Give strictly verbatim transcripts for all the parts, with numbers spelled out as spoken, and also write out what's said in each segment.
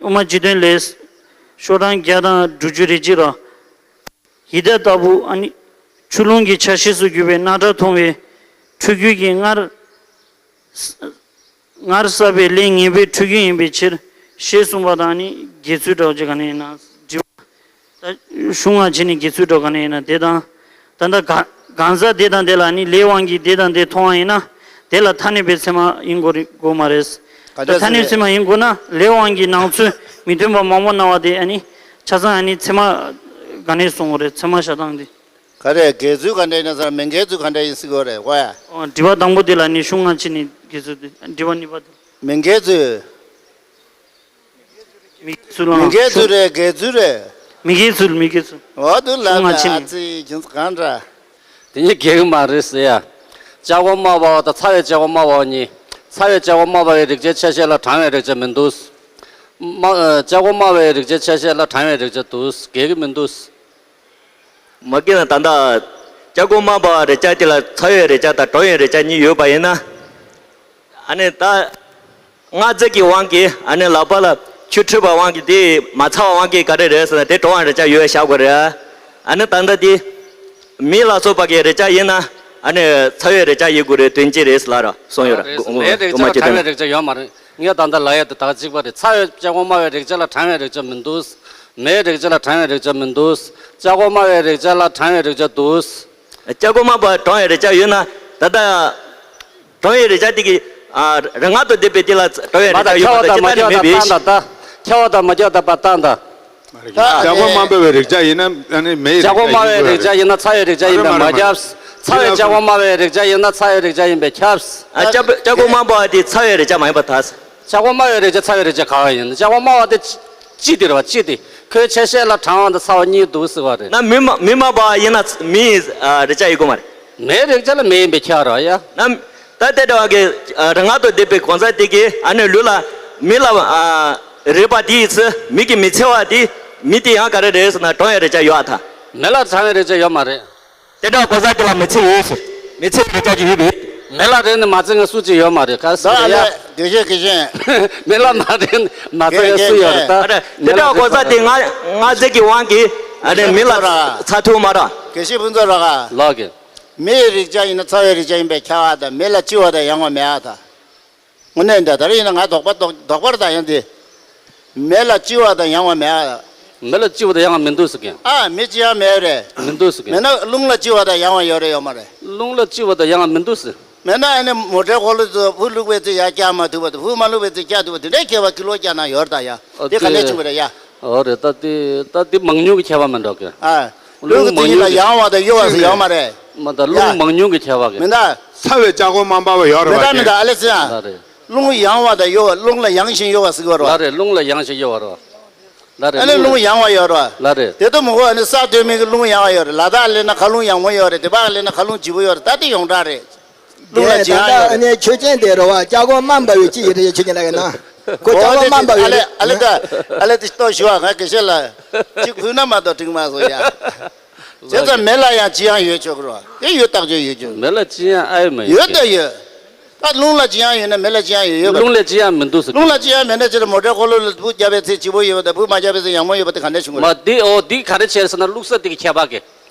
དབུ་མ་སྤྱི་དོན་ལས། ཤོག་གྲངས་བརྒྱ་དང་དྲུག་ཅུ་རེ་གཅིག་ར། ཡི་དྭགས་ལྟ་བུ་ཨ་ནི། ཆུ་ཀླུང་གི་ཆ་ཤས་སུ་གྱུར་པའི་རྣག་ཁྲག་འཐུང་བའི་ཕྲུ་གུ་གི་སྔར། སྔར་བསགས་པའི་ལས་ངན་པའི་ཕྲུ་གུ་ཡིན་པའི་ཕྱིར། ཞེས་གསུངས་པ་དང་ནི་དགེ་ཚུལ་འདྲ་བ་ཅིག་ག་ནས་ཡིན་ན། དྲི་བ། ད་གཞུང་ང་ཕྱིན་ནས་དགེ་ཚུལ་འདྲ་བ་ག་ནས་ཡིན་ན་དེ་དང་། ད་ལྟ་ག་གང་ཟག་དེ་དང་དེ་ལ་ནི་ལས་དབང་གིས་དེ་དང་དེ་མཐོང་བ་ཡིན་ན། དེ་ལ་ཐ་སྙད་པའི་ཚད་མ་ཡིན་དགོས་རེད་དགོས་མ་རེད། ག་ད་འདྲ་ཐ་སྙད་ཚད་མ་ཡིན་དགོས་ན་ལས་དབང་གི་ནང་ཚུལ་མི་མཐུན་པ་མང་པོ་སྣང་བ་དེ་ཨ་ནི། ཆ་ཚང་ཨ་ནི་ཚད་མ་ག་ནས་གསུང་དགོས་རེད། ཚད་མ་བཞག་སྟངས་དེ། ག་རེ་དགེ་ཚུལ་ག་འདྲ་ཡིན་ན་ཟེར། མི་དགེ་ཚུལ་ག་འདྲ་ཡིན་ཟེར་གྱི་ཡོད་རེད་ཝ། ཨོ། དྲི་བ་དང་པོ་དེ་ལ་ནི་གཞུང་ང་ཕྱིན་ནས་དགེ་ཚུལ་དེ། དྲི་བ་གཉིས་པ་དེ། མི་དགེ་ཚུལ། མི་དགེ་ཚུལ་ལ། མི་དགེ་ཚུལ་རེད་དགེ་ཚུལ་རེད། མི་དགེ་ཚུལ་མི་དགེ་ཚུལ། འོ་དུ་ལ་གཞུང་ང་ཕྱིན་ནས། ཨ་ཙི་ཁྱེད་ཚོ་གང་འདྲ། དེ་གཉིས་འགལ་གྱི་མ་རེད་ཟེར་ཡ། བྱ་སྒོ་སྨྲ་བ་དང་ཚ་བའི་བྱ་སྒོ་སྨྲ་བ་གཉིས། ཚ་བའི་བྱ་སྒོ་སྨྲ་བའི་རིགས་ཅན་ཆ་ཤས་ལ་གྲང་བའི་རིགས་ཅན་མི་འདུག་སྨྲ་ཨ། བྱ་སྒོ་སྨྲ་བའི་རིགས་ཅན་ཆ་ཤས་ལ་གྲང་བའི་རིགས་ཅན་འདུག་འགལ་གྱི་མི་འདུག་མ་གི་ན་ད་ལྟ་སྐྱབས་མགོན་སྨྲ་བ་རེ་ཅག་དེ་ལ་ཚ་བའི་རེ་ཅག་དང་གྲང་བའི་རེ་ཅག་གཉིས་ཡོད་པ་ཡིན་ན། ཨ་ནི་ད་སྔར་རྫས་ཀྱི་དབང་གིས་ཨ་ནི་ལག་པ་ལ་ཆུ་འཁྲུད་པའི་དབང་གིས་དེ་མ་ཚ་བའི་དབང་གིས་ག་རེ་རེད་ཟེར་ན་དེ་གྲང་བའི་རེ་ཅག་ཡོད་བཞག་དགོས་རེད། ཨ་ནི་ད་ལྟ་དེ་མེ་ལ་སོགས་པ་གི་རེ་ཅག་ཡིན་ན་ཨ་ནི་ཚ་བའི་རེ་ཅག་ཡིན་དགོས་རེད་དོན་གཅིག་རེད་ལ་ར་གསུངས་ཡོད་ར། རེད། མེའི་རེ་ཅག་ལ་གྲང་བའི་རེ་ཅག་ཡོད་མ་རེད། ངས་ད་ལྟ་ལབ་ཡ་དེ་ད་གཅིག་པ་རེད། ཚ་བའི་སྐྱབས་མགོན་སྨྲ་བའི་རེ་ཅག་ལ་གྲང་བའི་རེ་ཅག་མི་འདུག་མེའི་རེ་ཅག་ལ་གྲང་བའི་རེ་ཅག་མི་འདུག་སྐྱབས་མགོན་སྨྲ་བའི་རེ་ཅག་ལ་གྲང་བའི་རེ་ཅག་འདུག་སྐྱབས་མགོན་སྨྲ་བ་གྲང་བའི་རེ་ཅག་ཡོད་ན་ད་ལྟ་གྲང་བའི་རེ་ཅག་དེ་གི་ཨ་རིག་སྔགས་དང་ལྡན་པའི་དེ་ལ་གྲང་བའི་རེ་ཅག་ཡོད་པ་དང་ཅི་ལྟར་ནི་མེད་པའི་ཕྱིར། ཁྱབ་པ་དང་མ་ཁྱབ་པ་བརྟག་དང་། ཁྱབ་པ་དང་མ་ཁྱབ་པ་བརྟག་དང་། ད་སྐྱབས་མགོན་སྨྲ་བའི་རེ་ཅག་ཡིན་ན་ཨ་ནི་མེའི་རེ་ཅག་ཡིན་དགོས་རེད། སྐྱབས་མགོན་སྨྲ་བའི་རེ་ཅག་ཡིན་ན་མ་ཁྱབ། ཚ་བའི་སྐྱབས་མགོན་སྨྲ་བའི་རེ་ཅག་ཡིན་ན་ཚ་བའི་རེ་ཅག་ཡིན་པས་ཁྱབ། ཨ་སྐྱབས་སྐྱབས་མགོན་སྨྲ་བ་དེ་ཚ་བའི་རེ་ཅག་མ་ཡིན་པར་ཐལ། སྐྱབས་མགོན་སྨྲ་བའི་རེ་ཅག་ཚ་བའི་རེ་ཅག་ག་བ་ཡིན། སྐྱབས་མགོན་སྨྲ་བ་དེ་སྤྱི་དེ་རེད་བ། སྤྱི་དེ་ཁོའི་ཆ་ཤས་ལ་གྲང་བ་དང་ཚ་བ་གཉིས་འདུག་ཟེར་བ་རེད། ན་མི་མ་མི་སྨྲ་བ་ཡིན་ན་མིའི་ཨ་རེ་ཅག་ཡིན་དགོས་མ་རེད། མེའི་རེ་ཅག་ལ་མེ་ཡིན་པས་ཁྱབ་རེད་བ་ཡ། ན་ད་ལྟའི་འདྲ་བ་གི་ཨ་རིག་སྔགས་དང་ལྡན་པའི་གང་ཟག་དེ་གིས་ཨ་ནི་ལུས་ལ་མེ་ལ་ཨ་རེག་པ་དེ་ཡིན་ཚེ་མེ་གིས་མི་ཚིག་པ་དེ་མེ་དེ་ཡང་ག་རེ་རེད་ཟེར་ན་གྲང་བའི་རེ་ཅག་ཡོད་ཨ་ཐལ། མེ་ལ་གྲང་བའི་རེ་ཅག་ཡོད་མ་རེད། དེ་འདྲ་གོ་ས་དེ་ལ་མི་ཚེ་ཡོད་ཟེར། མི་ཚེ་མི་ཚེ་གི་ཡོད་པས། མི་ལ་རེ་ནི་མ་ཚེ་ངན་སུ་ཅི་ཡོད་མ་རེད་ག་ཟེར་ཡ། དགེ་བཤེས་དགེ་བཤེས། མི་ལ་མ་རེ་ནི་མ་ཚེ་ངན་སུ་ཡོད་རེད་ད། དེ་འདྲ་གོ་ས་དེ་ང་ང་ཚེ་གི་དབང་གིས་ཨ་ནི་མི་ལ་ཚ་ཐུབ་མ་ར། དགེ་བཤེས་ཕུན་ཚོགས་ར་ག་ལགས་ཀྱི། མི་ཡི་རེག་བྱ་ཡིན་ན་ཚ་བའི་རེག་བྱ་ཡིན་པས་ཁྱབ་པ་དང་མི་ལ་ལྕི་བ་དང་ཡང་བ་མེད་ཨ་ད། དངོས་གནས་འདི་ལྟར་ཡིན་ན་ང་དོགས་པ་དོགས་དོགས་པར་དང་ཡང་དེ། མེ་ལ་ལྕི་བ་དང་ཡང་བ་མེད་ཨ། མེ་ལ་ལྕི་བ་དང་ཡང་བ་མི་འདུག་ཟེར་གི། ཨ་མེ་ལྕི་ཡང་མེད་རེད། མི་འདུག་ཟེར་གི། མེད་ན་རླུང་ལ་ལྕི་བ་དང་ཡང་བ་ཡོད་རེད་ཡོད་མ་རེད། རླུང་ལ་ལྕི་བ་དང་ཡང་བ་མི་འདུག་ཟེར། མེད་ན་ཨ་ནི་མོ་ཊའི་འཁོར་ལོ་དུ་བུ་བླུགས་པའི་ཚེ་ཡར་བཀྱག་མ་ཐུབ་པ་དུ་བུ་མ་བླུགས་པའི་ཚེ་བཀྱག་ཐུབ་པ་དེ་འདྲའི་ཁྱད་པར་ཀི་ལོ་བཀྱག་ན་ཡོད་ད་ཡ། དེ་ག་ནས་བྱུང་བ་རེད་ཡ། ཨོ་རེད་ད་དེ་ད་དེ་མང་ཉུང་གི་ཁྱད་པར་མི་འགྲོ་གི། ཨ། རླུང་གི་མང་ཉུང་གི་ཡང་བ་དང་གཡོ་བ་ཟེར་ཡོད་མ་རེད། མ་ད་རླུང་མང་ཉུང་གི་ཁྱད་པར་གི། མི་འདུག་ཚ་བའི་སྐྱབས་མགོན་སྨྲ་བ་ཡོད་རེད་བ། མི་འདུག་མི་འདུག་ཨ་ལེ་ཚེ་ཡ། ལ་རེད། རླུང་ཡང་བ་དང་གཡོ་བ་རླུང་ལ་ཡང་ཞིང་གཡོ་བ་ཟེར་གི་ཡོད་རེད་བ། ལ་རེད་རླུང་ལ་ཡང་ཞིང་གཡོ་བ་རེད་བ། ལ་རེད། ཨ་ནི་རླུང་ཡང་བ་ཡོད་རེད་བ། ལ་རེད། དེ་ལྟ་མོ་གོ་ཨ་ནི་ས་སྟོད་སྨད་ཀྱི་རླུང་ཡང་བ་ཡོད་རེད། ལ་དྭགས་སླེབས་ན་མཁའ་རླུང་ཡང་མོ་ཡོད་རེད། དེ་པ་སླེབས་ན་མཁའ་རླུང་ལྗིད་པོ་ཡོད་རེད། ད་དེ་ཡོངས་གྲགས་རེད། རླུང་ལ་ལྗིད་ཡང་ཡོད་རེད། ཨ་ནི་ཆོས་ཅན་དེ་རེད་བ། སྐྱབས་མགོན་སྨན་པ་ཡོད་ཅི་ཡིན་རེད་ཆོས་ཅན་ལ་ཡིན་ན། ཁོ་སྐྱབས་མགོན་སྨན་པ་ཡོད་རེད། ཨ་ལེ་ད་ཨ་ལེ་དེ་ལྟོས་ཞུ་བ་ང་དགེ་བཤེས་ལ་གཅིག་ཕུལ་ན་མ་གཏོགས་འགྲིག་མ་སོང་ཡ། བྱས་ཙང་མེ་ལ་ཡང་ལྗིད་ཡང་ཡོད་ཆོག་གི་རེད་བ། དེ་ཡོད་ཐག་ཆོད་ཡོད་ཆོག་མེ་ལ་ལྗིད་ཡང་ཨེ་མ་ཡོད་ཡོད་ད་ཡོད། ད་རླུང་ལ་ལྗིད་ཡང་ཡོད་ན་མེ་ལ་ལྗིད་ཡང་ཡོད་ཡོད་པ་རེད། རླུང་ལ་ལྗིད་ཡང་མི་འདུག་ཟེར། རླུང་ལ་ལྗིད་ཡང་མེད་ན་ཅི་རེད། མོ་ཊའི་འཁོར་ལོ་ལ་བུ་བརྒྱབ་པའི་ཚེ་ལྗིད་པོ་ཡོད་པ་དང་བུ་མ་བརྒྱབ་པའི་ཚེ་ཡང་མོ་ཡོད་པ་དེ་ག་འདྲ་བྱུང་གི་རེད། མ་དེ་ཨོ་དེ་ག་རེ་བྱས་ཟེར་ན་བླུགས་ས་དེ་གི་ཁྱད་པར་གི།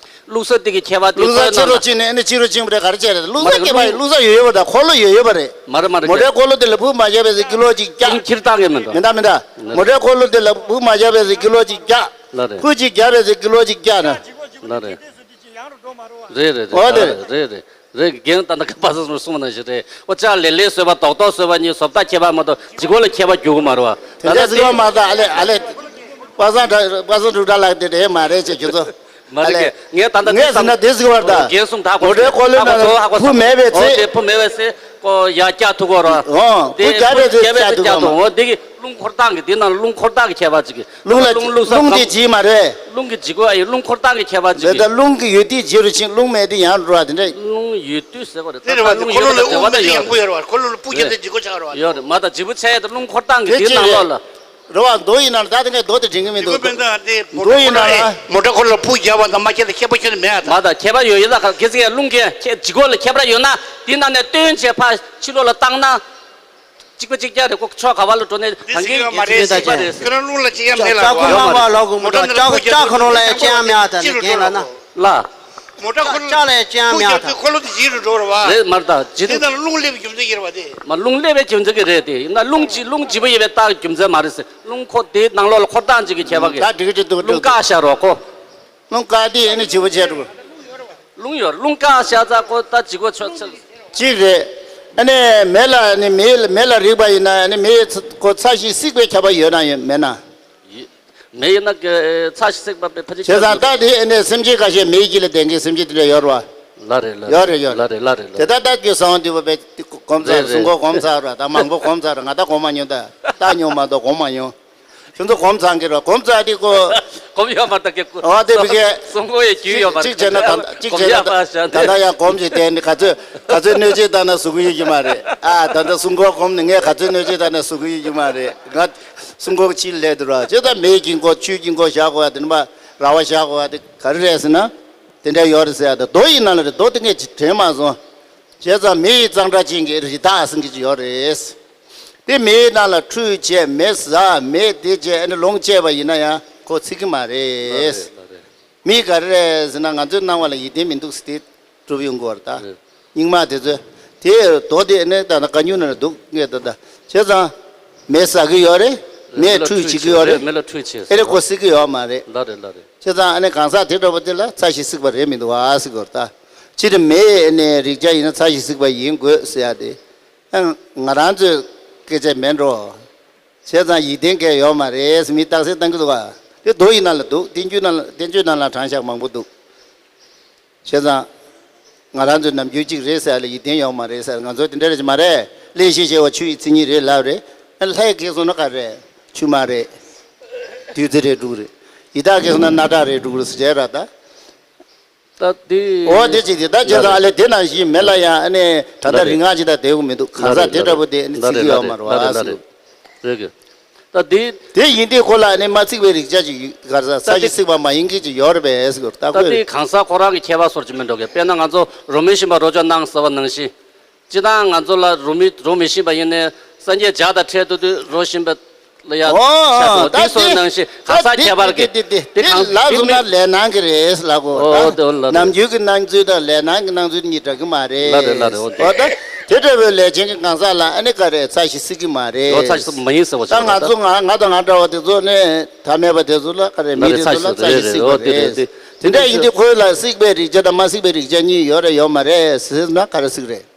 བླུགས་ས་དེ་གི་ཁྱད་པར་དེ་བླུགས་ས་ཕྱི་རུ་བཅིངས་ནས་ཨ་ནི་ཕྱི་རུ་བཅིངས་པ་རེད། ག་རེ་བྱས་རེད། བླུགས་ས་ཁྱད་པར་ཡིན། བླུགས་ས་ཡོད་ཡོད་པ་དང་འཁོར་ལོ་ཡོད་ཡོད་པ་རེད། མ་རེད་མ་རེད། མོ་ཊའི་འཁོར་ལོ་དེ་ལ་བུ་མ་བརྒྱབ་པའི་ཚེ་ཀི་ལོ་གཅིག་བརྒྱ། རླུང་འཁྱེར་སྟངས་གི་མི་འདུག་མི་འདུག་མི་འདུག་མོ་ཊའི་འཁོར་ལོ་དེ་ལ་བུ་མ་བརྒྱབ་པའི་ཚེ་ཀི་ལོ་གཅིག་བརྒྱ། ལ་རེད། བུ་གཅིག་བརྒྱབ་པའི་ཚེ་ཀི་ལོ་གཅིག་བརྒྱ་ན། ལ་རེད། རེད་རེད་རེད། འོ་དེ་རེད། རེད་རེད། རེད་རྒན་ད་ལྟ་ཁ་པ་སངས་གསུངས་ནང་བཞིན་རེད། འོ་ཅག་ལེ་ལེ་བཟོས་པ་རྡོག་རྡོག་བཟོས་པ་གཉིས་བཟོ་ལྟ་ཁྱད་པར་མ་གཏོགས་ལྗིད་ཁོག་ལ་ཁྱད་པར་འགྱུར་གི་མ་རེད་བ། དེ་འདྲ་ཟེར་བ་མ་གཏོགས་ཨ་ལེ་ཨ་ལེ། པ་སངས་གྲུབ་པ་སངས་གྲུབ་གྲྭ་ལགས་དེ་འདྲ་མ་རེད་ཅེས་ཁྱོད་ཚོ། མ་ཨ་ལེ། རེད་ངས་ད་ལྟ་ངས་ཟེར་ན་དེ་ཟེར་བ་ད། རྒན་གསུངས་ད་གོ་མོ་ཊའི་འཁོར་ལོའི་ནང་ལ་བུ་མེད་པའི་ཚེ། དེ་བུ་མེད་པའི་ཚེ་ཀོ་ཡ་བཀྱག་ཐུབ་གོ་ར། ཨོ་བུ་རྒྱབ་པའི་ཚེ་བཀྱག་ཐུབ་གོ་མ། འོ་དེ་གི་རླུང་འཁོར་སྟངས་ཀྱི་དེ་ནང་རླུང་འཁོར་སྟངས་ཀྱི་ཁྱད་པར་ཅིག་གི། རླུང་ལ་རླུང་བླུགས་ས་རླུང་གམ་དེ་ལྗིད་མ་རེད། རླུང་གི་ལྗིད་ཁོག་ཨ་ཡི་རླུང་འཁོར་སྟངས་ཀྱི་ཁྱད་པར་ཅིག་གི། རེད་ད་རླུང་གི་ཡོད་དུས་ལྗིད་རུ་ཕྱིན། རླུང་མེད་དུས་ཡང་འགྲོ་བ་དེ་འདྲ། རླུང་ཡོད་དུས་ཟེར་བ་རེད། ད་ལྟ་རླུང་ཡོད་པ་དང་འབྲེལ་བ་ད་ཡོད་རེད། ཡོད་རེད། མ་ད་ལྗིད་པོ་ཆགས་ཡ་ད་རླུང་འཁོར་སྟངས་ཀྱི་དེ་ནང་ལོགས་ལ། རེད་བ། མདོ་ཡིན་ན་ད་དེ་ངས་མདོ་དེ་དྲན་གི་མི་འདུག་མདོ་ཡིན་ན་ལ། མོ་ཊ་འཁོར་ལ་བུ་རྒྱབ་པ་དང་མ་རྒྱབ་ལ་ཁྱད་པར་ཁྱོན་ནས་མེད་ཨ་ད། མ་ད་ཁྱད་པར་ཡོད་ཡོད་ད་ག་གེ་ཚིག་རླུང་གི་ལྗིད་ཁོག་ལ་ཁྱད་པར་ཡོད་ན་དེ་ནང་ནས་བཏོན་བྱས་ཕར་ཕྱི་ལོགས་ལ་བཏང་ན། གཅིག་པ་གཅིག་རྐྱང་རེད། ཁོ་ཕྱོགས་ག་བ་ལ་འགྲོ་ནས་འདི་གང་གི་སྲིད་ཡོད་མ་རེད། གཅིག་པ་རེད། ཁྱོད་རང་རླུང་ལ་ཅི་ཡང་མེད་ལ། ལྕགས་ཁོ་མང་བ་ལོག་གི་མོ་ཊ་ལྕགས་ལྕགས་ཁོ་རང་ལ་ཡང་ཅི་ཡང་མེད་ཨ། ད་ནི་རྒན་ལ་ན། ལ། མོ་ཊ་ཁོ་ལྕགས་ལ་ཡང་ཅི་ཡང་མེད་ཨ། ད་ཁོ་ལོ་དེ་ཇི་རུ་འགྲོ་ར་བ། རེད་མར་ད་ཇི་དེ་རུ། ད་རླུང་སླེབས་རྒྱུ་མཚན་གྱི་རེད་དེ། མ་རླུང་སླེབས་པའི་རྒྱུ་མཚན་གྱི་རེད་དེ། ཡིན་ན་རླུང་ཇི་རླུང་ཇི་བ་ཡོད་པའི་རྟགས་རྒྱུ་མཚན་མ་རེད་ཟེར། རླུང་ཁོ་དེའི་ནང་ལོགས་ལ་འཁོར་སྟངས་ཅིག་གི་ཁྱད་པར་གྱི། ད་འགྲིག་གི་འདུག་རླུང་འདུག་བཀག་བཞག་རོགས་ཁོ། རླུང་བཀག་དེ་ཨ་ནི་བྱི་བ་བྱས་འགྲོ། རླུང་ཡོད། རླུང་བཀག་བཞག་ཙང་ཁོ་ད་བྱི་བ་ཆོག་ཆོག་གཅིག་རེད། ཨ་ནི་མེ་ལ་ནི་མེ་མེ་ལ་རིག་པ་ཡིན་ན་ཨ་ནི་མེ་ཁོ་ཚ་ཞིང་བསྲེག་པའི་ཁྱད་པར་ཡོད་ན་ཡོད་མེད་ན། ཡི། མེ་ཡིན་ན་གི་ཚ་ཞིང་བསྲེག་པ་པའི་ཕ་ཅིག་བྱས་ཙང་ད་དེ་ཨ་ནི་སེམས་ཅན་ཁ་ཤས་མེའི་དཀྱིལ་ལ་ལྡན་མཁན་སེམས་ཅན་དེ་འདྲ་ཡོད་རེད་བ། ལ་རེད་ལ། ཡོད་རེད་ཡོད་རེད། ལ་རེད་ལ་རེད་ལ། དེ་ད་ལྟ་གི་སང་དུས་བ་པའི་གོམས་ཚར། རེད་རེད། སུང་གོ་གོམས་ཚར་ར། ད་མང་པོ་གོམས་ཚར་ར། ང་ད་གོམས་མ་མྱོང་། ད་ལྟ་མྱོང་མ་གཏོགས་གོམས་མ་མྱོང་། ཁྱོད་ཚོ་གོམས་ཚང་གི་རོ། གོམས་ཚང་དེ་ཀོ། གོམས་ཡོད་མ་ད་གི་ཀོ། ཨོ་དེ་བི་གེ། སུང་གོ་ཡི་རྒྱུས་ཡོད་མ་ད། གཅིག་བྱས་ན་ད་གཅིག་བྱས་ན་ད་ད་ཡང་གོམས་ཀྱི་དེ་ནི་ག་ཚོད་ག་ཚོད་གནོད་བྱེད་བཏང་ན་ཟུག་གི་ཡོད་ཀྱི་མ་རེད་ཨ། ད་ད་སུང་གོ་གོམས་ནི་ངས་ག་ཚོད་གནོད་བྱེད་བཏང་ན་ཟུག་གི་ཡོད་ཀྱི་མ་རེད། ང་སུང་གོ་ཕྱིར་སླེབས་འདུག་ར། ཅེ་ད་མེའི་དཀྱིལ་འཁོར་ཆུའི་དཀྱིལ་འཁོར་བཞག་དགོས་ཡ་དེ་ནི་མ་ར་བ་བཞག་དགོས་ཡ་དེ་ག་རེ་རེད་ཟེར་ན། དེ་འདྲ་ཡོད་རེད་ཟེར་ཡ་ད་རྡོ་ཡི་ནང་ལ་རེད། རྡོ་དེ་ངས་དྲན་མ་སོང་། བྱས་ཙང་མེ་ཡི་གཙང་སྦྲ་ཅན་གྱི་རི་དྭགས་ཟེར་གྱི་ཅིག་ཡོད་རེད། དེ་མེའི་ནང་ལ་ཁྲུས་བྱས་མེ་ཟ་མེ་དེ་བྱས་ཨ་ནི་ལོངས་སྤྱད་པ་ཡིན་ན་ཡང་ཁོ་ཚིག་གི་མ་རེད། ལགས་རེད་ལགས་རེད། མི་ག་རེ་རེད་ཟེར་ན་ང་ཚོའི་སྣང་བ་ལ་ཡིད་བརྟན་མི་འདུག་ཟེར་དེ་གྲུབ་ཡོང་གི་བར་ད། རེད། རྙིང་མ་དེ་ཚོས་དེ་རྡོ་དེ་ཨ་ནི་ད་ནི་བཀའ་འགྱུར་ནང་ལ་འདུག་ངས་ད་ད་བྱས་ཙང་མེ་ཟ་གི་ཡོད་རེད། མེ་ལ་ཁྲུས་བྱེད་ཀྱི་ཡོད་རེད། མེ་ལ་ཁྲུས་བྱེད། ཨེ་རེད་ཁོ་ཟེར་གི་ཡོད་མ་རེད། ལགས་རེད་ལགས་རེད། བྱས་ཙང་ཨ་ནི་གང་ཟག་དེ་འདྲ་པོ་དེ་ལ་ཚ་ཞིང་བསྲེག་པ་རེད་མི་འདུག་ཨ་ཟེར་གི་བར་ད། སྤྱིར་མེ་ཨ་ནི་རེག་བྱ་ཡིན་ན་ཚ་ཞིང་བསྲེག་པ་ཡིན་དགོས་ཟེར་ཡ་དེ། ཨ། ང་རང་ཚོའི་སྐད་ཆ་མེད་འགྲོ། བྱས་ཙང་ཡིད་བརྟན་གལ་ཡོད་མ་རེད་ཟེར་མི་རྟགས་གསལ་བཏང་གི་འདུག་ག་དེ་རྡོ་ཡི་ནང་ལ་འདུག་བསྟན་བཅོས་ནང་ལ་བསྟན་བཅོས་ནང་ལ་དྲངས་བཞག་མང་པོ་འདུག་བྱས་ཙང་། ང་རང་ཚོའི་ནམ་རྒྱུན་གཅིག་རེད་ཟེར་ཡ་ལ་ཡིད་བརྟན་ཡོད་མ་རེད་ཟེར། ང་ཚོ་དེ་འདྲ་རེད་མ་རེད། གླེན་གཤེར་ཞེས་པ་ཆུ་ཡི་མཚན་ཉིད་རེད་ལབ་རེད། ཨ་ལྷའི་སྐད་སོང་ན་ག་རེ། ཆུ་དམར་རེད། བདུད་རྩི་རེད་འགྲོ་གི་རེད། ཡི་དྭགས་སྐད་སོང་ན་སྣ་ཁྲག་རེད་འགྲོ་གི་རེད་ཟེར་ར་ད། ད་དེ། འོ་དེ་ཅིག་དེ་ད་བྱས་ཙང་ཨ་ལས་དེ་ནང་བཞིན་མེད་ལ་ཡང་ཨ་ནི་ད་ལྟ་རིག་སྔགས་ཅིག་ད་བསྡད་དགོས་མི་འདུག་གང་ཟག་དེ་འདྲ་པོ་དེ་ཨ་ནི་ཚིག་གི་ཡོད་མ་རེད་བ་ཟེར། རེད་གི། ད་དེ། དེ་ཡིན་དུས་ཁོ་ལ་ཨ་ནི་མ་ཚིག་པའི་རེག་བྱ་ཅིག་ག་རེ་ཟ་ས་ཞིག་ཚིག་པ་མ་ཡིན་གི་ཅིག་ཡོད་རེད་པས་ཟེར་གི་ད་ད་ཁོས། དེ་གང་ཟག་ཁོ་རང་གི་ཁྱད་པར་སོར་ཅིག་མི་འགྲོ་གི། དཔེར་ན་ང་ཚོ་རོ་མི་ཤིང་པ་རོ་ཅོ་ནང་ཟེར་བ་ནང་བཞིན། སྤྱིར་བཏང་ང་ཚོ་ལ་རོ་མི་རོ་མི་ཤིང་པ་ཡིན་ནའི་སངས་རྒྱས་བྱ་དང་འཕྲད་དུས་དུས་རོ་ཤིང་པ། ལ་ཡང་ཨོ། ཆ་དོ་ད་དེ་སོགས་དེ་ནང་བཞིན་གང་ཟག་ཁྱད་པར་གྱི་དེ་དེ་དེ་དེ་གང་ལ་དེ་བཟུང་མི་ན་ལས་སྣང་གི་རེད་ལ་གོ། ཨོ་ད་དེ་ལ་ནམ་རྒྱུན་གྱི་སྣང་ཚུལ་དང་ལས་སྣང་གི་སྣང་ཚུལ་གཉིས་འདྲ་གི་མ་རེད། ལ་རེད་ལ་རེད། ཨོ་དེ་ཨོ་ད་དེ་འདྲ་བའི་ལས་ཅན་གྱི་གང་ཟག་ལ་ཨ་ནི་ག་རེ་ཚ་ཞིང་བསྲེག་གི་མ་རེད། ཨོ་ཚ་ཞིང་བསྲེག་མ་ཡིན་ཟེར་བ་ད་ཞིག་ང་ལ་ཚོ་ད་ང་ང་དང་ང་འདྲ་བ་དེ་ཚོ་ནི་ཐ་མལ་པ་དེ་ཚོ་ལ་ག་རེ་ལ་མི་རེད་དེ་ཚོ་ལ་ཚ་ཞིང་བསྲེག་པ་རེད། དེ་འདྲ་ཡིན་དུས་ཁོས་ལ་བསྲེག་པའི་རེག་བྱ་དང་མ་བསྲེག་པའི་རེག་བྱ་གཉིས་ཡོད་རེད་ཡོད་མ་རེད་ཟེར་ན་ག་རེ་ཟེར་གི་རེད།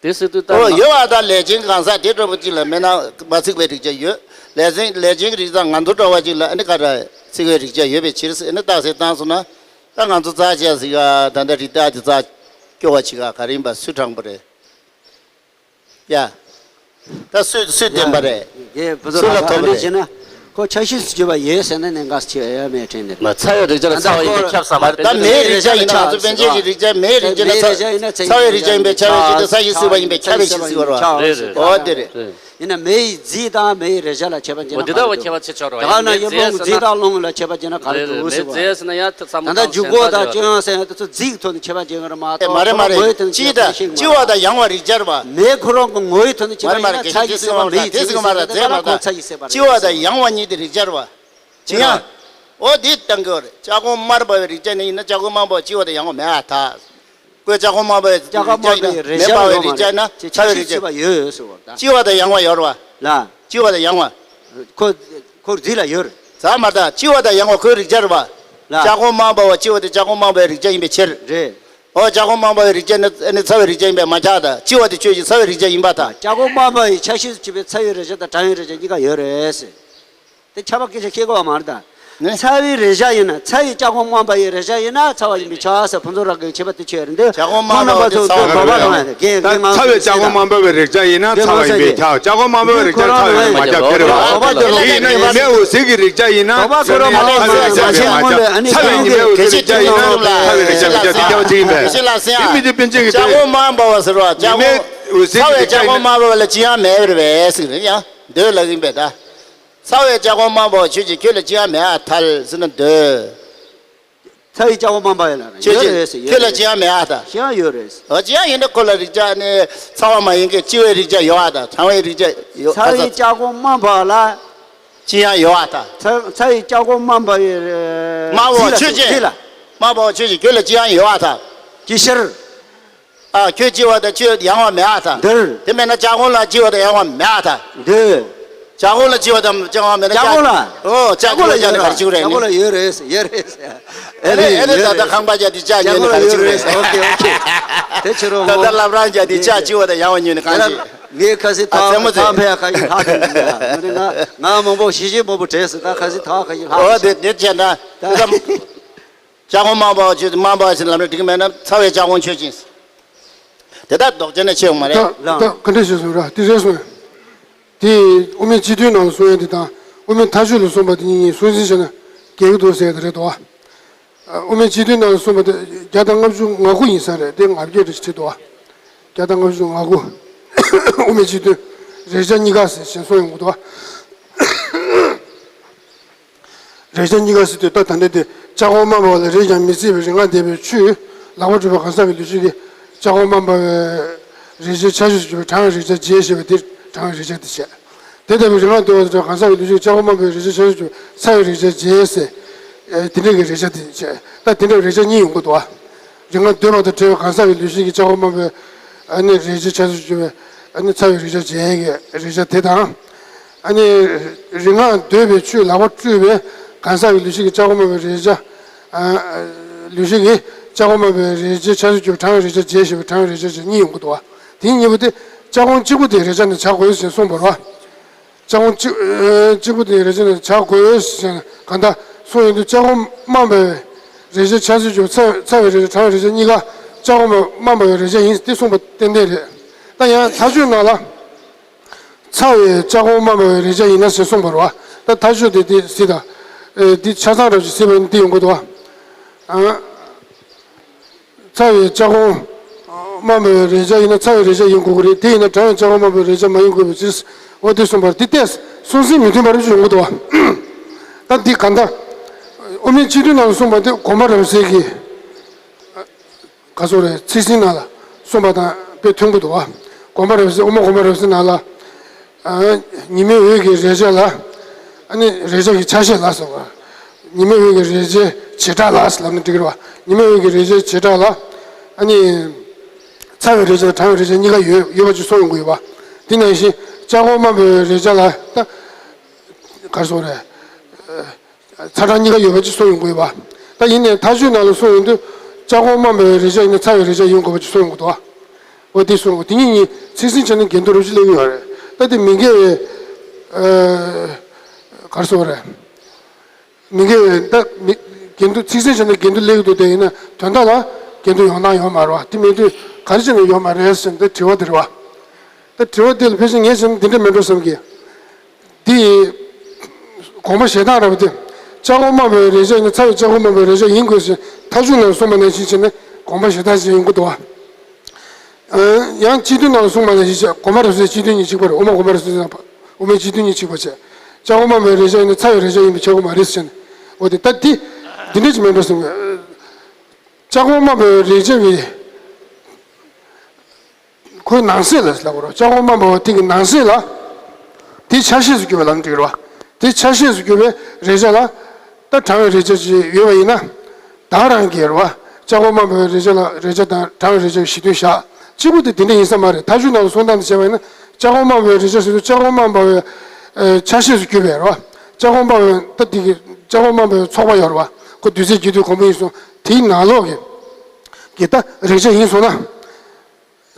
དེ་སྲིད་དུས་ལྟར་ཨོ་ན། ཡོད་བ་དང་ལས་ཅན་གང་ཟག་དེ་འདྲ་པོ་གཅིག་ལ་མེད་ན་མ་ཚིག་པའི་རེག་བྱ་ཡོད། ལས་ཅན་ལས་ཅན་གྱི་རིགས་དང་ང་ཚོ་འདྲ་བ་གཅིག་ལ་ཨ་ནི་ག་རེ་ཚིག་པའི་རེག་བྱ་ཡོད་པའི་ཕྱིར་ཟེར་ཨ་ནི་རྟགས་གསལ་བཏང་སོང་ན། ད་ང་ཚོ་རྩ་ཆེ་ཟིག་ག་ད་ལྟ་རི་དྭགས་དེ་རྩ་སྐྱོ་བ་ཆེ་ག་ག་རེ་ཡིན་པ་སུས་དྲངས་པ་རེད། ཡ། ད་སུས་སུས་བསྟན་པ་རེད། ཡ། སུ་ལ་ཐོབ་པ་རེད། ཁོ་ཆ་ཤས་སུ་གྱུར་པ་ཡོད་ཟེར་ན་གནད་འགག་ཆེ་ཡོད་མེད་དྲན་ནས། མ་ཚ་བའི་རེག་བྱ་ལ་ཚ་བ་ཡིན་པས་ཁྱབ་ས་མ་རེད། ད་མེའི་རེག་བྱ་ཡིན་ན་ང་ཚོ་པཎ་ཆེན་གྱི་རེག་བྱ་མེའི་རེག་བྱ་ན་ཚ་བའི་རེག་བྱ་ཡིན་པས་ཁྱབ་པའི་ཕྱིར་ཟེར་བ་རེད། ཨོ་དེ་རེད། ཡིན་ན་མེ་ཡི་རྫས་དང་མེ་ཡི་རེག་བྱ་ལ་ཁྱད་པར་འབྱེད་ན་ག་རེ་འདུག་འོ་འདི་ལྟ་བུ་ཁྱད་པར་ཕྱེ་ཆོག་རོགས། ད་ག་ན་ཡུལ་ལུང་རྫས་དང་རླུང་ལ་ཁྱད་པར་འབྱེད་ན་ག་རེ་འདུག་ཟེར་བ། ད་ལྟ་འཇུག་སྒོ་དང་སྤྱོད་ཡོན་ཟེར་ཡ་དེ་ཚོ་རྫས་ཀྱི་ཐོག་ནས་ཁྱད་པར་འབྱེད་ཀྱི་རེད་མ་གཏོགས། དེ་མ་རེད་མ་རེད། ཁོ་རང་ངོ་བོའི་ཐོག་ནས་ཁྱད་པར་ཤེས་ཀྱི་མ་རེད། ལྕི་བ་དང་ཡང་བ་རེག་བྱ་རེད་པ། མེ་ཁོ་རང་གི་ངོ་བོའི་ཐོག་ནས་ཁྱད་པར་ཡིན་ན་ཚ་ཡི་ཟེར་བ་མེ་ཡི་ཚིག་ཟེར་བ་མ་རེད། ཚ་ཡི་ཟེར་བ་རེད། ལྕི་བ་དང་ཡང་བ་གཉིས་དེ་རེག་བྱ་རེད་པ། ཅི་ཡང་། འོ་དེ་བཏང་གི་རེད། ལྕགས་གོང་དམར་འབར་བའི་རེག་བྱ་ནི་ཡིན་ན་ལྕགས་གོང་དམར་འབར་བ་ལྕི་བ་དང་ཡང་བ་མེད་ཨ་ཐ། ཀོས་ལྕགས་གོང་དམར་འབར་བའི་རེག་བྱ་ཡིན་ན་མེ་འབར་བའི་རེག་བྱ་ཡོད་མ་རེད། ལྕི་བ་དང་ཡང་བ་ཡོད་ཟེར་བ་རེད། ལྕི་བ་དང་ཡང་བ་ཡོད་རེད་པ། ལ། ལྕི་བ་དང་ཡང་བ། ཁོ་ཁོ་རྫི་ལ་ཡོད་རེད། ཟ་མ་ད་ལྕི་བ་དང་ཡང་བ་ཁོའི་རེག་བྱ་རེད་པ། ལ། ལྕགས་གོང་དམར་འབར་བ་ལྕི་བ་དེ་ལྕགས་གོང་དམར་འབར་བའི་རེག་བྱ་ཡིན་པའི་ཕྱིར། རེད། ཨོ་ལྕགས་གོང་དམར་འབར་བའི་རེག་བྱ་ནི་ནི་ཚ་བའི་རེག་བྱ་ཡིན་པས་མ་ཁྱབ་ད། ལྕི་བ་དེ་ཆོས་ཅན་ཚ་བའི་རེག་བྱ་ཡིན་པ་དང་། ལྕགས་གོང་དམར་འབར་བའི་ཆ་ཤས་སུ་གྱུར་པའི་ཚ་བའི་རེག་བྱ་དང་གྲང་བའི་རེག་བྱ་གཉིས་ཀ་ཡོད་རེད་ཟེར། དེ་ཁྱབ་པ་སྐད་ཆ་ཤེས་དགོས་པ་མ་རེད་ད། ནི། ཚ་བའི་རེག་བྱ་ཡིན་ན་ཚ་བའི་ལྕགས་གོང་དམར་འབར་བའི་རེག་བྱ་ཡིན་ན་ཚ་བ་ཡིན་པས་ཁྱབ་ཟེར་ཕུན་ཚོགས་རབ་རྒྱས་ཀྱི་ཁྱད་པར་དེ་ཆོས་རེད་འདུག་ལྕགས་གོང་དམར་འབར་བ་ཚོ་ཚ་བ་རེད། ད་ཚ་བའི་ལྕགས་གོང་དམར་འབར་བའི་རེག་བྱ་ཡིན་ན་ཚ་བ་ཡིན་པས་ཁྱབ། ལྕགས་གོང་དམར་འབར་བའི་རེག་བྱ་ཚ་བ་ཡིན་པས་མ་ཁྱབ་ཁྱེར་རེད་པ། དེ་ཡིན་ན་ཡིན་མེ་འོད་ཟེར་གྱི་རེག་བྱ་ཡིན་ན་ཚ་བའི་རེག་བྱ་ཡིན་ན་ཚ་བའི་རེག་བྱ་ཡིན་པས་ཁྱབ་པའི་ཚིག་ཡིན་པས། དེ་མི་དེ་པཎ་ཆེན་གྱི་མེ་འོད་ཟེར་གྱི་རེག་བྱ་ཡིན་ན་ཚ་བའི་རེག་བྱ་ཁྱབ་པའི་ཚིག་ཡིན་པས། དེ་མི་དེ་པཎ་ཆེན་གྱི་ལྕགས་གོང་དམར་འབར་བ་ཟེར་བ་ལྕགས་གོང་ཚ་བའི་ལྕགས་གོང་དམར་འབར་བ་ལ་ཅི་ཡང་མེད་པ་རེད་པས་ཟེར་ཡང་འདོད་ལ་ཡིན་པས་ད། ཚ་བའི་ལྕགས་གོང་དམར་འབར་བ་ཆོས་ཅན་ཁྱོད་ལ་ཅི་ཡང་མེད་ཨ་ཐལ་ཟེར་ན་འདོད། ཚ་བའི་ལྕགས་སྒོ་མ་འབར་བའི་ལ་ན་ཁྱོད་ཡོད་ཀྱི་རེད་ཟེར། ཡོད་ཁྱོད་ལ་རེད་ཅི་ཡང་མེད་ཨ་ད། ཅི་ཡང་ཡོད་རེད་ཟེར། འོ་ཅི་ཡང་ཡིན་ན་ཁོ་ལ་རེག་བྱ་ནི་ཚ་བ་མ་ཡིན་གྱི་ལྕི་བའི་རེག་བྱ་ཡོད་ཨ་ད། གྲང་བའི་རེག་བྱ་ཡོད་ཚ་བའི་ལྕགས་སྒོ་མ་འབར་ལ། ཅི་ཡང་ཡོད་ཨ་ད། ཚ་ཚ་བའི་ལྕགས་སྒོ་མ་འབར་བའི་དམར་པོ་ཆོས་ཅན། དམར་པོ་ཆོས་ཅན་ཁྱོད་ལ་ཅི་ཡང་ཡོད་ཨ་ད། ཀྱི་ཤར། ཨ་ཁྱོད་ལྕི་བ་དང་ཁྱོད་ཡང་བ་མེད་ཨ་ད། འདིར། དེ་མེད་ན་ལྕགས་སྒོ་ལ་ལྕི་བ་དང་ཡང་བ་མེད་ཨ་ད། འདི། ལྕགས་སྒོ་ལ་ལྕི་བ་དང་ལྕགས་སྒོ་མེད་ན་ལྕགས་སྒོ་ལ། ཨོ་ལྕགས་སྒོ་ལ་ལྕགས་སྒོ་ལ་ཡོད་རེད། ལྕགས་སྒོ་ལ་ཡོད་རེད་ཡོད་རེད། ཨེ་རེད་ཨེ་རེད། ད་ལྟ་ཁང་པ་རྒྱག་དུས་ལྕགས་ཉོས་ནས་ག་རེ་བྱེད་ཀྱི་རེད། ཨོ་ཁེ་ཨོ་ཁེ། དེ་ཕྱི་རོལ་ད་ལྟ་ངོ་ལབ་རང་རྒྱག་དུས་ལྕགས་ལྕི་བ་དང་ཡང་བ་ཉོས་ནས་གང་བྱེད། ངའི་ཁ་སེ་ཐག་ཐག་འཕེན་ཡ་ཁ་ཡིན་ལྷག་ཏུ་མི་འདུག་ཡ། ང་ནི་ང་ང་མང་པོ་ཞེ་ཞེ་མང་པོ་བྲེས་སོང་། ད་ཁ་སེ་ཐག་ཁ་ཡིན་ལྷག་ཨོ་དེ་དེ་བྱས་ན་ད། ལྕགས་སྒོ་མ་འབར་བ་ཆོས་ཅན། མ་འབར་བ་ཟེར་ལབ་ན་འགྲིག་གི་མེད་ན་ཚ་བའི་ལྕགས་སྒོ་ཆོས་ཅན། དེ་ལྟར་ལྡོག་ཅན་ནས་ཆེ་བ་མ་རེད། ད་ད་ག་འདྲ་ཞིག་གསུངས་ར་དེ་རེད་གསུངས། དེ་དབུ་མའི་སྤྱི་དོན་ནང་ལ་གསུངས་ཡ་དེ་དང་དབུ་མའི་མཐའ་དཔྱོད་ལ་གསུངས་པ་དེ་གཉིས་ཀྱི་སྲོག་འཛིན་བྱས་ན་འགལ་གྱི་འདུག་ཟེར་ཡ་དེ་རེད་དོ། དབུ་མའི་སྤྱི་དོན་ནང་ལ་གསུངས་པ་དེ་བརྒྱ་དང་ལྔ་བཅུ་ང་དགུ་ཡིན་ས་རེད། དེ་ང་བརྒྱད་རེ་ཞིག་བྲིས་འདུག་བ། བརྒྱ་དང་ལྔ་བཅུ་ང་དགུ། དབུ་མའི་སྤྱི་དོན། རེག་བྱ་གཉིས་ཀ་ཟེར་བཞིན་གསུངས་ཡོང་གི་འདུག་བ། རེག་བྱ་གཉིས་ཀ་ཟེར་དུས་ད་ད་ལྟ་དེ་ལྕགས་སྒོ་མ་འབར་བ་ལ་རེག་ཀྱང་མི་སྲིད་པའི་རིག་སྔགས་བཟླས་པའི་ཆུས་ལག་པ་བྲུས་པ་གང་ཟག་གི་ལུས་ཤེས་ཀྱིས་ལྕགས་སྒོ་མ་འབར་བའི་རེག་བྱའི་ཆ་ཤས་སུ་གྱུར་པའི་གྲང་བའི་རེག་བྱ་བརྗེད་ཞེས་པ་དེ་གྲང་བའི་རེག་བྱ་དེ་བྱས། དེ་ལྟ་བུའི་རིག་སྔགས་བཟླས་པ་དང་གང་ཟག་གི་ལུས་ཤེས་ཀྱིས་ལྕགས་སྒོ་མ་འབར་བའི་རེག་བྱའི་ཆ་ཤས་སུ་གྱུར་པའི་ཚ་བའི་རེག་བྱ་བརྗེད་ཟེར། དེ་འདྲ་གི་རེག་བྱ་དེ་བྱས། ད་དེ་འདྲ་བའི་རེག་བྱ་གཉིས་ཡོང་གི་འདུག་བ། རིག་སྔགས་བཟླས་པ་དང་བྲལ་བའི་གང་ཟག་གི་ལུས་ཤེས་ཀྱིས་ལྕགས་སྒོ་མ་འབར་བའི་ཨ་ནི་རེག་བྱའི་ཆ་ཤས་སུ་གྱུར་པའི་ཨ་ནི་ཚ་བའི་རེག་བྱ་བརྗེད་ཀྱི་རེག་བྱ་དེ་དང་། ཨ་ནི་རིག་སྔགས་བཟླས་པའི་ཆུས་ལག་པ་བཀྲུས་པའི་གང་ཟག་གི་ལུས་ཤེས་ཀྱིས་ལྕགས་སྒོ་མ་འབར་བའི་རེག་བྱ། ཨ་ལུས་ཤེས་ཀྱིས་ལྕགས་སྒོ་མ་འབར་བའི་རེག་བྱའི་ཆ་ཤས་སུ་གྱུར་པའི་གྲང་བའི་རེག་བྱ་བརྗེད་ཞེས་པའི་གྲང་བའི་རེག་བྱ་བརྗེད་གཉིས་ཡོང་གི་འདུག་བ། དེ་གཉིས་པོ་དེ་ལྕགས་སྒོ་གཅིག་པོ་དེའི་རེག་བྱ་ནི་བྱ་དགོས་ཞེས་གསུངས་པ་རེད་བ། ལྕགས་སྒོ་གཅིག་ཨ་གཅིག་པོ་དེའི་རེག་བྱ་ནི་བྱ་དགོས་ཞེས་གང་ལྟར་གསུངས་ཡོང་དུས་ལྕགས་སྒོ་མ་འབར་བའི་རེག་བྱའི་ཆ་ཤས་སུ་གྱུར་པའི་ཚ་ཚ་བའི་རེག་བྱ་གྲང་བའི་རེག་བྱ་གཉིས་ཀ་ལྕགས་སྒོ་མ་མ་འབར་བའི་རེག་བྱ་ཡིན་ཏེ་གསུངས་པ་ཏན་ཏན་རེད། ད་ཡང་མཐའ་དཔྱོད་ནང་ལ། ཚ་བའི་ལྕགས་སྒོ་མ་འབར་བའི་རེག་བྱ་ཡིན་ན་ཞེས་གསུངས་པ་རེད་བ། ད་མཐའ་དཔྱོད་དེ་དེ་གཟིགས་དང་། ཨེ་འདི་ཆ་ཚང་རབ་ཅིག་གཟིགས་པ་ཡིན་ན་འདི་ཡོང་གི་འདུག་བ། ཨ། ཚ་བའི་ལྕགས་སྒོ་མ་འབར་བའི་རེག་བྱ་ཡིན་ན་ཚ་བའི་རེག་བྱ་ཡིན་དགོས་ཀྱི་རེད། དེ་ཡིན་ན་གྲང་བའི་ལྕགས་སྒོ་མ་འབར་བའི་རེག་བྱ་མ་ཡིན་དགོས་པའི་ཕྱིར། འོ་དེ་གསུངས་པ་རེད། དེ་ལྟས་སྲོག་འཛིན་མི་མཐུན་པ་རབ་ཅིག་ཡོང་གི་འདུག་བ། ད་འདི་གང་ལྟར། དབུ་མའི་སྤྱི་དོན་ནང་ལ་གསུངས་པ་དེ་དགོངས་པ་རབ་གསལ་གྱི། ག་སོགས་རེད། ཚིག་ཟིན་ནང་ལ་གསུངས་པ་དང་དཔེ་མཐུན་པོ་འདུག་བ། དགོངས་པ་རབ་གསལ་དབུ་མ་དགོངས་པ་རབ་གསལ་ནང་ལ། ཨ་ཉི་མའི་འོད་ཀྱི་རེག་བྱ་ལ། ཨ་ནི་རེག་བྱ་གི་ཆ་ཤས་ལ་སོགས་པ། ཉི་མའི་འོད་ཀྱི་རེག་བྱའི་བྱེ་བྲག་ལ་ལབ་ན་འགྲིག་གི་རེད་བ། ཉི་མའི་འོད་ཀྱི་རེག་བྱའི་བྱེ་བྲག་ལ། ཨ་ནི། ཚ་བའི་རེག་བྱ་དང་གྲང་བའི་རེག་བྱ་གཉིས་ཀ་ཡོད་ཡོད་པ་ཅིག་གསུངས་ཡོང་གི་ཡོད་བ། དེ་ནང་བཞིན་ལྕགས་སྒོ་མ་འབར་བའི་རེག་བྱ་ལ་ད། ག་རེ་ཟེར་དགོས་རེད། ཚ་གྲང་གཉིས་ཀ་ཡོད་པ་ཅིག་གསུངས་ཡོང་གི་ཡོད་པ། ད་ཡིན་ནའི་མཐའ་དཔྱོད་ནང་ལ་གསུངས་ཡོང་དུས་ལྕགས་སྒོ་མ་འབར་བའི་རེག་བྱ་ཡིན་ན་ཚ་བའི་རེག་བྱ་ཡིན་དགོས་པ་ཅིག་གསུངས་ཡོང་གི་འདུག་བ། འོ་དེ་གསུངས་འོ་དེ་གཉིས་གཉིས་ཚིག་ཟིན་བྱས་ན་འགལ་འདུ་རབ་ཅིག་སླེབས་ཀྱི་ཡོད་རེད། ད་དེ་མི་འགལ་བའི་ཨ་ག་རེ་ཟེར་དགོས་རེད། མི་འགལ་བའི་ད་མི་འགལ་འདུ་ཚིག་ཟིན་བྱས་ན་འགལ་འདུ་སླེབས་ཀྱི་འདུག་དེ་ཡིན་ན་དོན་དག་ལ་འགལ་འདུ་ཡོང་སྟངས་ཡོད་མ་རེད་བ། དེ་མིན་དུས་ག་རེ་བྱས་ནས་ཡོད་མ་རེད་ཟེར་ན་དེ་དྲི་བ་དེ་རེད་བ། ད་དྲི་བ་དེ་ལ་ཕལ་ཆེར་ངས་བྱས་ན་འདི་འདྲ་མིན་འགྲོ་བསམ་གི། འདི་དགོངས་པ་བཞེས་སྟངས་ར་བ་དེ། ལྕགས་སྒོ་མ་འབར་བའི་རེག་བྱ་ནི་ཚ་བའི་ལྕགས་སྒོ་མ་འབར་བའི་རེག་བྱ་ཡིན་དགོས་ཟེར་མཐའ་དཔྱོད་ནང་གསུངས་པ་ནང་བཞིན་བྱས་ནས་དགོངས་པ་བཞེས་སྟངས་ཤིག་ཡོང་གི་འདུག་བ། ཡང་སྤྱི་དོན་ནང་གསུངས་པ་ནང་བཞིན་བྱས་དགོངས་པ་རབ་གསལ་སྤྱི་དོན་གཉིས་གཅིག་པ་རེད། དབུ་མ་དགོངས་པ་རབ་གསལ་དང་དབུ་མའི་སྤྱི་དོན་གཉིས་གཅིག་པ་བྱས། ལྕགས་སྒོ་མ་འབར་བའི་རེག་བྱ་ཡིན་ན་ཚ་བའི་རེག་བྱ་ཡིན་པས་ཁྱབ་ཀྱི་མ་རེད་ཟེར་ནས། འོ་དེ་ད་དེ་འདི་འདྲ་ཅིག་མིན་འགྲོ་བསམ་གི། ལྕགས་སྒོ་མ་འབར་བའི་རེག་བྱ་གི་ཁོའི་ནང་གསེས་ལ་ལབ་དགོས་རེད། ལྕགས་སྒོ་མ་འབར་བ་དེ་གི་ནང་གསེས་ལ། དེའི་ཆ་ཤས་སུ་གྱུར་པ་ལབ་ན་འགྲིག་རེད་བ། དེའི་ཆ་ཤས་སུ་གྱུར་པའི་རེག་བྱ་ལ། ད་གྲང་བའི་རེག་བྱ་ཅིག་ཡོད་པ་ཡིན་ན། ད་རང་གི་རེད་བ། ལྕགས་སྒོ་མ་འབར་བའི་རེག་བྱ་ལ་རེག་བྱ་དང་གྲང་བའི་རེག་བྱ་གི་གཞི་མཐུན་བཞག་གཅིག་པུ་དེ་དེ་འདྲ་ཡིན་ས་མ་རེད། མཐའ་དཔྱོད་ནང་ལ་གསུང་སྟངས་དེ་བྱས་པ་ཡིན་ན། ལྕགས་སྒོ་མ་འབར་བའི་རེག་བྱ་ཟེར་དུས་ལྕགས་སྒོ་མ་འབར་བའི་ཨ་ཆ་ཤས་སུ་གྱུར་པའི་རེད་བ། ལྕགས་སྒོ་མ་འབར་བའི་ད་དེ་གི་ལྕགས་སྒོ་མ་འབར་བའི་ཚོགས་པ་ཡོད་རེད་བ། ཁོ་དུས་ཚོད་རྒྱུན་དུ་གོང་འཕེལ་ཡིན་སོང་དེའི་ནང་ལོགས་ཀྱི་གི་ད་རེག་བྱ་ཡིན་སོང་ན།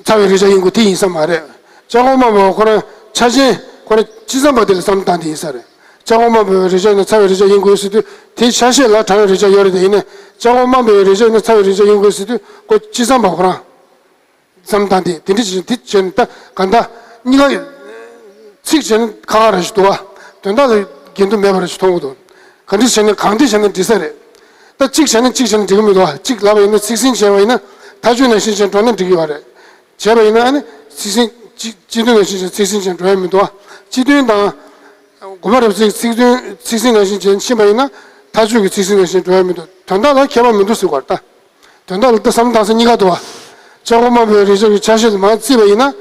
ཚ་བའི་རེག་བྱ་ཡིན་དགོས་དེ་ཡིན་ས་མ་རེད། ལྕགས་སྒོ་མ་འབར་བ་ཁོ་རང་ཆ་ཅན་ཁོ་རང་ཅི་ཙམ་པ་དེ་ལ་བསམ་བློ་བཏང་དེ་ཡིན་ས་རེད། ལྕགས་སྒོ་མ་འབར་བའི་རེག་བྱ་ཡིན་ན་ཚ་བའི་རེག་བྱ་ཡིན་དགོས་ཟེར་དུས་དེའི་ཆ་ཤས་ལ་གྲང་བའི་རེག་བྱ་ཡོད་རེད་དེ་ཡིན་ན་ལྕགས་སྒོ་མ་འབར་བའི་རེག་བྱ་ཡིན་ན་ཚ་བའི་རེག་བྱ་ཡིན་དགོས་ཟེར་དུས་ཁོ་ཅི་ཙམ་པ་ཁོ་རང་བསམ་བློ་བཏང་དེ་དེ་འདྲ་བྱས་དེ་བྱས་ནས་ད་ག་འདྲ་གཉིས་ཀ་ཚིག་བྱས་ན་ཁ་ཁ་ར་ཞིག་འདུག་བ། དོན་དག་ལ་འགལ་འདུ་མེད་པ་ར་ཞིག་མཐོང་གི་འདུག་ག་འདྲ་བྱས་ན་གང་འདྲ་བྱས་ན་འགྲིག་ས་རེད། ད་གཅིག་བྱས་ན་གཅིག་བྱས་ན་འགྲིག་གི་མི་འདུག་བ། གཅིག་ལབ་པ་ཡིན་ན་ཚིག་ཟིན་བྱས་པ་ཡིན་ན་མཐའ་དཔྱོད་ནང་བཞིན་བྱས་འགྲོ་ན་འགྲིག་གི་ཡོད་རེད། བྱས་པ་ཡིན་ན་ཨ་ནི་ཚིག་ཟིན་སྤྱི་སྤྱི་དོན་ནང་བཞིན་བྱས་ཚིག་ཟིན་བྱས་འགྲོ་ཡ་མི་འདུག་བ། སྤྱི་དོན་དང་། དགོངས་པ་རབ་གསལ་གྱི་ཚིག་དོན་ཚིག་ཟིན་ནང་བཞིན་བྱས་ཕྱིན་པ་ཡིན་ན་མཐའ་ མཐའ་དཔྱོད་ཀྱི་ཚིག་ཟིན་ནང་བཞིན་འགྲོ་ཡ་མི་འདུག་དོན་དག་ལ་ཁྱད་པར་མི་འདུག་ཟེར་བ་རེད་ད། དོན་དག་ལ་ད་བསམ་བློ་བཏང་ས་གཉིས་ཀ་འདུག་བ། ལྕགས་སྒོ་དམར་པོའི་རེག་བྱ་གི་ཆ་ཤས་ལ་མར་བརྩིས་པ་ཡིན་ན།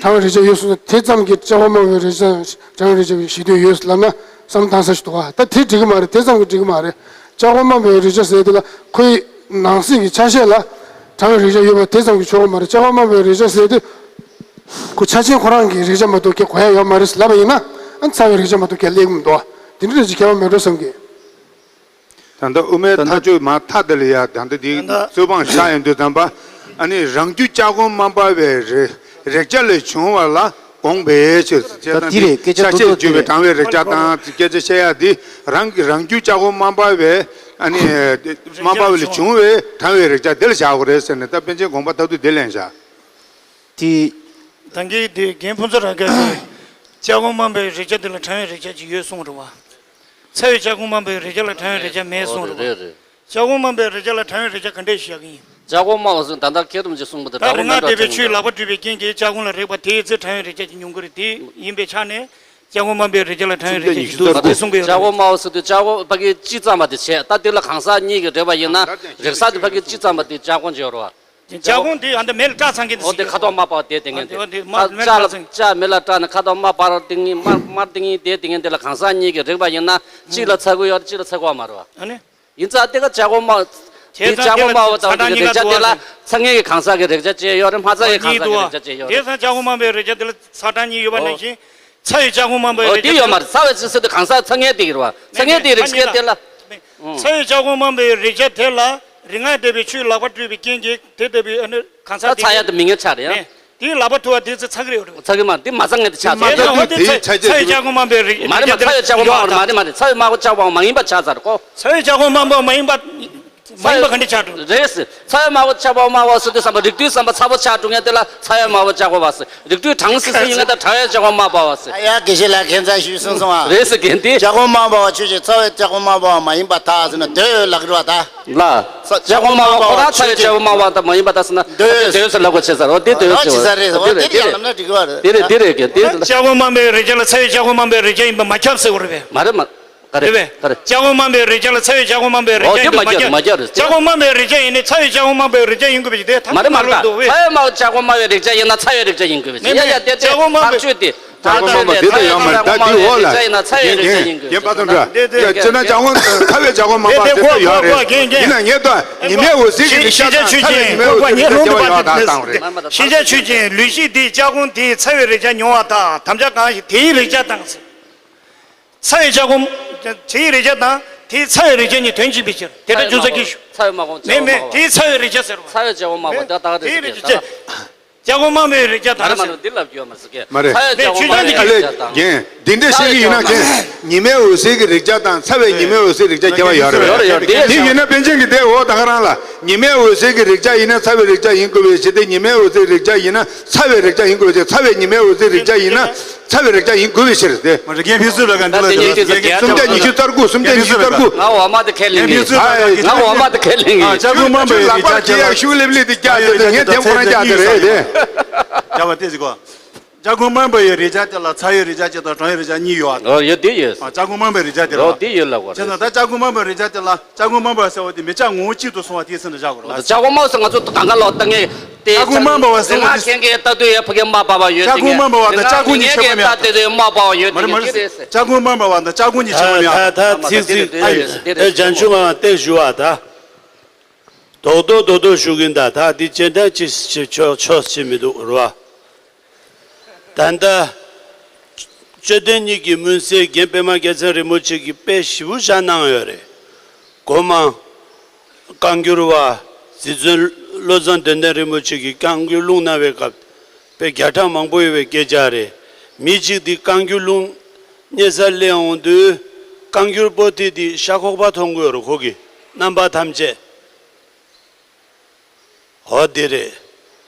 གྲང་བའི་རེག་བྱ་ཡོད་གསུངས་ན་དེ་ཙམ་གྱིས་ལྕགས་སྒོ་དམར་པོའི་རེག་བྱ་གྲང་བའི་རེག་བྱ་ཞེ་དྲག་ཡོད་ལབ་ན་བསམ་བློ་བཏང་ས་ཞིག་འདུག་བ། ད་དེ་འགྲིག་གི་མ་རེད། དེ་ཙམ་གྱིས་འགྲིག་གི་མ་རེད། ལྕགས་སྒོ་དམར་པོའི་རེག་བྱ་ཟེར་དེ་ལ་ཁོའི་ནང་གསེས་ཀྱི་ཆ་ཤས་ལ་གྲང་བའི་རེག་བྱ་ཡོད་པ་དེ་ཙམ་གྱིས་ཆོག་གི་མ་རེད། ལྕགས་སྒོ་དམར་པོའི་རེག་བྱ་ཟེར་དེ་ཁོ་ཆ་ཆེན་ཁོ་རང་གི་རེག་བྱ་མ་གཏོགས་སྐད་གོ་ཡ་ཡོད་མ་རེད་ལབ་པ་ཡིན་ན། ཨ་ཚ་བའི་རེག་བྱ་མ་གཏོགས་སྐད་སླེབས་ཀྱི་མི་འདུག་བ། དེ་འདྲ་རེད་ཅེས་ཁྱད་པར་མེད་འགྲོ་བསམ་གི། ད་ལྟ་དབུ་མའི་ད་ལྟ་མཐའ་དཔྱོད་མ་མཐའ་དེ་ལ་ཡ་ད་ལྟ་འདི་ད་ལྟ་རྩོད་སྤང་ཞིག་ཆགས་ཡོང་དུས་ཙམ་པ། ཨ་ནི་རང་རྒྱུད་ལྕགས་སྒོ་དམར་པ་བའི་རེ་རེག་བྱ་ལས་བྱུང་བ་ལ་དགོངས་པའི་ཕྱིར། ད་འདི་རེད། སྐད་ཆ་ཆ་ཤས་བརྗོད་པའི་གྲང་བའི་རེག་བྱ་དང་སྐད་ཆ་བཤད་ཡ་འདི་རང་གི་རང་རྒྱུད་ལྕགས་སྒོ་དམར་པ་བའི་ཨ་ནི་དམར་པ་བ་ལས་བྱུང་བའི་གྲང་བའི་རེག་བྱ་དེ་ལ་བཞག་དགོས་རེད་ཟེར་ནས་ད་པཎ་ཆེན་དགོངས་པ་མཐར་ཐུག་དེ་ལེན་བཞག་དེ། ད་གིན་དེ་རྒན་ཕུན་ཚོགས་རང་སྐད་ཀྱིས་ལྕགས་སྒོ་དམར་པོའི་རེག་བྱ་དེ་ལ་གྲང་བའི་རེག་བྱ་ཅིག་ཡོད་གསུངས་རེད་བ། ཚ་བའི་ལྕགས་སྒོ་དམར་པོའི་རེག་བྱ་ལ་གྲང་བའི་རེག་བྱ་མེད་གསུངས་རེད་བ། རེད་རེད། ལྕགས་སྒོ་དམར་པོའི་རེག་བྱ་ལ་གྲང་བའི་རེག་བྱ་ག་འདྲས་ཤིག་བཞག་གི་ཡིན། ལྕགས་སྒོ་དམར་པོ་ཟེར་ད་ལྟ་མཁས་གྲུབ་ཀྱིས་གསུངས་པ་དེ་ད་རིག་སྔགས་འདས་པའི་ཆོས་ལག་པ་བཀྲུས་པའི་རྐྱེན་གྱིས་ལྕགས་སྒོ་ལ་རེག་པ་དེའི་ཚེ་གྲང་བའི་རེག་བྱ་ཅིག་མྱོང་གི་རེད། དེ་ཡིན་པའི་ཆ་ནས་ལྕགས་སྒོ་དམར་པོའི་རེག་བྱ་ལ་གྲང་བའི་རེག་བྱ་ཅིག་འདུག་ཟེར་དེ་གསུང་གི་ཡོད་རེད། ལྕགས་སྒོ་དམར་པོ་ཟེར་དུས་ལྕགས་སྒོ་ཕ་གི་སྤྱི་ཙམ་པ་དེ་བྱས། ད་དེ་ལ་གང་ཟག་གཉིས་ཀྱི་རེག་པ་ཡིན་ན་རེག་ས་དེ་ཕ་གི་སྤྱི་ཙམ་པ་དེ་ལྕགས་སྒོ་འཇོག་རོགས། ལྕགས་སྒོ་དེ་ཨ་འདི་མེ་ལ་སྐྲག་ཚང་གི་འདི་འོ་དེ་ཁ་དོག་དམར་པ་དེ་དེ་ངན་དེ། ཨ་འདི་མ་མེ་ལ་ལྕགས་སྐྲག་ལ་ཚང་། ལྕགས་མེ་ལ་སྐྲག་ནས་ཁ་དོག་དམར་པ་དེ་ངན་དམར་དམར་དེ་ངན་དེ་དེ་ངན་དེ་ལ་གང་ཟག་གཉིས་ཀྱི་རེག་པ་ཡིན་ན་གཅིག་ལ་ཚ་ཁུ་ཡོད་རེད། གཅིག་ལ་ཚ་ཁུ་ཡོད་མ་རེད་བ། ཨ་ནི། ཡིན་ཙང་དེ་ག་ལྕགས་སྒོ་དམར་དེ་བྱས་ཙང་ལྕགས་སྒོ་དེ་ལ་དམར་པོ་དང་ཚ་གྲང་དེ་གི་གཉིས་རེག་ཀ་བྱ་དེ་ལ་འདུག་བ། ཚ་ངེས་ཀྱི་གང་ཟག་གི་རེག་བྱ་བྱས་ཡོད་རེད། སྨྲ་རྩ་ཡི་གང་ཟག་གི་རེག་བྱ་བྱས་ཡོད་རེད། དེ་ཡིན་ཙང་ལྕགས་སྒོ་དམར་པོའི་རེག་བྱ་དེ་ལ་ཚ་གྲང་གཉིས་ཡོད་པ་ནང་བཞིན། ཚ་བའི་ལྕགས་སྒོ་དམར་པོའི་ཨོ་རེག་དེ་བྱ་ཡོད་དེ་མ་རེད། ཚ་བའི་ཚེ་ཟེར་དུས་གང་ཟག་ཚ་ངེས་དེ་གི་རེད་བ། ཚ་ངེས་དེ་རེག་སྐད་དེ་ལ། ཚ་བའི་ལྕགས་སྒོ་དམར་པོའི་རེག་བྱ་དེ་ལ་རིག་སྔགས་འདས་པའི་ཆོས་ལག་པ་བཀྲུས་པའི་རྐྱེན་གྱིས་དེ་ལྟ་བུའི་ཨ་ནི་གང་ཟག་ད་ཚ་ཡ་དེ་མི་ངན་ཆགས་རེད་ཡ། ནས་དེའི་ལག་པ་ཐུ་བ་དེ་ཚེ་ཚ་གི་རེད་བ། ཚ་གི་མ་དེ་མ་ཚ་ངེས་དེ་ཆགས་ཚར་རེད། ཚ་ཡ་དེ་ཚ་བའི་ལྕགས་སྒོ་དམར་པོའི་རེག་མ་རེད་མ་རེད། ཚ་བའི་ལྕགས་སྒོ་དམར་པོ་མ་རེད་མ་རེད། ཚ་བའི་དམར་པོ་ལྕགས་སྒོ་མ་ཡིན་པ་ཆགས་ཚར་གོ། ཚ་བའི་ལྕགས་སྒོ་དམར་པོ་མ་ཡིན་པ། མ་ཡིན་པ་ག་འདྲ་ཆགས་འགྲོ། རེད་ཟེར། ཚ་བའི་དམར་པོ་ལྕགས་སྒོ་དམར་པོ་ཟེར་དུས་ཙམ་པ་རིགས་རྒྱུད་ཙམ་པ་ཚ་པོ་ཆགས་འགྲོ་ངེས་དེ་ལ་ཚ་བའི་དམར་པོ་ལྕགས་སྒོ་བ་ཟེར། རིགས་རྒྱུད་གྲང་སིང་སིང་ཡིན་ངེས་དེ་གྲང་བའི་ལྕགས་སྒོ་དམར་པོ་བ་ཟེར། ཨ་ཡ་དགེ་བཤེས་ལགས་ཁྱེད་ཚ་ཞུས་སོང་སོང་ཨ། རེད་ཟེར་གན་དེ། ལྕགས་སྒོ་དམར་པོ་བ་ཆོས་ཅན་ཚ་བའི་ལྕགས་སྒོ་དམར་པོ་བ་མ་ཡིན་པར་ཐལ་ཟེར་ན་དོན་ལག་རེད་བ་ད། ལ། ལྕགས་སྒོ་དམར་པོ་ཁོ་རང་ཚ་བའི་ལྕགས་སྒོ་དམར་པོ་དང་མ་ཡིན་པ་ད་ཟེར་ན། འདོད། འདོད་ཟེར་ལབ་དགོས་ཆེ་ཟེར། འོ་དེ་འདོད་ཟེར་བ། འདོད་ཟེར་བ་དེ་ཡང་ལབ་ན་འགྲིག་གི་བ་རེད། དེ་རེད་དེ་རེད་གན་དེ་ཟེར་ན། ལྕགས་སྒོ་དམར་པོའི་རེག་བྱ་ལ་ཚ་བའི་ལྕགས་སྒོ་དམར་པོའི་རེག་བྱ་ཡིན་པ་མ་ཁྱབ་ཟེར་བ་རེད་པས། མ་རེད་མ། ག་རེ། རེད་པས། ག་རེ། ལྕགས་སྒོ་དམར་པོའི་རེག་བྱ་ལ་ཚ་བའི་ལྕགས་སྒོ་དམར་པོའི་རེག་ཨོ་བྱ་དེ་ཡིན་པ་མ་མ་ཁྱབ་རེད་མ་ཁྱབ་རེད། ལྕགས་སྒོ་དམར་པོའི་རེག་བྱ་ཡིན་ནའི་ཚ་བའི་ལྕགས་སྒོ་དམར་པོའི་རེག་བྱ་ཡིན་དགོས་པའི་དེ་ཐ་མ་རེད་མ་མ་རེད་ད། འདུག་པས། ཚ་བའི་དམར་པོ་ལྕགས་སྒོ་དམར་པོའི་རེག་བྱ་ཡིན་ན་ཚ་བའི་རེག་བྱ་ཡིན་དགོས་པའི་མེད་ཚེ་ཡ་མེད་ཡ་དེ་དེ་ལྕགས་སྒོ་དམར་ཐག་པོ་ཆོད་དེ། ལྕགས་སྒོ་དམར་པོ་དེ་ལྟ་ཡོད་མ་རེད། ད་དེ་འོག་ལ་རྒན་རྒན་རྒན་པ་ཚོ་འདྲ་ཅེ་ན་ལྕགས་སྒོ་ཚ་བའི་ལྕགས་སྒོ་དམར་པོ་དེ་ལྟ་ཡོད་རེད། ཡིན་ན་ངས་ད་ཉི་མའི་འོད་ཟེར་གྱི་རེག་བྱ་དང་ཚ་བའི་ཉི་མའི་འོད་ཟེར་གྱི་རེག་བྱ་དང་ཚ་བའི་ཉི་མའི་འོད་ཟེར་གྱི་རེག་བྱ་ཡོད་རེད་ད་བཏང་རེད། ཤེས་བྱ་ཆོས་ཅན། ལུས་ཤེས་དེས་ལྕགས་སྒོ་དེའི་ཚ་བའི་རེག་བྱ་མྱོང་བ་དང་དམ་བཅའ་གང་ཞིག་དེའི་རེག་བྱ་དང་ཟེར། ཚ་བའི་ལྕགས་སྒོ། དེའི་རེག་བྱ་དང་དེའི་ཚ་བའི་རེག་བྱ་གཉིས་དོན་གཅིག་པའི་ཕྱིར། དེ་ལྟར་ཚ་བའི་ཅུང་ཟད་དམར་པོ་གྱིས་ཤོག་ཚ་བའི་དམར་པོ་ལྕགས་སྒོ་མེད་མེད་དམར་པོ། དེའི་ཚ་བའི་རེག་བྱ་ཟེར་བ། ཚ་བའི་ལྕགས་སྒོ་དམར་པོ་དེ་ལྟ་ག་དེའི་རེག་བྱ་ལྕགས་སྒོ་དམར་པོའི་རེག་བྱ་དང་ཟེར། མ་རེད་མ་རེད། འདི་ལབ་རྒྱུ་ཡོད་མ་རེད་ཟེར་གི། མ་རེད། ཚ་བའི་ལྕགས་སྒོ་དམར་པོའི་རེག་བྱ་དང་། རྒན། འདི་འདྲ་བཤད་ཀྱི་ཡིན་ན་ཁྱེད་ཉི་མའི་འོད་ཟེར་གྱི་རེག་བྱ་དང་ཚ་བའི་ཉི་མའི་འོད་ཟེར་རེག་བྱ་ཁྱད་པར་ཡོད་རེད། ཡོད་རེད་ཡོད་རེད། དེ་དེ་ཡིན་ན་པཎ་ཆེན་གྱིས་དེ་འོ་ད་ག་རང་ལ་ཉི་མའི་འོད་ཟེར་གྱི་རེག་བྱ་ཡིན་ན་ཚ་བའི་རེག་བྱ་ཡིན་དགོས་པའི་ཕྱིར་ཏེ། ཉི་མའི་འོད་ཟེར་རེག་བྱ་ཡིན་ན་ཚ་བའི་རེག་བྱ་ཡིན་དགོས་པའི་ཕྱིར། ཚ་བའི་ཉི་མའི་འོད་ཟེར་རེག་བྱ་ཡིན་ན་ཚ་བའི་རེག་བྱ་ཡིན་དགོས་པའི་ཕྱིར་ཏེ། མ་རེད། རྒན་ཕུན་ཚོགས་ལགས་ག་འདི་ལ་འདི་ལ་སུམ་བརྒྱ་ཉི་ཤུ་རྩ་དགུ། སུམ་བརྒྱ་ཉི་ཤུ་རྩ་དགུ། ང་འོ་མ་དེ་ཁས་ལེན་གི། ང་འོ་མ་དེ་ཁས་ལེན་གི། ལྕགས་སྒོ་དམར་པོའི་རེག་བྱ་དེ་ལ་ཤུགས་ལེབ་ལེབ་དེ་བཀྱག་དེ་ངས་དེ་ཁོ་རང་བཀྱག་དེ་རེད་དེ། ལྕགས་སྒོ་དམར་པོ་ཡི་རེག་བྱ་དེ་ལ་ཚ་བའི་རེག་བྱ་གཅིག་དང་གྲང་བའི་རེག་བྱ་གཉིས་ཡོད་ཨ། ཨོ་ཡོད་དེ་ཡོད། ཨ། ལྕགས་སྒོ་དམར་པོའི་རེག་བྱ་དེ་ལ། ཨོ་དེ་ཡོད་ལ་གོ། བྱས་ཙང་ད་ལྕགས་སྒོ་དམར་པོའི་རེག་བྱ་དེ་ལ་ལྕགས་སྒོ་དམར་པོ་ཟེར་བ་དེ་མི་ལྕགས་ངོ་བོ་གཅིག་ཏུ་སོང་བ་དེའི་ཚེ་ན་བཞག་དགོས་རེད་བ། ལྕགས་སྒོ་དམར་པོ་ཟེར་ང་ཚོ་གང་ག་ལོག་ལྟ་ངེས་དེ། ལྕགས་སྒོ་དམར་པོ་བ་ཟེར་བ་ལ་ཁྱེད་ཀྱིས་ལྟ་དུས་ཡ་ཕ་གི་དམར་པ་བ་ཡོད་དེ་ངེས། ལྕགས་སྒོ་དམར་པོ་བ་དང་ལྕགས་སྒོ་གཉིས་ཁྱད་པར་མེད་ཨ། ལྟ་དུས་དམར་པ་བ་ཡོད་དེ་ངེས་དེ་རེད་ཟེར། ལྕགས་སྒོ་དམར་པོ་བ་དང་ལྕགས་སྒོ་གཉིས་ཁྱད་པར་མེད་ཨ། ད་ད་ཚིག་ཚིག་ཨ་ཡོད་དེ་རེད། ཨེ་བྱང་ཆུབ་མ་བ་ཏེ་ཞུ་བ་ད། རྡོག་རྡོག་རྡོག་རྡོག་ཞུ་གིན་ད་ད་འདི་ཅེ་འདྲ་ཅི་ཅི་ཆོག་ཆོག་ཅི་མི་འདུག་རོ། ད་ལྟ་དཔྱོད་ལྡན་གཉིས་ཀྱི་སྨོན་སྲས་རྒན་པད་མ་རྒྱལ་མཚན་རིན་པོ་ཆེ་གིས་དཔེ་ཞིབ་པོ་བཞག་གནང་ཡོད་རེད། སྒོ་མང་བཀའ་འགྱུར་བ་རྗེ་བཙུན་བློ་བཟང་དོན་ལྡན་རིན་པོ་ཆེ་གིས་བཀའ་འགྱུར་ལུང་གནང་བའི་སྐབས་དཔེ་བརྒྱ་ཕྲག་མང་པོ་ཡོད་པའི་སྐད་ཆ་རེད། མི་གཅིག་འདི་བཀའ་འགྱུར་ལུང་གནས་སར་སླེབས་འོང་དུས་བཀའ་འགྱུར་པོ་ཏི་འདི་ཤ་ཁོག་པ་མཐོང་གི་ཡོད་རེད། ཁོ་གིས་རྣམ་པ་ཐམས་ཅད། འོ་དེ་རེད།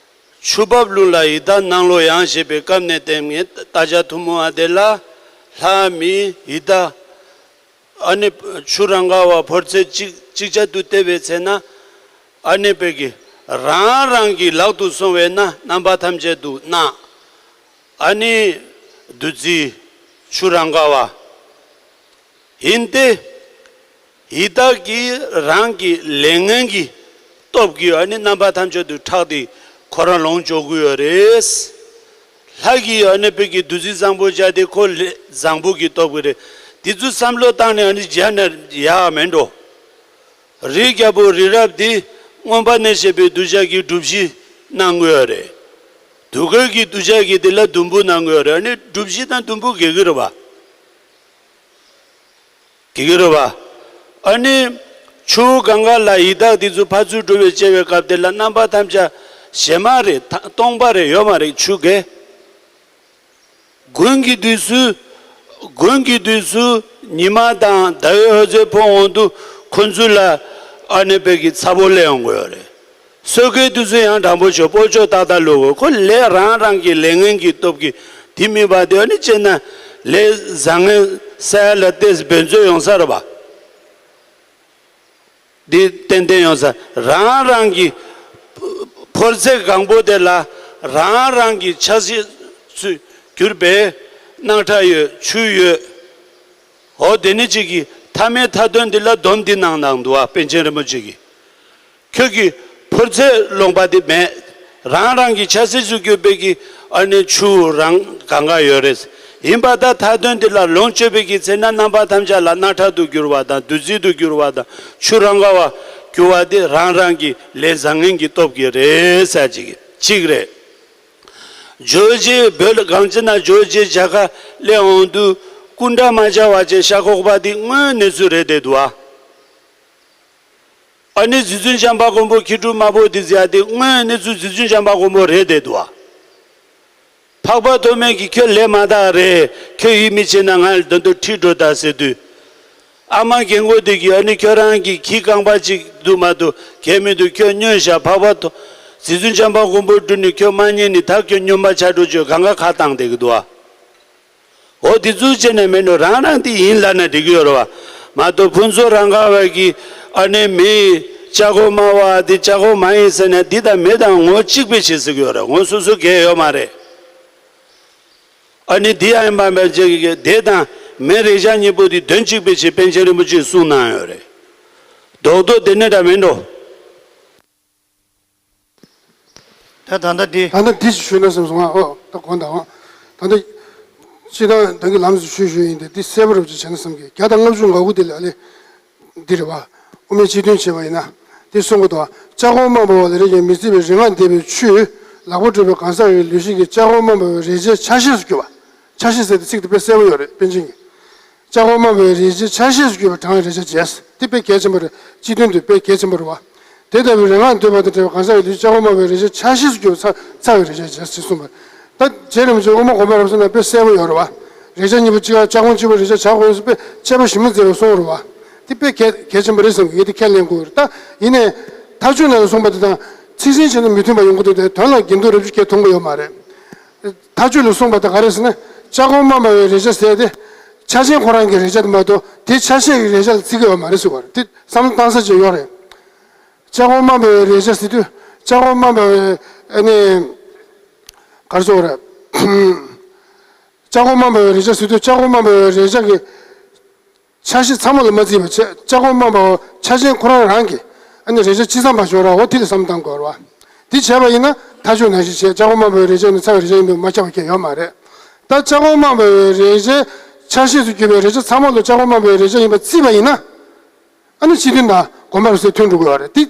ཆུ་འབབ་ཀླུང་ལ་ཡི་དྭགས་ནང་ལོགས་ཡང་ཞེས་པའི་སྐབས་ནས་བསྟན་ངས་རྟ་ལྕག་ཐུན་མོང་བ་དེ་ལ་ལྷ་མི་ཡི་དྭགས་ཨ་ནི་ཆུ་རང་ག་བ་ཕོར་ཚད་གཅིག་གཅིག་ཆ་དུ་བལྟས་པའི་ཚེ་ན་ཨ་ནི་དཔེ་གི་རང་རང་གི་ལག་ཏུ་སོང་བས་ན་རྣམ་པ་ཐམས་ཅད་དུ་སྣང་། ཨ་ནི་བདུད་རྩི་ཆུ་རང་ག་བ་ཡིན་ཏེ། ཡི་དྭགས་ཀྱི་རང་གི་ལས་ངན་གྱི་སྟོབས་ཀྱིས་ཨ་ནི་རྣམ་པ་ཐམས་ཅད་དུ་ཁྲག་དེ་ཁོ་རང་ལོངས་སྤྱོད་ཀྱི་ཡོད་རེད། ལྷ་གི་ཨ་ནི་བོད་ཀྱི་བདུད་རྩི་བཟང་པོ་བྱ་དེ་ཁོ་ལས་བཟང་པོ་གི་སྟོབས་ཀྱིས་རེད། དེ་ཚོ་བསམ་བློ་བཏང་ནས་ཨ་ནི་བྱས་ན་ཡག་མེད་འགྲོ། རི་རྒྱལ་པོ་རི་རབ་དེ་མངོན་པ་ནས་བཤད་པའི་གདུལ་བྱ་གི་སྒྲུབ་གཞི་གནང་དགོས་རེད། དུས་འཁོར་གྱི་གདུལ་བྱ་གི་དེ་ལ་དུམ་བུ་གནང་དགོས་རེད། ཨ་ནི་སྒྲུབ་གཞི་དང་དུམ་བུ་དགེ་གི་རེད་པ། དགེ་གི་རེད་པ། ཨ་ནི་ཆུ་གང་ག་ལ་ཡི་དྭགས་དེ་ཚོ་ཕར་ཚུར་འགྲོ་བའི་བཅར་བའི་སྐབས་དེ་ལ་རྣམ་པ་ཐམས་ཅད་བྱེ་མ་རེད། ཐ་སྟོང་པ་རེད། ཡོད་མ་རེད། ཆུ་དགེ། དགུན་གྱི་དུས་སུ། དགུན་གྱི་དུས་སུ་ཉི་མ་དང་ཟླ་བའི་འོད་ཟེར་ཕོག་འོང་དུས་ཁོ་ཚོ་ལ་ཨ་ནི་བོད་ཀྱི་ཚ་པོ་སླེབས་ཡོང་གི་ཡོད་རེད། སོས་ཀའི་དུས་སུ་ཡང་དྲང་པོ་བྱོས། སྤོ་ཆོག་ཏག་ཏག་ལུས་དགོས། ཁོ་ལས་རང་རང་གི་ལས་ངན་གྱི་སྟོབས་ཀྱིས་དེ་མིན་པ་དེ་ཨ་ནི་བྱས་ན་ལས་བཟང་ངན་ས་ཡ་ལ་ཏོག་ཙམ་འབད་རྩོལ་ཡོང་ས་རེད་པ། འདི་ཏན་ཏན་ཡོང་ས། རང་རང་གི་ཕོ་ཚོད་གང་པོ་དེ་ལ་རང་རང་གི་ཆ་ཤས་སུ་གྱུར་པའི་རྣག་ཁྲག་ཡོད། ཆུ་ཡོད། འོ་དེ་ནི་གཅིག་གིས་མཐའ་མའི་མཐའ་དོན་འདི་ལ་སྡོམ་འདི་གནང་གནང་འདུག་པ། པཎ་ཆེན་རིན་པོ་ཆེ་གིས། ཁྱོད་ཀྱི་ཕོ་ཚོད་ལོངས་པ་དེ་མེད། རང་རང་གི་ཆ་ཤས་སུ་གྱུར་པའི་གི་ཨ་ནི་ཆུ་རང་གང་ག་ཡོད་རེད། ཡིན་པ་ད་མཐའ་དོན་འདི་ལ་ལོངས་སྤྱོད་པའི་གི་ཚེ་ན་རྣམ་པ་ཐམས་ཅད་ལ་རྣག་ཁྲག་ཏུ་གྱུར་པ་དང་བདུད་རྩི་ཏུ་གྱུར་པ་དང་ཆུ་རང་ག་བ་གྱུར་པ་དེ་རང་རང་གི་ལས་བཟང་ངན་གྱི་སྟོབས་ཀྱིས་རེད་ཟེར་གཅིག་གཅིག་རེད། ཇོ་རྗེ་བོད་གངས་ཅན་ན་ཇོ་རྗེ་མཇལ་ཁ་སླེབས་འོང་དུས་སྐུ་འདྲ་མ་བྱ་བ་ཅན་ཤ་ཁོག་པ་དེ་དངོས་གནས་ཚུལ་རེད་བསྡད་འདུག་ཨ། ཨ་ནི་རྗེ་བཙུན་བྱམས་པ་མགོན་པོ་ཁྱི་ཕྲུག་དམར་པོ་འདི་ཟེར་ཡ་དེ་དངོས་གནས་ཚུལ་རྗེ་བཙུན་བྱམས་པ་མགོན་པོ་རེད་བསྡད་འདུག་ཨ། འཕགས་པ་ཐོགས་མེད་ཀྱིས་ཁྱོད་ལས་མ་དག་རེད། ཁྱོད་ཡིད་མི་ཆེས་ན་ང་ལ་ད་དུང་ཁྲིད་འགྲོ་དང་ཟེར་དུས། ཨ་མ་རྒན་གོག་འདི་གིས་ཨ་ནི་ཁྱོད་རང་གི་ཁྱི་རྐང་པ་གཅིག་འདུག་མ་འདུག་གལ་མི་འདུག་ཁྱོད་སྨྱོས་ཤག་འཕགས་པ་ཐོགས། རྗེ་བཙུན་བྱམས་པ་མགོན་པོ་སྒྲུབ་ནས་ཁྱོད་མ་རྙེད་ནས་ད་ཁྱོད་སྨྱོན་པ་ཆགས་འགྲོ་ཆོག་གང་ག་ཁ་བཏང་བསྡད་ཀྱི་འདུག་ཨ། འོ་དེ་ཚོ་བྱས་ནས་མེད་ནོ། རང་རང་དེ་ཡིན་ལབ་ན་འགྲིག་གི་ཡོད་རེད་བ། མ་གཏོགས་ཕུན་ཚོགས་རང་ག་བ་གི་ཨ་ནི་མི་ལྕགས་སྒོ་དམར་བ་དེ་ལྕགས་སྒོ་མ་ཡིན་ཟེར་ནས་འདི་དང་མི་དང་ངོ་གཅིག་པའི་ཕྱིར་ཟེར་གི་ཡོད་རེད། ངོ་སོ་སོ་འགལ་ཡོད་མ་རེད། ཨ་ནི་འདི་ཡང་ཡིན་པ་མེད་ཅེས་ཀྱི་དེ་དང་མི་རེག་བྱ་གཉིས་པོ་དེ་དོན་གཅིག་པའི་ཕྱིར་པཎ་ཆེན་རིན་པོ་ཆེས་གསུངས་གནང་ཡོད་རེད། རྡོག་རྡོག་དེ་ནས་འདྲ་མིན་འགྲོ། ད་ད་ལྟ་འདི། ད་ལྟ་འདི་ཞུས་ན་བསམ་སོང་ང་། ཨོ་ད་དགོངས་དག་ད་ལྟ་སྤྱི་བཏང་ད་གི་ལམ་སུ་ཞུས་ཞུས་ཡིན་ཏེ། འདི་གསལ་པོ་རུ་ཅིག་བྱས་ན་བསམ་གི། བརྒྱ་དང་ལྔ་བཅུ་ང་དགུ་དེ་ལ་ཨ་ལེ་འདི་རེད་བ། དབུ་མའི་སྤྱི་དོན་བྱས་པ་ཡིན་ན་དེ་གསུང་གི་འདུག་ལྕགས་སྒོ་དམར་པོ་ལ་རེག་ཀྱང་མི་སྲིད་པའི་རིག་སྔགས་བཟླས་པའི་ཆུས་ལག་པ་གྲུབ་པའི་གང་ཟག་གི་ལུས་ཤེས་ཀྱི་ལྕགས་སྒོ་དམར་པོའི་རེག་བྱའི་ཆ་ཤས་སུ་གྱུར་པ། ཆ་ཤས་ཟེར་ཏེ་ཚིག་དེ་དཔེ་གསལ་པོ་ཡོད་རེད། པཎ་ཆེན་གྱི། ལྕགས་སྒོ་དམར་པོའི་རེག་བྱའི་ཆ་ཤས་སུ་གྱུར་པ་གྲང་བའི་རེག་བྱ་བྱས། དེ་དཔེ་གལ་ཆེན་པོ་རེད། སྤྱི་དོན་དུ་དཔེ་གལ་ཆེན་པོ་རེད་བ། དེ་ལྟ་བུའི་རིག་སྔགས་བཟླས་པ་དང་འབྲེལ་བའི་གང་ཟག་གི་ལུས་ལྕགས་སྒོ་དམར་པོའི་རེག་བྱའི་ཆ་ཤས་སུ་གྱུར་པ་ཚ་ཚ་བའི་རེག་བྱ་བྱས་ཟེར་གསུངས་པ་རེད། ད་རྗེ་རིན་པོ་ཆེ་དབུ་མ་དགོངས་པ་རབ་གསལ་ན་དཔེ་གསལ་པོ་ཡོད་རེད་བ། རེག་བྱ་གཉིས་པོ་གཅིག་ལྕགས་སྒོ་གཅིག་པོ་རེག་བྱ་བྱ་དགོས་ཟེར་དཔེ་དཔྱད་པ་ཞིབ་མོ་མཛད་པའི་གསུང་རེད་བ། དེ་དཔེ་གལ་གལ་ཆེན་པོ་རེད་བསམ་གི། ངས་དེ་ཁས་ལེན་དགོས་རེད། ད་ཡིན་ནའི་མཐའ་དཔྱོད་ནང་ལ་གསུངས་པ་དེ་དང་ཚིག་ཟིན་བྱས་ན་མི་མཐུན་པ་ཡོང་གི་འདུག་དེ་དོན་ལ་འགལ་འདུ་རབ་ཅིག་སྐྱེ་ཐུབ་ཀྱི་ཡོད་མ་རེད། མཐའ་དཔྱོད་ལ་གསུངས་པ་དེ་ག་རེ་ཟེར་ན། ལྕགས་སྒོ་དམར་པོའི་རེག་བྱ་ཟེར་དེ། ཆ་ཤས་ཁོ་རང་གི་རེག་བྱ་དེ་མ་གཏོགས་དེའི་ཆ་ཤས་ཀྱི་རེག་བྱ་ལ་བརྩི་གི་ཡོད་མ་རེད་ཟེར་བ་རེད། དེ་བསམ་བློ་བཏང་ས་ཅིག་ཡོད་རེད། ལྕགས་སྒོ་དམར་པོའི་རེག་བྱ་ཟེར་དུས་ལྕགས་སྒོ་དམར་པོའི་ཨ་ནི། ག་རེ་ཟེར་དགོས་རེད། ལྕགས་སྒོ་དམར་པོའི་རེག་བྱ་ཟེར་དུས་ལྕགས་སྒོ་དམར་པོའི་རེག་བྱ་གི་ཆ་ཤས་ཚང་མ་ལ་མ་བརྩིས་པ་བྱས། ལྕགས་སྒོ་དམར་པོ་ཆ་ཤས་ཁོ་རང་རང་གི་ཨ་ནི་རེག་བྱ་ཅི་ཙམ་པ་བྱུང་ར་འོ་དེ་ལ་བསམ་བཏང་དགོས་ར་བ། དེ་བྱས་པ་ཡིན་ན་མཐའ་དཔྱོད་ནང་བཞིན་བྱས། ལྕགས་སྒོ་དམར་པོའི་རེག་བྱ་ནི་ཚ་བའི་རེག་བྱ་ཡིན་པས་མ་ཁྱབ་པ་གང་ཡང་ཡོད་མ་རེད། ད་ལྕགས་སྒོ་དམར་པོའི་རེག་བྱའི་ཆ་ཤས་སུ་གྱུར་པའི་རེག་བྱ་ཚང་མ་ལ་ལྕགས་སྒོ་དམར་པོའི་རེག་བྱ་ཡིན་པ་བརྩིས་པ་ཡིན་ན། ཨ་ནི་སྤྱི་དོན་དང་དགོངས་པ་རབ་གསལ་མཐུན་འགྲོ་གི་ཡོད་རེད། དེ་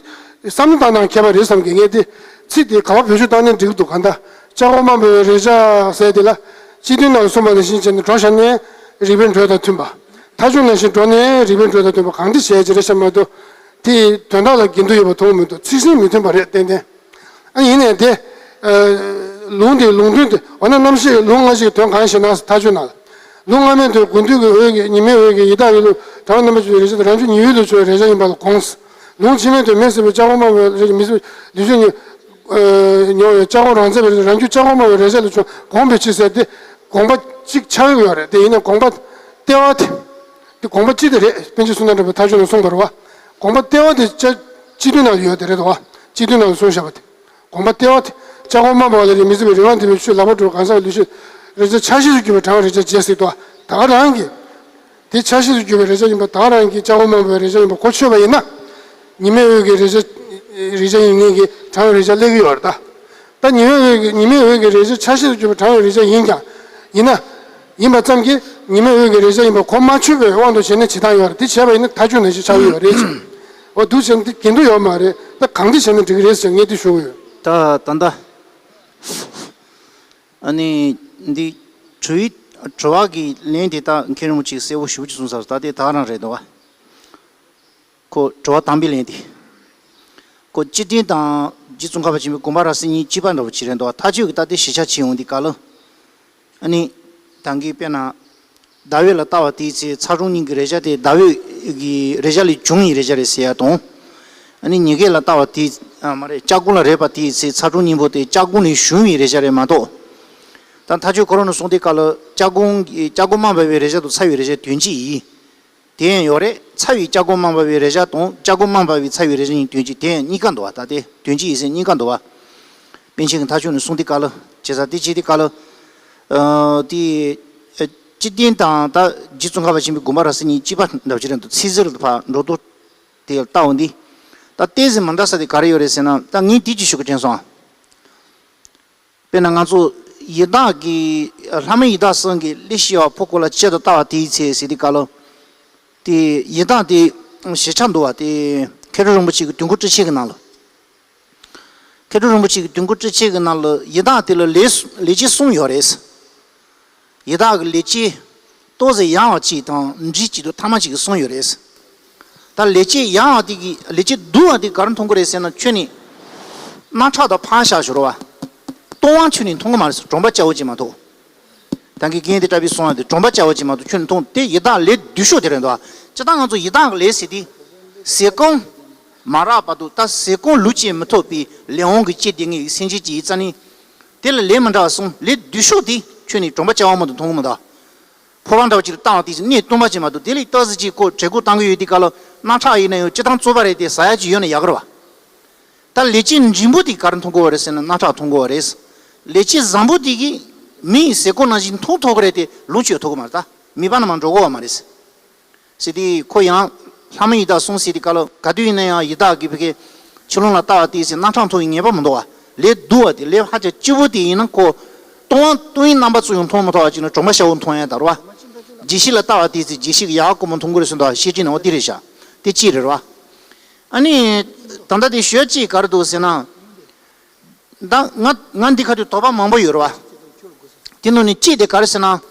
བསམ་བློ་བཏང་སྟངས་ཁྱད་པར་རེད་བསམ་གི། ངས་དེ་ཚིག་དེ་ག་པར་བེད་སྤྱོད་བཏང་ནའི་འགྲིག་གི་འདུག་གང་ལྟར་ལྕགས་སྒོ་དམར་པོའི་རེག་བྱ་ཟེར་དེ་ལ་སྤྱི་དོན་ནང་ལ་གསུངས་པ་ནང་བཞིན་བྱས་ནས་འགྲོ་བཞག་ནའི་རིགས་པའི་འགྲོས་དང་མཐུན་པ། མཐའ་དཔྱོད་ནང་བཞིན་འགྲོ་ནའི་རིགས་པའི་འགྲོས་དང་མཐུན་པ་གང་འདྲ་བྱས་ཀྱི་རེད་ཤག་མ་གཏོགས། དེ་དོན་དག་ལ་འགལ་འདུ་ཡོད་པ་མཐོང་གི་མི་འདུག་ཚིག་ཟིན་མི་མཐུན་པ་རེད་ཏན་ཏན། ཨ་ཡིན་ནའི་དེ། ཨ། ལུང་དེ་ལུང་དོན་དེ་འོ་ན་རྣམ་བཤད་ལུང་ལྔ་ཞིག་དོན་གང་ཞེ་ན་མཐའ་དཔྱོད་ནང་ལ། ལུང་སྔ་མའི་དོན་དགུན་དུས་ཀྱི་འོད་ཀྱིས་ཉི་མའི་འོད་ཀྱིས་ཡི་དྭགས་ཡུལ་ལུ་གྲང་བའི་རྣམ་པར་གྱུར་པའི་རེག་བྱ་དང་། རང་རྒྱུད་ཉི་འོད་ལུ་བྱུང་བའི་རེག་བྱ་ཡིན་པ་ལ་དགོངས། ལུང་ཕྱི་མའི་དོན་མེ་བསྲེགས་པའི་ལྕགས་སྒོ་དམར་པོའི་རེག་བྱ་མི་བསྲེགས་ལུས་ཤེས་ཉིད། ཨ། མྱོང་བའི་ལྕགས་སྒོ་རང་མཚན་པའི་རང་རྒྱུད་ལྕགས་སྒོ་དམར་པོའི་རེག་བྱ་ལ་བྱུང་དགོངས་པའི་ཕྱིར་ཟེར་ཏེ། དགོངས་པ་གཅིག་ཆགས་ཡོད་ཡོད་རེད། དེ་ཡིན་ནའི་དགོངས་པ་ལྟེ་བ་དེ། དེ་དགོངས་པ་གཅིག་དེ་རེད། པཎ་ཆེན་བསོད་ནམས་གྲགས་པས་མཐའ་དཔྱོད་ནང་གསུངས་པ་རེད་བ། དགོངས་པ་ལྟེ་བ་དེ་ལྕགས་སྤྱི་དོན་ནང་ཡོད་དེ་རེད་བ། སྤྱི་དོན་ནང་གསུངས་བཞག་པ་དེ། དགོངས་པ་ལྟེ་བ་དེ། ལྕགས་སྒོ་དམར་པོ་ལ་རེག་མི་བརྩི་བའི་རིག་སྔགས་བཟླས་པའི་ཆུས་ལག་པ་གྲུབ་གང་ཟག་གི་ལུས་ཤེས་རེག་བྱའི་ཆ་ཤས་སུ་གྱུར་པའི་གྲང་བའི་རེག་བྱ་བྱས་ཟེར་དོ། ད་ག་རང་གི། དེ་ཆ་ཤས་སུ་གྱུར་པའི་རེག་བྱ་ཡིན་པ་དང་རང་གི་ལྕགས་སྒོ་རྨོངས་པའི་རེག་བྱ་ཡིན་པ་གོ་ཆོད་པ་ཡིན་ན། ཉི་མའི་འོད་ཀྱི་རེག་བྱ་རེག་བྱ་ཡིན་ངེས་ཀྱི་གྲང་བའི་རེག་བྱ་སླེབས་ཀྱི་ཡོད་རེད་ད། ད་ཉི་མའི་འོད་ཀྱི་ཉི་མའི་འོད་ཀྱི་རེག་བྱ་ཆ་ཤས་སུ་གྱུར་པའི་གྲང་བའི་རེག་བྱ་ཡིན་ཀྱང་། ཡིན་ན། ཡིན་པ་ཙམ་གྱིས་ཉི་མའི་འོད་ཀྱི་རེག་བྱ་ཡིན་པ་གོ་མ་ཆོད་པའི་དབང་དུ་བྱས་ནས་བྱེད་སྟངས་ཡོད་རེད། དེ་བྱས་པ་ཡིན་ན་མཐའ་གཅོད་ནང་བཞིན་ཆགས་ཀྱི་ཡོད་རེད་ཅེས། འོ་འདུག་བྱས་ན་དེ་གྱེན་དུ་ཡོད་མ་རེད། ད་གང་འདི་བྱས་ན་འགྲིག་གི་རེད་ཟེར་ངས་འདི་ཞུ་གི་ཡོད། ད་ད་ལྟ། ཨ་ནི། འདི། དྲི་བའི། དྲི་བ་གི་ལན་དེ་དག་མཁན་རིན་པོ་ཆེས་གསལ་པོ་ཞེ་པོ་ཅིག་གསུངས་ཚར་སོང་། ད་དེ་དག་རང་རེད་འདུག་བ། ཁོ་དྲི་བ་དང་པོའི་ལན་དེ། ཁོ་སྤྱི་དོན་དང་རྗེ་ཙོང་ཁ་པ་ཆེན་པོའི་དགོངས་པ་རབ་གསལ་གཉིས་གཅིག་པ་འདྲ་པོ་ཅིག་རེད་འདུག་བ། མཐའ་དཔྱོད་ཀྱི་ད་དེ་ཞིབ་ཆ་ཕྱེ་ཡོང་དུས་སྐབས་ལ། ཨ་ནི། ད་གིན་དཔེར་ན། ཟླ་འོད་ལ་ལྟ་བ་དེའི་ཚེ་ཚ་གྲང་གཉིས་ཀྱི་རེག་བྱ་དེ་ཟླ་འོད་ཀྱི་རེག་བྱ་ལས་བྱུང་བའི་རེག་བྱ་རེད་ཟེར་ཡ་དང་། ཨ་ནི་ཉི་གེ་ལ་ལྟ་བ་དེ། ཨ་མ་རེད། ལྕགས་སྒོ་ལ་རེག་པ་དེའི་ཚེ་ཚ་གྲང་གཉིས་པོ་དེ་ལྕགས་སྒོ་ནས་བྱུང་བའི་རེག་བྱ་རེད་མ་གཏོགས། ད་མཐའ་དཔྱོད་ཁོ་རང་ནས་གསུངས་དུས་སྐབས་ལ་ལྕགས་སྒོ་ལྕགས་སྒོ་རྨོངས་པ་བའི་རེག་བྱ་དང་ཚ་བའི་རེག་བྱ་དོན་གཅིག་ཡིན། དེ་ཡང་ཡོད་རེད། ཚ་བའི་ལྕགས་སྒོ་རྨོངས་པ་བའི་རེག་བྱ་དང་ལྕགས་སྒོ་རྨོངས་པ་བའི་ཚ་བའི་རེག་བྱ་གཉིས་དོན་གཅིག་དེ་ཡང་གཉིས་ཀ་འདུག་བ། ད་དེ་དོན་གཅིག་ཡིན་ཟེར་གཉིས་ཀ་འདུག་བ། པཎ་ཆེན་གྱི་མཐའ་དཔྱོད་ནས་གསུངས་དུས་སྐབས་ལ་བྱས་ཙང་དེ་བྱེད་དུས་སྐབས་ལ། ཨ་དེ། ཨ་སྤྱི་དོན་དང་ད་རྗེ་ཙོང་ཁ་པ་ཆེན་པོའི་དགོངས་པ་རབ་གསལ་གཉིས་གཅིག་པ་འདྲ་པོ་ཅིག་རེད་འདུག་ཚིག་ཟུར་དུ་ཕར་འགྲོ་དུས་དེ་ལ་ལྟ་འོང་དུས། ད་ཏོག་ཙམ་མི་འདྲ་ས་དེ་ག་རེ་ཡོད་རེད་ཟེར་ན། ད་ངས་དེ་ཅིག་ཞུ་གི་དྲན་སོང་། དཔེར་ན་ང་ཚོ་ཡི་དྭགས་ཀྱི་ལྷ་མི་ཡི་དྭགས་གསུམ་གྱི་ལས་བྱེད་པ་ཕོ་རྒོད་ལ་དཔྱད་དུ་ལྟ་བ་དེའི་ཚེ་ཟེར་དུས་སྐབས་ལ། དེ་ཡི་དྭགས་དེ་ཞིབ་ཆ་འདུག་བ། དེ་མཁས་གྲུབ་རིན་པོ་ཆེ་གི་དུས་འཁོར་དྲི་ཆེན་གྱི་ནང་ལ། མཁས་གྲུབ་རིན་པོ་ཆེ་གི་དུས་འཁོར་དྲི་ཆེན་གྱི་ནང་ལ་ཡི་དྭགས་དེ་ལ་ལས་ལས་བྱེད་གསུམ་ཡོད་རེད། ཡི་དྭགས་ཀྱི་ལས་བྱེད་ཏོག་ཙམ་ཡང་བ་གཅིག་དང་འབྲིང་གཅིག་ཏུ་ཐ་མ་གཅིག་གི་གསུམ་ཡོད་རེད། ད་ལས་བྱེད་ཡང་བ་དེ་གི་ལས་བྱེད་སྡུག་བ་དེ་ག་རེ་མཐོང་གི་རེད་ཟེར་ན། ཁྱོན་ནས་རྣག་ཁྲག་དང་ཕར་བཞག་ཞོར་བ། ལྟུང་བ་ཁྱོན་ནས་མཐོང་གི་མ་རེད། གྲོང་པ་སྐྱ་བོ་ཅིག་མ་གཏོགས། ད་གིན་རྒན་དེ་གྲྭ་པས་གསུངས་པ་དེ་གྲོང་པ་སྐྱ་བོ་ཅིག་མ་གཏོགས་ཁྱོན་ནས་མཐོང་། དེ་ཡི་དྭགས་ལས་སྡུག་ཤོས་དེ་རེད་འདུག་སྤྱིར་བཏང་ང་ཚོ་ཡི་དྭགས་ཀྱི་ལས་ཟེར་དུས། ཟས་སྐོམ་མ་རག་བར་དུ་ད་ཟས་སྐོམ་ལུས་ཀྱིས་མི་ཐོབ་པའི་ལས་དབང་གིས་སྐྱེས་བསྡད་མཁན་གྱི་སེམས་ཅན་ཅིག་ཡིན་ཙང་ནི། དེ་ལ་ལས་མི་འདྲ་བ་གསུམ། ལས་སྡུག་ཤོས་དེ་ཁྱོན་ནས་གྲོང་པ་སྐྱ་བོ་མ་གཏོགས་མཐོང་གི་མི་འདུག་ཕོར་པ་འདྲ་བ་ཅིག་ལ་བཏང་བ་དེ་གནས་སྟོང་པ་ཅིག་མ་གཏོགས། དེ་ལས་ཏོག་ཙམ་ཅིག་ཁོ་བྲེ་གུ་བཏང་གི་ཡོད་དུས་སྐབས་ལ་རྣག་ཁྲག་ཡིན་ན་ཡང་སྤྱིར་བཏང་བཙོག་པ་རེད་དེ། ཟ་ཡ་ཅིག་ཡོད་ན་ཡག་གི་རེད་བ། ད་ལས་བྱེད་འབྲིང་པོ་དེ་ག་རེ་མཐོང་གི་ཡོད་རེད་ཟེར་ན་རྣག་ཁྲག་མཐོང་གི་ཡོད་རེད། ལས་བྱེད་བཟང་པོ་དེ་གིས་མི་ཡི་ཟས་སྐོམ་ནང་བཞིན་མཐོང་ཐུབ་ཀྱི་རེད་དེ་ལོངས་སྤྱོད་ཐུབ་ཀྱི་མ་རེད། ད་མིད་པ་ནང་མར་འགྲོ་གི་ཡོད་མ་རེད། ཟེར་དུས་ཁོ་ཡང་ལྷ་མི་ཡི་དྭགས་གསུམ་ཟེར་དུས་སྐབས་ལ་ག་དུས་ཡིན་ན་ཡང་ཡི་དྭགས་ཀྱི་ཕ་གི་ཆུ་ཀླུང་ལ་ལྟ་བ་དེའི་ཚེ་རྣག་ཁྲག་མཐོང་བའི་ངེས་པ་མི་འདུག་བ། ལས་སྡུག་བ་དེ་ལས་ཧ་ཅང་སྐྱིད་པོ་དེ་ཡིན་ན་ཁོ་ལྟུང་བ་ལྟུང་བའི་རྣམ་པ་ཙམ་ཡང་མཐོང་མི་ཐུབ་པ་ཅིག་ན་གྲོང་པ་སྐྱ་བོ་མཐོང་ཡ་ད་རེད་བ། རྒྱལ་སྲིད་ལ་ལྟ་བ་དེའི་ཚེ་རྒྱལ་སྲིད་ཀྱི་ཡག་སྐོར་མོ་མཐོང་གི་རེད་ཟེར་འདུག་བ། ཤེར་ཕྱིན་ནང་བ་དེ་རེད་ཤག་དེ་གཅིག་རེད་བ། ཨ་ནི། ད་ལྟ་དེ་ཞུ་ཡ་གཅིག་ག་རེ་འདུག་ཟེར་ན། ད་ང་ང་འདི་ཁ་ཐུག་དོགས་པ་མང་པོ་ཡོད་རེད་བ། དེ་ནང་ནས་གཅིག་དེ་ག་རེ་ཟེར་ན།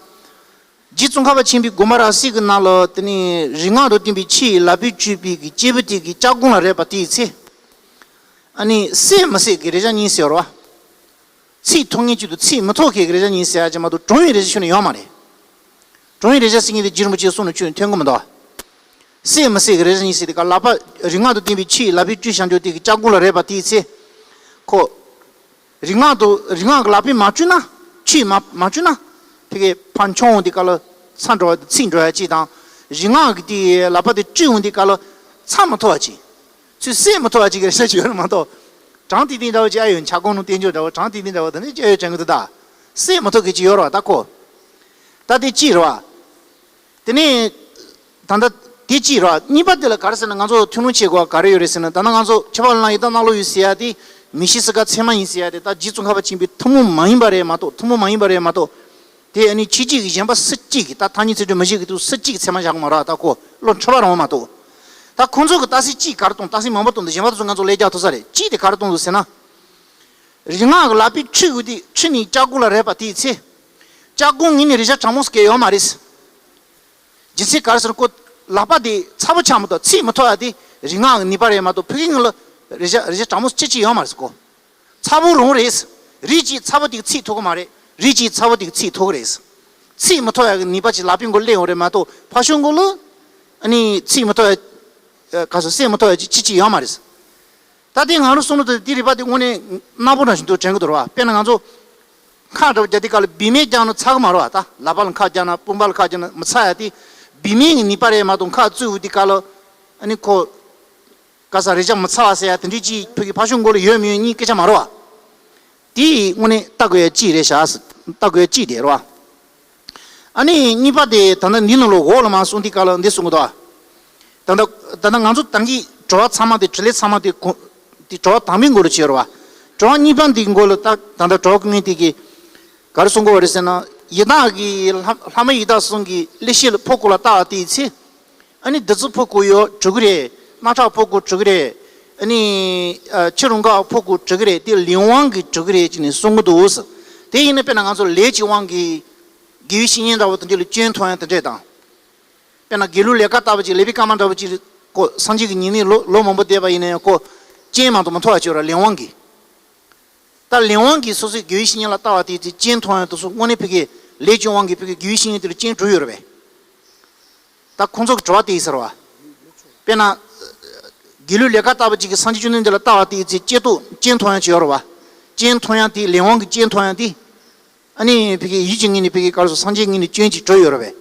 རྗེ་ཙོང་ཁ་པ་ཆེན་པོའི་དགོངས་པ་རབ་གསལ་གྱི་ནང་ལ་དེ་ནི་རིག་སྔགས་དང་ལྡན་པའི་ཆོས་ལག་པས་བཅུས་པའི་གི་སྐྱེས་བུ་དེ་གི་ལྕགས་སྒོ་ལ་རེག་པ་དེའི་ཚེ། ཨ་ནི་བསད་མི་བསད་ཀྱི་རེག་བྱ་གཉིས་ཟེར་བ། ཚིག་ཐོགས་མཁན་གཅིག་དང་ཚིག་མི་ཐོགས་མཁན་གྱི་རེག་བྱ་གཉིས་ཟེར་ཡ་ཅིག་མ་གཏོགས་གྲུང་བའི་རེག་བྱ་ཁྱོན་ནས་ཡོད་མ་རེད། གྲུང་བའི་རེག་བྱ་ཟེར་མཁན་དེ་རྗེ་རིན་པོ་ཆེའི་གསུང་ནང་ཁྱོན་ནས་ཐོན་གྱི་མི་འདུག་བསད་མི་བསད་ཀྱི་རེག་བྱ་གཉིས་ཟེར་དེ་ག་ལག་པ་རིག་སྔགས་དང་ལྡན་པའི་ཆོས་ལག་པས་བཅུས་བཞག་འགྱོ་དེ་གི་ལྕགས་སྒོ་ལ་རེག་པ་དེའི་ཚེ། ཁོ། རིག་སྔགས་དང་རིག་སྔགས་ཀྱི་ལག་པས་མ་བཅུས་ན། ཆོས་མ་མ་བཅུས་ན། ཕ་གི་ཕར་མཆོང་འོང་དུས་སྐབས་ལ་ཚ་འགྲོ་བ་དང་ཚིག་འགྲོ་ཡ་གཅིག་དང་། རིག་སྔགས་ཀྱི་དེ་ལག་པ་དེ་བཅུས་འོང་དུས་སྐབས་ལ་ཚ་མི་ཐོབ་པ་གཅིག་ཚུར་བསད་མི་ཐུབ་པ་ཅིག་གི་རེག་བྱ་ཅིག་ཡོད་རེད་མ་གཏོགས། གྲང་ཏིང་ཏིང་འདྲ་བོ་ཅིག་ཨ་ཡོད་ཆ་སྒོང་ནང་བསྟན་འཇོག་འདྲ་བོ་གྲང་ཏིང་ཏིང་འདྲ་བོ་དེ་འདྲ་ཅིག་ཨ་ཡོད་དྲན་གི་འདུག་ད་བསད་མི་ཐུབ་གི་ཅིག་ཡོད་རེད་བ་ད་ཁོ། ད་དེ་གཅིག་རེད་བ། དེ་ནས་ད་ལྟ་དེ་གཅིག་རེད་བ། གཉིས་པ་དེ་ལ་ག་རེ་ཟེར་ན་ང་ཚོ་ཐུགས་སྣང་བྱེད་དགོས་པ་ག་རེ་ཡོད་རེད་ཟེར་ན། ད་ལྟ་ང་ཚོ་ཁྱད་པར་ལ་ཡི་དྭགས་གནག་ལོ་ཡོད་ཟེར་ཡ་དེ་མི་ཤི་སི་ཀ་ཚད་མ་ཡིན་ཟེར་ཡ་དེ་ད་རྗེ་ཙོང་ཁ་པ་ཆེན་པོའི་ཐུན་མོང་མ་ཡིན་པ་རེད་མ་གཏོགས། ཐུན་མོང་མ་ཡིན་པ་རེད་མ་གཏོགས། དེ་ཨ་ནི་ཕྱི་རྒྱལ་གྱི་གཞན་པ་སུ་གཅིག་གིས་ད་ཐ་སྙད་ཚིག་གྲོགས་མི་ཤེས་ཀྱི་འདུག་སུ་གཅིག་གིས་ཚད་མ་བཞག་གི་མ་རེད། ད་ཁོ་བློ་འཁྲུལ་པ་རང་མ་གཏོགས། ད་ཁོང་ཚོ་གི་རྟགས་གསལ་གཅིག་ག་རེ་བཏང་། རྟགས་གསལ་མང་པོ་བཏང་འདུག་གཞན་པ་དེ་ཚོ་ང་ཚོ་ལས་རྒྱག་ཐུབ་ས་རེད། གཅིག་དེ་ག་རེ་བཏང་འདུག་ཟེར་ན། རིག་སྔགས་ཀྱི་ལག་པས་འཁྲུད་དགོས་དེ་འཁྲུད་ནས་ལྕགས་སྒོ་ལ་རེག་པ་དེའི་ཚེ། ལྕགས་སྒོ་ངོས་ནས་རེག་བྱ་གྲང་མོ་ཟེར་མཁན་ཡོད་མ་རེད། རྒྱུ་མཚན་ག་རེ་ཟེར་ན་ཁོ་ལག་པ་དེ་ཚ་པོ་ཆགས་མ་གཏོགས་ཚིག་མི་ཐོགས་ཡ་དེ་རིག་སྔགས་ཀྱི་ནུས་པ་རེད་མ་གཏོགས་ཕ་གི་ངོས་ལ་རེག་བྱ་རེག་བྱ་གྲང་མོ་ཅི་ཅི་ཡོད་མ་རེད་ཁོ། ཚ་པོ་རང་རེད། རིགས་གཅིག་ཚ་པོ་དེ་གིས་ཚིག་ཐོགས་གི་མ་རེད། རིགས་གཅིག་ཚ་པོ་དེ་གིས་ཚིག་ཐོགས་གི་རེད། ཚིག་མི་ཐོགས་ཡ་གི་ནུས་པ་ཅིག་ལག་པའི་མགོ་སླེབས་ཡོང་རེད་མ་གཏོགས་ཕར་ཕྱོགས་མགོ་ལ་ཨ་ནི་ཚིག་མི་ཐོགས་ཡ། ག་ཚོད་བསད་མི་ཐུབ་ཡ་ཅིག་ཅི་ཅི་ཡོད་མ་རེད། ད་ལྟའི་ང་རང་གསུང་ལུགས་དེ་དེ་རིག་པ་དེ་དངོས་གནས་གནག་པོ་ནང་བཞིན་དུ་དྲན་གྱི་འདུག་ར་བ། དཔེར་ན་ང་ཚོ་ཁ་འདྲ་བོ་རྒྱག་དུས་སྐབས་ལ་བེ་མེད་རྒྱག་ན་ཚ་གི་མ་རེད་བ། ད་ལག་པ་ལ་ཁ་རྒྱག་ན་དཔུང་པ་ལ་ཁ་རྒྱག་ན་མི་ཚ་ཡ་དེ་བེ་མེད་ཀྱི་ནུས་པ་རེད་མ་གཏོགས་ཁ་བཙུགས་ཡོང་དུས་སྐབས་ལ་ཨ་ནི་ཁོ་ག་ས་རེག་བྱ་མི་ཚ་བ་ཟེར་ཡ་དེ་འདྲའི་ཅིག་ཕ་གི་ཕར་ཕྱོགས་མགོ་ལ་ཡོད་མི་ཡོད་གཉིས་སྐད་ཆ་མ་རེད་བ། དེ་དངོས་གནས་ལྟ་དགོས་ཡ་གཅིག་རེད་ཤག་ལྟ་དགོས་ཡ་གཅིག་དེ་རེད་བ། ཨ་ནི་གཉིས་པ་དེ་ད་ལྟ་འདི་ནང་ལོགས་འོག་ལ་མར་གསུངས་དུས་སྐབས་ལ་འདི་གསུང་གི་འདུག་ད་ལྟ་ད་ལྟ་ང་ཚོ་ད་གིན་དྲི་བ་ཚང་མ་དེ་དྲིས་ལན་ཚང་མ་དེ་གོ་དེ་དྲི་བ་དང་པོའི་མགོ་ལ་བྱས་རེད་བ། དྲི་བ་གཉིས་པ་འདིའི་མགོ་ལ་ད་ད་ལྟ་དྲི་བ་སྐུ་ངོ་དེ་གིས་ག་རེ་གསུང་གི་ཡོད་རེད་ཟེར་ན། ཡི་དྭགས་ཀྱི་ལྷ་ལྷ་མ་ཡི་དྭགས་གསུམ་གྱི་ལྷ་བཞི་ལ་ཕོག་གོ་ལ་ལྟ་བ་དེའི་ཚེ། ཨ་ནི་བདུད་རྩི་ཕོག་གོ་ཡོད་འགྲོ་གི་རེད། རྣག་ཁྲག་ཕོག་གོ་འགྲོ་གི་རེད། ཨ་ནི་ཨ་ཕྱི་རུ་འགག་ཕོག་གོ་འགྲོ་གི་རེད། དེ་ལས་དབང་གིས་འགྲོ་གི་རེད་ཅེས་ནས་གསུང་གི་འདུག་ཟེར། དེ་ཡིན་ན་དཔེར་ན་ང་ཚོ་ལས་ཀྱི་དབང་གིས་དགེ་བའི་བཤེས་གཉེན་འདྲ་བོ་དེ་འདྲ་ལ་སྐྱོན་མཐོང་ཡ་དེ་འདྲས་དང་། དཔེར་ན་དགེ་ལུགས་ལས་ཀ་ལྟ་བུ་ཅིག་ལེ་བི་ཀ་མ་འདྲ་བོ་ཅིག་ཁོ་སངས་རྒྱས་ཀྱི་ཉེ་གནས་ལོ་ལོ་མང་པོ་བསྡད་པ་ཡིན་ན་ཡང་ཁོ་སྐྱོན་མ་གཏོགས་མ་མཐོང་བ་ཅིག་ཡོད་ར། ལས་དབང་གིས། ད་ལས་དབང་གིས་སོ་སོའི་དགེ་བའི་བཤེས་གཉེན་ལ་ལྟ་བ་དེ་ཚེ་སྐྱོན་མཐོང་ཡ་དེ་ཚོ་དངོས་གནས་ཕ་གིའི་ལས་ཀྱི་དབང་གིས་ཕ་གིའི་དགེ་བའི་བཤེས་གཉེན་དེ་ལ་སྐྱོན་འགྲོ་ཡོད་རེད་པས། ད་ཁོང་ཚོ་གི་དྲི་བ་དེ་ཡིན་ཟེར་བ། དཔེར་ན། དགེ་ལུགས་ལས་ཀ་ལྟ་བུ་ཅིག་གིས་སངས་རྒྱས་བཅོམ་ལྡན་འདས་ལ་ལྟ་བ་དེ་ཡིན་ཚེ་སྐྱེ་སྟོབས་སྐྱོན་མཐོང་ཡ་ཅིག་ཡོད་རེད་བ། སྐྱོན་མཐོང་ཡ་དེ་ལས་དབང་གི་སྐྱོན་མཐོང་ཡ་དེ། ཨ་ནི་ཕ་གི་ཡིད་ཀྱི་ངོས་ནས་ཕ་གི་ག་རེ་ཟེར་སངས་རྒྱས་ངོས་ནས་སྐྱོན་ཅིག་འགྲོ་ཡོད་རེད་བས།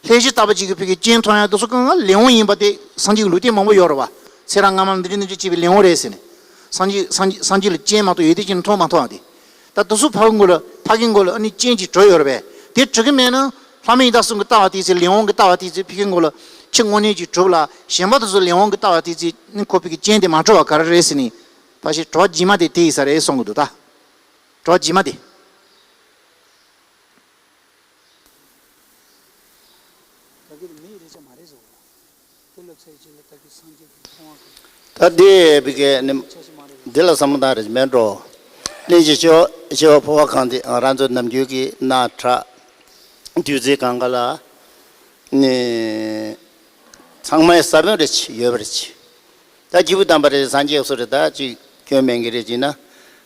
ལྷ་བཞི་ལྟ་བུ་ཅིག་གིས་ཕ་གི་སྐྱོན་མཐོང་ཡ་དེ་ཚོ་གང་ག་ལས་དབང་ཡིན་པ་དེ་སངས་རྒྱས་ཀྱི་ལུང་བསྟན་མང་པོ་ཡོད་རེད་བ། ཚེ་རབས་སྔ་མ་ལ་འདི་འདྲ་འདི་འདྲ་བྱས་པའི་ལས་དབང་རེད་ཟེར་ནས། སངས་རྒྱས་སངས་རྒྱས་སངས་རྒྱས་ལ་སྐྱོན་མ་གཏོགས་ཡོད་དེ་ཅི་ནས་མཐོང་མ་མཐོང་བ་དེ། ད་དེ་ཚོ་ཕ་གི་མགོ་ལ་ཕ་གི་མགོ་ལ་ཨ་ནི་སྐྱོན་ཅིག་འགྲོ་ཡོད་རེད་བས། དེ་འགྲོ་གི་མེད་ན། ལྷ་མ་ཡི་དྭགས་གསུམ་གྱི་ལྟ་བ་དེ་ཚེ་ལས་དབང་གི་ལྟ་བ་དེ་ཚེ་ཕ་གི་མགོ་ལ་ཕྱི་དངོས་གནས་ཅིག་གྲུབ་ལ་གཞན་པ་དེ་ཚོ་ལས་དབང་གི་ལྟ་བ་དེ་ཚེ་ནི་ཁོ་ཕ་གི་སྐྱོན་དེ་མ་གྲུབ་པ་ག་རེ་རེད་ཟེར་ནས། ཕ་ཤི་དྲོ་བ་རྗེས་མ་དེ་དེ་ཡིན་ས་རེད་གསུང་གི་འདུག་ད་དྲོ་བ་རྗེས་མ་དེ། ད་གིན་མིའི་རེ་ཆ་མ་རེད་ཟེར་བ། དེ་ལ་ཚེ་གཅིག་ལ་ད་གིན་སངས་རྒྱས་ཀྱི་ཕྲེང་བ་གི་ད་དེ་བི་ཀའི་ནི་ཆ་ཞིག་མ་རེད། འདི་ལ་བསམ་བློ་བཏང་རེ་མེད་འགྲོ། གླིང་རྗེ་ཆེ་བ་ཆེ་བ་འཕོ་བ་གང་དེ་རང་ཚོ་ནམ་རྒྱུན་གྱི་རྣག་ཁྲག་བདུད་རྩི་གང་ག་ལ་ནི་ཚང་མའི་ས་བོན་རེ་ཆེ་ཡོད་པ་རེ་ཆེ། ད་སྐྱེས་བུ་དམ་པ་རེ་སངས་རྒྱས་སུ་རེ་ད་ཅིག་སྐྱོན་མེད་ཀྱི་རེ་ཅིག་ན།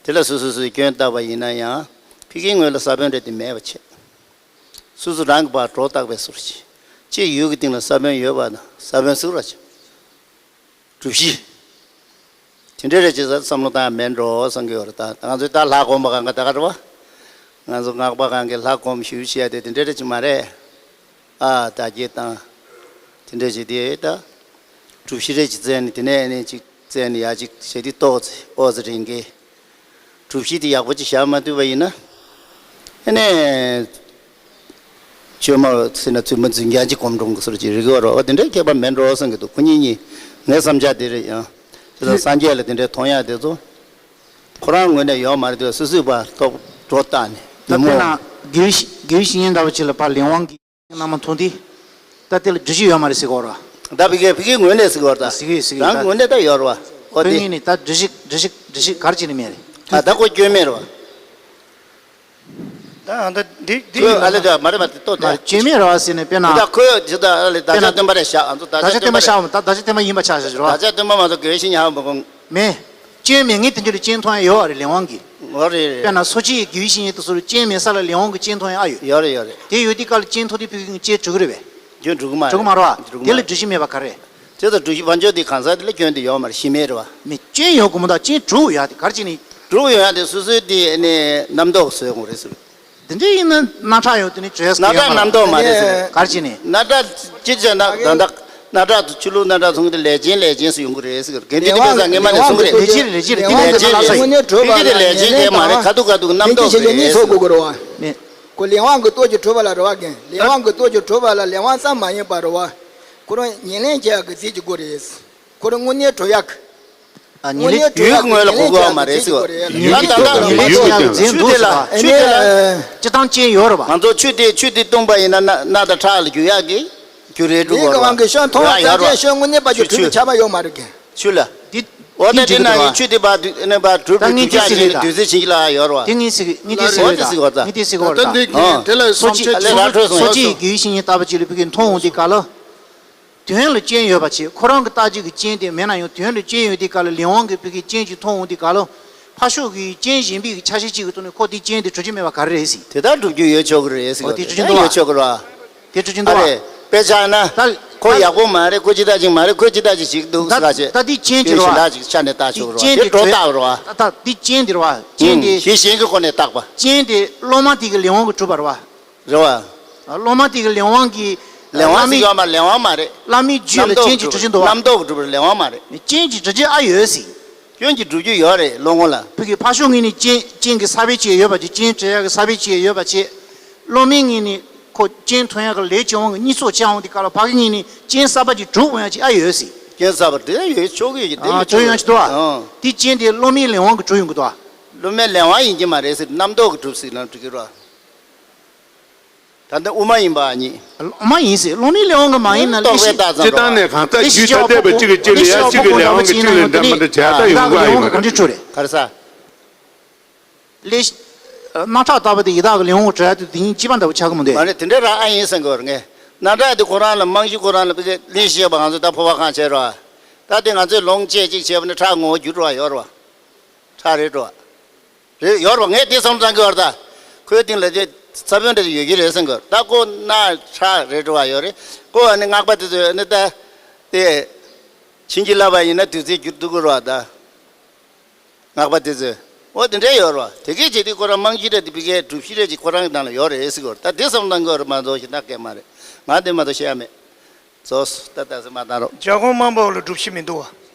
དེ་ལ་སོ་སོ་སོའི་སྐྱོན་བཏགས་པ་ཡིན་ན་ཡང་ཕ་གི་ངོས་ལ་ས་བོན་རེ་དེ་མེད་པ་བྱེད། སོ་སོ་རང་གི་བར་སྒྲོ་བཏགས་པའི་ཟུར་ཅིག་ཅེས་ཡུལ་གྱི་སྟེང་ལ་ས་བོན་ཡོད་པ་ན་ས་བོན་ཟུར་བ་ཅིག་སྒྲུབ་གཞི། དེ་འདྲའི་རེ་ཅིག་ས་བསམ་བློ་བཏང་ཡ་མེད་འགྲོ་བསམ་གྱི་ཡོད་རེད། ད་ང་ཚོའི་ད་ལྷ་སྒོམ་པ་གང་ག་ད་ག་རེད་བ། ང་ཚོ་སྔགས་པ་གང་གི་ལྷ་སྒོམ་ཞུ་བྱས་ཏེ་དེ་འདྲའི་རེ་ཅིག་མ་རེད། ཨ་ད་གྱེས་བཏང་། དེ་འདྲ་བྱས་ཏེ་ད། གྲུ་བཞི་རེ་ཅིག་བཙལ་ནས་དེ་ནས་ཨ་ནི་ཅིག་བཙལ་ནས་ཡ་ཅིག་བྱས་ཏེ་ཏོག་ཙེ་ཨོ་ཙེ་རིང་གི། གྲུ་བཞི་དེ་ཡག་པོ་ཅིག་བཞག་མ་ཐུབ་པ་ཡིན་ན། ཨ་ནི། བཅོས་མ་ཟེར་ན་བཙུན་མ་རྫུན་རྐྱང་ཅིག་གོམ་འགྲོ་གི་སོར་ཅིག་རིག་གི་བ་རོ་བ་དེ་འདྲའི་ཁྱད་པར་མེད་འགྲོ་བསམ་གྱི་འདུག་ཁོ་གཉིས་གཉིས་ངའི་བསམ་འཆར་དེ་རེད་ཡང་། དེ་ལ་སངས་རྒྱས་ལ་དེ་འདྲའི་མཐོང་ཡག་དེ་ཚོ། ཁོ་རང་ངོས་ནས་ཡོད་མ་རེད་དུས་སོ་སོའི་བར་ཐོག་སྒྲོ་བཏགས་ནས་ད་ཉིན་མོ། དཔེར་ན་དགེ་བའི་དགེ་བའི་བཤེས་གཉེན་འདྲ་བ་ཅིག་ལ་ཕར་ལས་དབང་གིས་རྣམ་པ་མཐོང་དུས། ད་དེ་ལ་སྒྲུབ་བྱེད་ཡོད་མ་རེད་ཟེར་གོ་ར། ད་ཕ་གི་ཕ་གི་ངོས་ནས་ཟེར་གོ་ར་ད། ཟེར་གི་ཟེར་གི་རང་ད། ངོས་ནས་ད་ཡོད་ར་བ། ཨོ་ཁོའི་དེ། ངོས་ནས་ད་སྒྲུབ་བྱེད་སྒྲུབ་བྱེད་སྒྲུབ་བྱེད་ག་རེ་བྱས་ནས་མེད་རེད། ད་ད་ཁོ་སྐྱོན་མེད་ར་བ། ད་ད་འདི་འདི་ཁོས་ཡིན་ཨ་ལེ་ད་མ་རེད་མ་རེད་ཏོ་དེ། མ་རེད་སྐྱོན་མེད་ར་བ་ཟེར་ནས་དཔེར་ན། ད་ཁོས་ཇི་ལྟར་ཨ་ལེ་ད་དཔེར་ཆ་ན་སྟོན་པ་རེད་བཞག་ཨ་ཚོ་ད་ད་ཆ་ཆ་སྟོན་སྟོན་པ་པ་རེད། བཞག་ད་ད་ཆ་སྟོན་པ་མ་གཏོགས་དགེ་བའི་བཤེས་གཉེན་ཧ་མ་གོ། མེད། སྐྱོན་མེད་ངས་དེ་འདྲ་ལ་སྐྱོན་མཐོང་ཡ་ཡོད་རེད་ལས་དབང་གིས། ངོ་རེད་རེད། དཔེར་ན་སོ་སྐྱེའི་དགེ་བའི་བཤེས་གཉེན་དེ་ཚོར་སྐྱོན་མེད་ས་ལ་ལས་དབང་གིས་སྐྱོན་མཐོང་ཡ་ཨ་ཡོད། ཡོད་རེད་ཡོད་རེད། དེ་ཡོད་དུས་སྐབས་ལ་སྐྱོན་མཐོང་དུས་ཕ་གི་སྐྱོན་འགྲོ་གི་རེད་པས། སྐྱོན་འགྲོ་གི་མ་རེད། སྐྱོན་འགྲོ་གི་མ་རེད་བ། འགྲོ་གི་དེ་མ་ལ་རེད། སྒྲུབ་བྱེད་མེད་པ་ག་རེ། དེ་ལྟར་སྒྲུབ་བྱེད་བང་མཛོད་འདི་གང་ཟག་དེ་ལ་སྐྱོན་དེ་ཡོད་མ་རེད་གཞི་མེད་རེད་བ། མེད་སྐྱོན་ཡོད་དགོས་མ་གཏོགས་སྐྱོན་འགྲོ་ཡ་དེ་ག་རེ་བྱས་ནས། འགྲོ་ཡོང་ཡ་དེ་སོ་སོའི་དེ་ནི་རྣམ་རྟོག་བཟོས་དགོས་རེད་ཟེར། དེ་འདྲ་ཡིན་ན་རྣག་ཁྲག་ཡོད་དེ་ནི་བཅོས་ས་རྣག་ཁྲག་ཡོད་མ་རྣམ་རྟོག་མ་རེད་ཟེར། ག་རེ་བྱས་ནས། རྣག་ཁྲག་ཅི་བྱས་ན་ད་ལྟ་རྣག་ཁྲག་ཏུ་ཆུ་ལུག་རྣག་ཁྲག་ཚོང་གི་ལས་ཅན་ལས་ཅན་སུ་ཡོང་གི་རེད་ཟེར་གི་རེད། དེ་དེ་དཔེ་ས་ངས་མ་ནས་གསུང་གི་རེད། ལས་ཅན་རེད་ཅི་རེད་དེ་ལས་ཅན་རེད། དངོས་གནས་གྲོལ་བ་ལ་ཕི་གི་དེ་ལས་ཅན་དེ་མ་རེད་ཁ་ཐུག་ཁ་ཐུག་རྣམ་རྟོག་གི་རེད། ཁོ་ལས་དབང་གི་སྟོབས་ཀྱིས་གྲོལ་བ་ལ་རེ་བ་གན་ལས་དབང་གི་སྟོབས་ཀྱིས་གྲོལ་བ་ལ་ལས་དབང་ཙམ་མ་ཡིན་པར་རེ་བ། ཁོ་རང་ཉེར་ལེན་བྱེད་ཡག་གི་རྫས་ཀྱི་སྒོ་རེད། ཁོ་རང་དངོས་གནས་གྲོལ་ཡག་གི་ཨ་ཉེ་ལེ་ཡུལ་གྱི་ངོས་ལ་གོ་དགོས་པ་མ་རེད་ཟེར་བ། ཡུལ་ད་ལྟ་ཉེ་ལེ་ཆུ་དེ་ལ་ཆུ་དེ་ལ་སྤྱི་བཏང་ཅན་ཡོད་རེད་བ། ང་ཚོ་ཆུ་དེ་ཆུ་དེ་བཏུང་པ་ཡིན་ན་རྣག་རྣག་དང་ཁྲག་ལ་འགྱུར་ཡག་གི་རྒྱུ་རེད་འགྲོ་དགོས་རེད་བ། ཡོད་ཡོད་རེད་བ། དངོས་གནས་པ་ཆུ་ཆུ་ཆུ་ཆ་མ་ཡོད་མ་རེད་གི། ཆུ་ལ། འདི་འོ་ད་འདི་དེ་ན་ཡི་ཆུ་དེ་བ་དུ་ནས་བ་གྲུབ་ད་ངས་འདི་ཟེར་གི་ད། བདུད་རྩི་ཆིན་གྱི་ལ་ཡོད་རེད་བ། དེ་ངས་ཟེར་གི་ངས་འདི་ཟེར་གི་ད། ངས་འདི་ཟེར་གི་བ་ད། འདི་འདི་ལ་སོ་སྐྱེ་ཨ་ལས་ར་འཕྲོད་སོང་སོ་སྐྱེ་ཡི་དགེ་བའི་བཤེས་གཉེན་ལྟ་བུ་ཅིག་ལ་ཕ་གི་མཐོང་འོང་དེ་ག་ལ། དོན་ལ་རྐྱེན་ཡོད་པ་བྱེད། ཁོ་རང་གི་རྟགས་གཅིག་གི་རྐྱེན་དེ་མེད་ན་ཡང་དོན་ལ་རྐྱེན་ཡོད་དེ་ག་ལ་ལས་དབང་གི་ཕ་གི་རྐྱེན་གཅིག་མཐོང་འོང་དེ་ག་ལ། ཕར་ཕྱོགས་ཀྱི་རྐྱེན་གཞན་པའི་གི་ཆ་ཤས་གཅིག་གི་ཐོག་ནས་ཁོ་དེ་རྐྱེན་དེ་གྲུབ་ཀྱི་མེད་པ་ག་རེ་རེད་ཟེར། དེ་ལྟར་སྒྲུབ་རྒྱུ་ཡོད་ཆོག་གི་རེད་ཟེར་ཨོ་གི་དེ་རེད། གྲུབ་ཀྱི་འདུག་ཡོད་བ། ཆོག་གི་རེད། དེ་གྲུབ་ཀྱི་འདུག་ཨ་བ། རེད། དཔེ་ཆ་ན་ད་ཁོ་ད་ཡག་པོ་མ་རེད། ཁོ་ཅི་ལྟ་ཅིག་མ་རེད། ཁོ་ཅི་ལྟ་ཅིག་ཞིག་འདུག་ད་ཟེར་ག་ཅེ། ད་དེ་རྐྱེན་དེ་རེད་བ། ཞིག་ལ་ཅིག་ཆ་ནས་ལྟ་ཆོག་གི་རེད་བ། དེ་དེ་སྒྲོ་རྐྱེན་དེ་བཏགས་རེད་བ། ད་ད་དེ་རྐྱེན་དེ་རེད་བ། རྐྱེན་དེ་གཞི་གཞན་གྱི་སྒོ་ནས་བཏགས་པ། རྐྱེན་དེ་སློབ་མ་དེ་གི་ལས་དབང་གི་གྲུབ་པ་རེད་བ། རེད་བ། སློབ་མ་དེ་གི་ལས་དབང་གིས། ལས་དབང་ཟེར་ཡོད་མ་ལས་དབང་མ་རེད། བླ་མའི་རྒྱུད་ལ་རྐྱེན་གྱིས་གྲུབ་ཀྱི་འདུག་བ། རྣམ་རྟོག་གིས་གྲུབ་པ་རེད། ལས་དབང་མ་རེད། རྐྱེན་གྱིས་གྲུབ་རྒྱུ་ཨ་ཡོད་ཟེར། རྐྱེན་གྱིས་གྲུབ་རྒྱུ་ཡོད་རེད་བློ་ངོ་ལ། ཕ་གི་ཕར་ཕྱོགས་ངོས་ནས་རྐྱེན་རྐྱེན་གྱི་ས་བོན་ཅིག་ཡོད་པ་ཅིག་རྐྱེན་སྤྲད་ཡག་གི་ས་བོན་ཅིག་ཡོད་པ་ཅིག་སློབ་མའི་ངོས་ནས་ ཁོ་རྐྱེན་ཐོན་ཡག་གི་ལས་བྱེད་དབང་གི་གཉིས་ཚོགས་བཅའ་དབང་དེ་ག་ལ་ཕ་གི་གཉིས་ནས་རྐྱེན་གསར་པ་ཅིག་གྲུབ་འོང་ཡག་ཅིག་ཨ་ཡོད་སྲིད། རྐྱེན་གསར་པ་དེ་ཡོད་ཆོག་གི་ཡོད་དེ་ཨ་ཡོད་ཆོག་ཡོད་ཡང་ཅིག་འདུག་ཨ། ཨང་། དེ་རྐྱེན་དེ་སློབ་མའི་ལས་དབང་གི་གྲུབ་ཡོང་གི་འདུག་ཨ། སློབ་མའི་ལས་དབང་ཡིན་གྱི་མ་རེད་ཟེར། རྣམ་རྟོག་གི་གྲུབ་ཟེར་ན་འགྲིག་གི་རེད། ད་ལྟ་དབུ་མ་ཡིན་པ་ཨ་ནི། སློབ་མ་ཡིན་ཟེར། སློབ་མའི་ལས་དབང་གི་མ་ཡིན་ན་རྟོག་པས་བཏགས་ཙམ་སྤྱིར་བཏང་ནས་གང་ལྟར་རྒྱུད་ཐ་དད་པ་གཅིག་གིས་གཅིག་ལ་ཡང་གཅིག་གི་ལས་དབང་གིས་གཅིག་ལ་འདྲ་མི་འདྲ་བྱས་ད་ཡོང་གི་ཡོད་མ་རེད། ག་རེ་ཟེར། ལས་རྣག་ཁྲག་ལྟ་བུ་དེ་ཡི་དྭགས་ཀྱི་ལས་དབང་གི་གྲུབ་ཡ་དུས་དེ་གཉིས་གཅིག་པ་འདྲ་བོ་ཆགས་ཀྱི་མི་འདུག་མ་རེད། དེ་འདྲ་རང་ཨ་ཡིན་བསམ་གྱི་ཡོད་རེད་ངས། རྣག་ཁྲག་དེ་ཁོ་རང་ལ་རྨང་གཞི་ཁོ་རང་ལ་དཔེ་ཆ་ལེན་ཤེས་པ་ང་ཚོ་ད་ཕོ་བ་གང་བྱས་རོགས། ད་དེ་ང་ཚོས་ལོངས་སྤྱད་ཅིག་བྱས་པ་ནི་ཁྲག་ངོ་བོ་འགྱུར་འགྲོ་བ་ཡོད་རེད་བ། ཁྲག་རེད་འགྲོ་བ། རེད་ཡོད་རེད་བ། ངས་དེ་བསམ་བློ་བཏང་གི་ཡོད་རེད་ད། ཁོའི་སྟེང་ལ་དེ་ས་བོན་འདྲ་ཅིག་ཡོད་ཀྱི་རེད་བསམ་གྱི་ཡོད་རེད། ད་ཁོ་རྣག་ཁྲག་རེད་འགྲོ་བ་ཡོད་རེད། ཁོ་ཨ་ནི་སྔགས་པ་དེ་ཚོས་ཨ་ནི་ད། དེ། བྱིན་གྱིས་བརླབས་པ་ཡིན་ན་དུས་ཚོད་འགྱུར་ཐུབ་ཀྱི་རེད་བ་ད། སྔགས་པ་དེ་ཚོས། འོ་དེ་འདྲ་ཡོད་རེད་བ། དེ་གས་བྱས་དུས་ཁོ་རང་རྨང་གཞི་འདྲ་དེ་བི་གའི་སྒྲུབ་གཞི་རེད་ཅིག་ཁོ་རང་གི་ནང་ལ་ཡོད་རེད་ཟེར་གྱི་ཡོད་རེད་ད། དེ་བསམ་བློ་བཏང་གི་ཡོད་རེད་མ་གཏོགས་ཞེ་དྲག་སྐད་མ་རེད། ང་དེ་མ་གཏོགས་བཤད་ཡ་མེད། རྫོགས་སོ། ད་ལྟ་ཟེར་མ་བཏང་རོགས། བྱ་སྒོང་དམར་པོ་ལ་སྒྲུབ་གཞི་མི་འདུག་བ།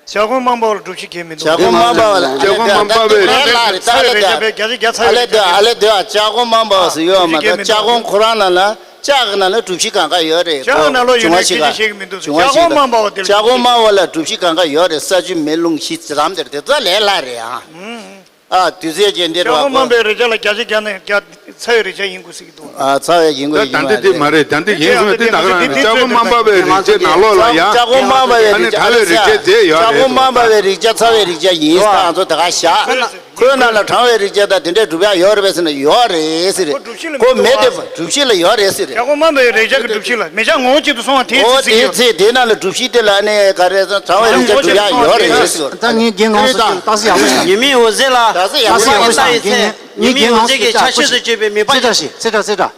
བྱ་སྒོང་དམར་པོ་ལ་སྒྲུབ་གཞི་གང་མི་འདུག་བ། བྱ་སྒོང་དམར་པོ་ལ་བྱ་སྒོང་དམར་པོ་བའི་རིགས་ཚ་བའི་རིགས་ཆ་བྱ་བྱ་བྱ་ཨ་ལེ་དེ་ཨ་ལེ་དེ་བྱ་སྒོང་དམར་པོ་ཟེར་ཡོད་མ་གཏོགས་བྱ་སྒོང་ཁོ་རང་ནང་ལ་ལྕགས་ཀྱི་ནང་ལ་སྒྲུབ་གཞི་གང་ག་ཡོད་རེད། ལྕགས་ནང་ལོགས་ཡོད་ན་ཁྱེད་ཀྱིས་བཤད་ཀྱི་མི་འདུག་བྱ་སྒོང་དམར་པོ་དེ་ལ་བྱ་སྒོང་དམར་པོ་ལ་སྒྲུབ་གཞི་གང་ག་ཡོད་རེད། ས་ཆུ་མེ་རླུང་གཞི་རམ་དེར་དེ་ཚོ་ལས་སླ་རེད་ཨང་། ཨ་དུས་ཚོད་ཅན་འདི་ལྕགས་སྒོང་དམར་པོའི་རེག་བྱ་ལ་བརྒྱ་ཆ་བརྒྱ་ནས་བརྒྱ་ཚ་བའི་རེག་བྱ་ཡིན་དགོས་ཟེར་གྱི་འདུག་ཨ་ཚ་བའི་ཡིན་དགོས་ཡིན་ད་ལྟ་དེ་མ་རེད། ད་ལྟ་ཡིན་སོང་དེ་ད་ག་རང་རེད། ལྕགས་སྒོང་དམར་པོའི་རེག་བྱའི་ནང་ལོགས་ལ་ཡ་ལྕགས་སྒོང་དམར་པོའི་ཨ་ནི་རེག་བྱ་ཚ་བའི་རེག་བྱ་རྫས་ཡོད་རེད། ལྕགས་སྒོང་དམར་པོའི་རེག་བྱ་ཚ་བའི་རེག་བྱ་ཡིན་ད་ང་ཚོ་ད་ག་བཞག་ཁོའི་ནང་ལ་གྲང་བའི་རེག་བྱ་དང་དེ་འདྲའི་སྒྲུབ་ཡ་ཡོད་རེད་པས་ཟེར་ན་ཡོད་རེད་ཟེར་རེད། ཁོ་མེད་དེ་སྒྲུབ་གཞི་ལ་ཡོད་རེད་ཟེར་རེད། ལྕགས་སྒོང་དམར་པོའི་རེག་བྱ་གི་སྒྲུབ་གཞི་ལ་མེ་ལྕགས་ངོ་བོ་གཅིག་ཏུ་སོང་བ་དེའི་ཨོ་ཚིག་དེའི་ཚིག་དེའི་ནང་ལ་སྒྲུབ་གཞི་དེ་ལ་ནི་ག་རེ་ཟེར་གྲང་བའི་རེག་བྱ་སྒྲུབ་ཡ་ཡོད་རེད་ཟེར། ད་ངས་རྒན་ངོ་སོ་ལྟ་ས་ཡག་པོ་ཞིག་ཉི་མའི་འོད་ཟེར་ལ་ད་ས་ཡག་པོ་ཞིག་ཉི་མའི་འོད་ཟེར་གྱི་ཆ་ཤས་སུ་གྱུར་པའི་མེ་འབར། ཚེ་ཁྲ་ཞིག་ཚེ་ཁྲ་ཚེ་ཁྲ།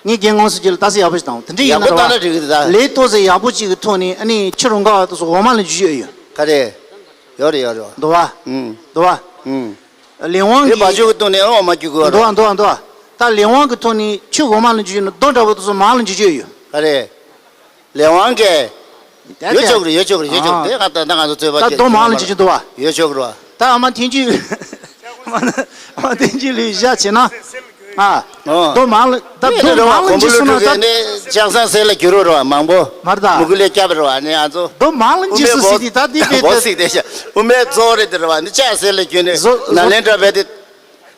ངས་རྒན་ངོ་སོ་ཅིག་ལ་ལྟ་ས་ཡག་པོ་ཞིག་དང་དེ་འདྲ་ཡིན་ཡག་པོ་ན་ལྟ་ན་འགྲིག་གི་རེད་ད། ལས་ཏོག་ཙམ་ཡག་པོ་ཅིག་གི་ཐོག་ནས་ཨ་ནི་ཕྱི་རུ་འགག་པ་དེ་ཚོ་འོ་མ་ལ་འཇུ་ཡོད་ཡོད། ག་རེ། ཡོད་རེད་ཡོད་རེད་བ། འདུག་བ། ཨུམ། འདུག་བ། ཨུམ། ལས་དབང་གི་དེ་བ་ཕྱུགས་ཀྱི་སྟེང་ནས་འོ་མ་རྒྱུ་དགོས་རེད། འདུག་བ་འདུག་བ་འདུག་བ། ད་ལས་དབང་གི་ཐོག་ནས་ཆུ་འོ་མ་ལ་འཇུ་ཡོད་ན་རྡོ་འདྲ་པོ་དེ་ཚོ་མར་ལ་འཇུ་ཡོད་ཡོད། ག་རེ། ལས་དབང་གི། ཡོད་ཆོག་གི་རེད་ཡོད་ཆོག་གི་རེད་ཡོད་ཆོག་གི་རེད། དེ་ང་ད་ལྟ་ང་ཚོ་རྩོད་པ་ད་རྡོ་མང་ལ་ཅི་ཅི་འདུག་བ། ཡོད་ཆོག་གི་རེད་བ། ད་ཨ་མ་ཐེངས་གཅིག་ཨ་མ་ཐེངས་གཅིག་ལུས་བཞག་བྱས་ན། ཨ། ཨོ། རྡོ་མང་ལ་ད་རྡོ་མང་ལ་ཅི་སུ་ན་ད། ལྕགས་ཟངས་གསེར་ལ་འགྱུར་རོ་རེད་བ་མང་པོ། མར་ད། མུ་གུ་ལས་སྐྱབས་རེད་བ་ནི་ང་ཚོ། རྡོ་མང་ལ་ཅི་སུ་སི་དི་ད་དི་པེ་ཏི། སི་དེ་ཤ་དབུ་མའི་གཙོ་བོ་རེད་དེ་རེད་བ་ནི་ལྕགས་གསེར་ལ་འགྱུར་ནས་ནཱ་ལེནྡྲ་བས་དེ།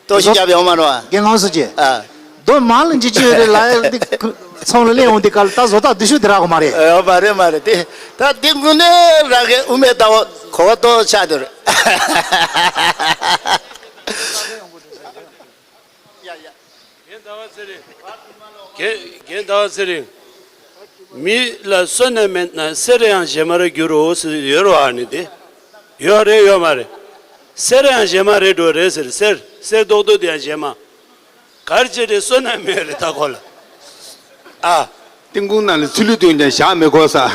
ལྟོགས་ཤི་རྒྱབ་ཡོང་མ་རེད་བ། རྒན་ཁོང་སུ་ཅེ། ཨ། རྡོ་མང་ལ་འཇི་ཅི་ཡོད་རེད་ལ་ཡ་འདི་ཚོང་ལ་ལེན་འོང་འདི་ག་ལ་ད་བཟོ་ལྟ་བསྡུ་ཤུགས་དེ་རག་གོ་མ་རེད། ཨ་མ་རེད་མ་རེད་དེ། ད་འདི་དངོས་གནས་རང་གི་དབུ་མའི་ལྟ་བ་གོ་བ་ཏོག་ཆགས་འདུག་རེད། རྒན་ཟླ་བ་ཚེ་རིང་། རྒན་རྒན་ཟླ་བ་ཚེ་རིང་། མི་ལ་བསོད་ནམས་མེད་ན་གསེར་ཡང་གཞན་མར་འགྱུར་རོ་ཟེར་ཡོད་རེད་བ་ནི་དེ། ཡོད་རེད་ཡོད་མ་རེད། གསེར་ཡང་གཞན་མ་རེད་འགྲོ་རེད་ཟེར་གསེར་གསེར་རྡོག་རྡོག་དེ་ཡང་གཞན་མ། གར་བྱེད་དེ་བསོད་ནམས་མེད་རེད་ད་ཁོ་ལ། ཨ། ཏིང་ཀུང་ནང་ལ་ཚུལ་ལུས་སྟོན་ཀྱང་བཞག་མི་དགོས་ས།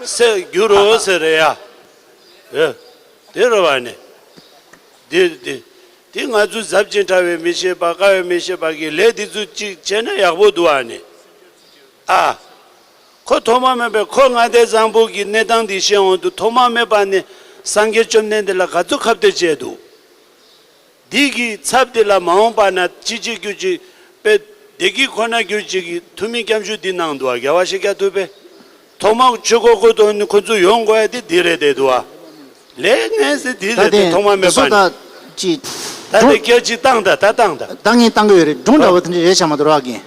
གསེར་འགྱུར་རོ་ཟེར་རེད་ཡ། ཨེ། དེ་རེད་བ་ནི། དེ་དེ། དེ་ང་ཚོ་ཟབ་ཅིང་ཕྲ་བའི་མི་ཤེས་པ་དཀའ་བའི་མི་ཤེས་པ་གི་ལས་དེ་ཚོ་གཅིག་བྱས་ན་ཡག་པོ་འདུག་བ་ནི། ཨ། ཁོ་ཐོག་མ་མེད་པའི་ཁོ་ལྔ་སྡེ་བཟང་པོ་གི་གནས་སྟངས་འདི་ཤེས་འོང་དུས་ཐོག་མ་མེད་པ་ནས་སངས་རྒྱས་བཅོམ་ལྡན་འདས་ལ་ག་ཚོད་ཁ་གཏད་བྱས་འདུག་འདི་གི་ཚབ་དེ་ལ་མ་འོངས་པ་ན་ཅི་བྱེད་རྒྱུ་ཅིག་དཔེ་བདེ་སྐྱིད་ཁོ་ན་རྒྱུ་ཅིག་གི་ཐུ་མི་སྐྱབས་འཇུག་འདི་གནང་འདུག་བ། རྒྱལ་བ་ཤཱཀྱ་ཐུབ་པས་ཐོག་མ་ཆོས་འཁོར་བསྐོར་དོན་ནི་ཁོ་ཚོ་ཡོང་དགོས་ཡ་དེ་འདི་རེད་བསྡད་འདུག་བ། ལས་ངན་ཟེར་འདི་རེད་དེ་ཐོག་མ་མེད་པ་ནས། ད་དེ་སྐད་ཅིག་བཏང་ད་ད་བཏང་ད། ད་ངས་བཏང་གི་ཡོད་རེད། སྒྲུང་འདྲ་བོ་དེ་འདྲ་རེད་བྱ་མ་གཏོགས་ར་རྒན།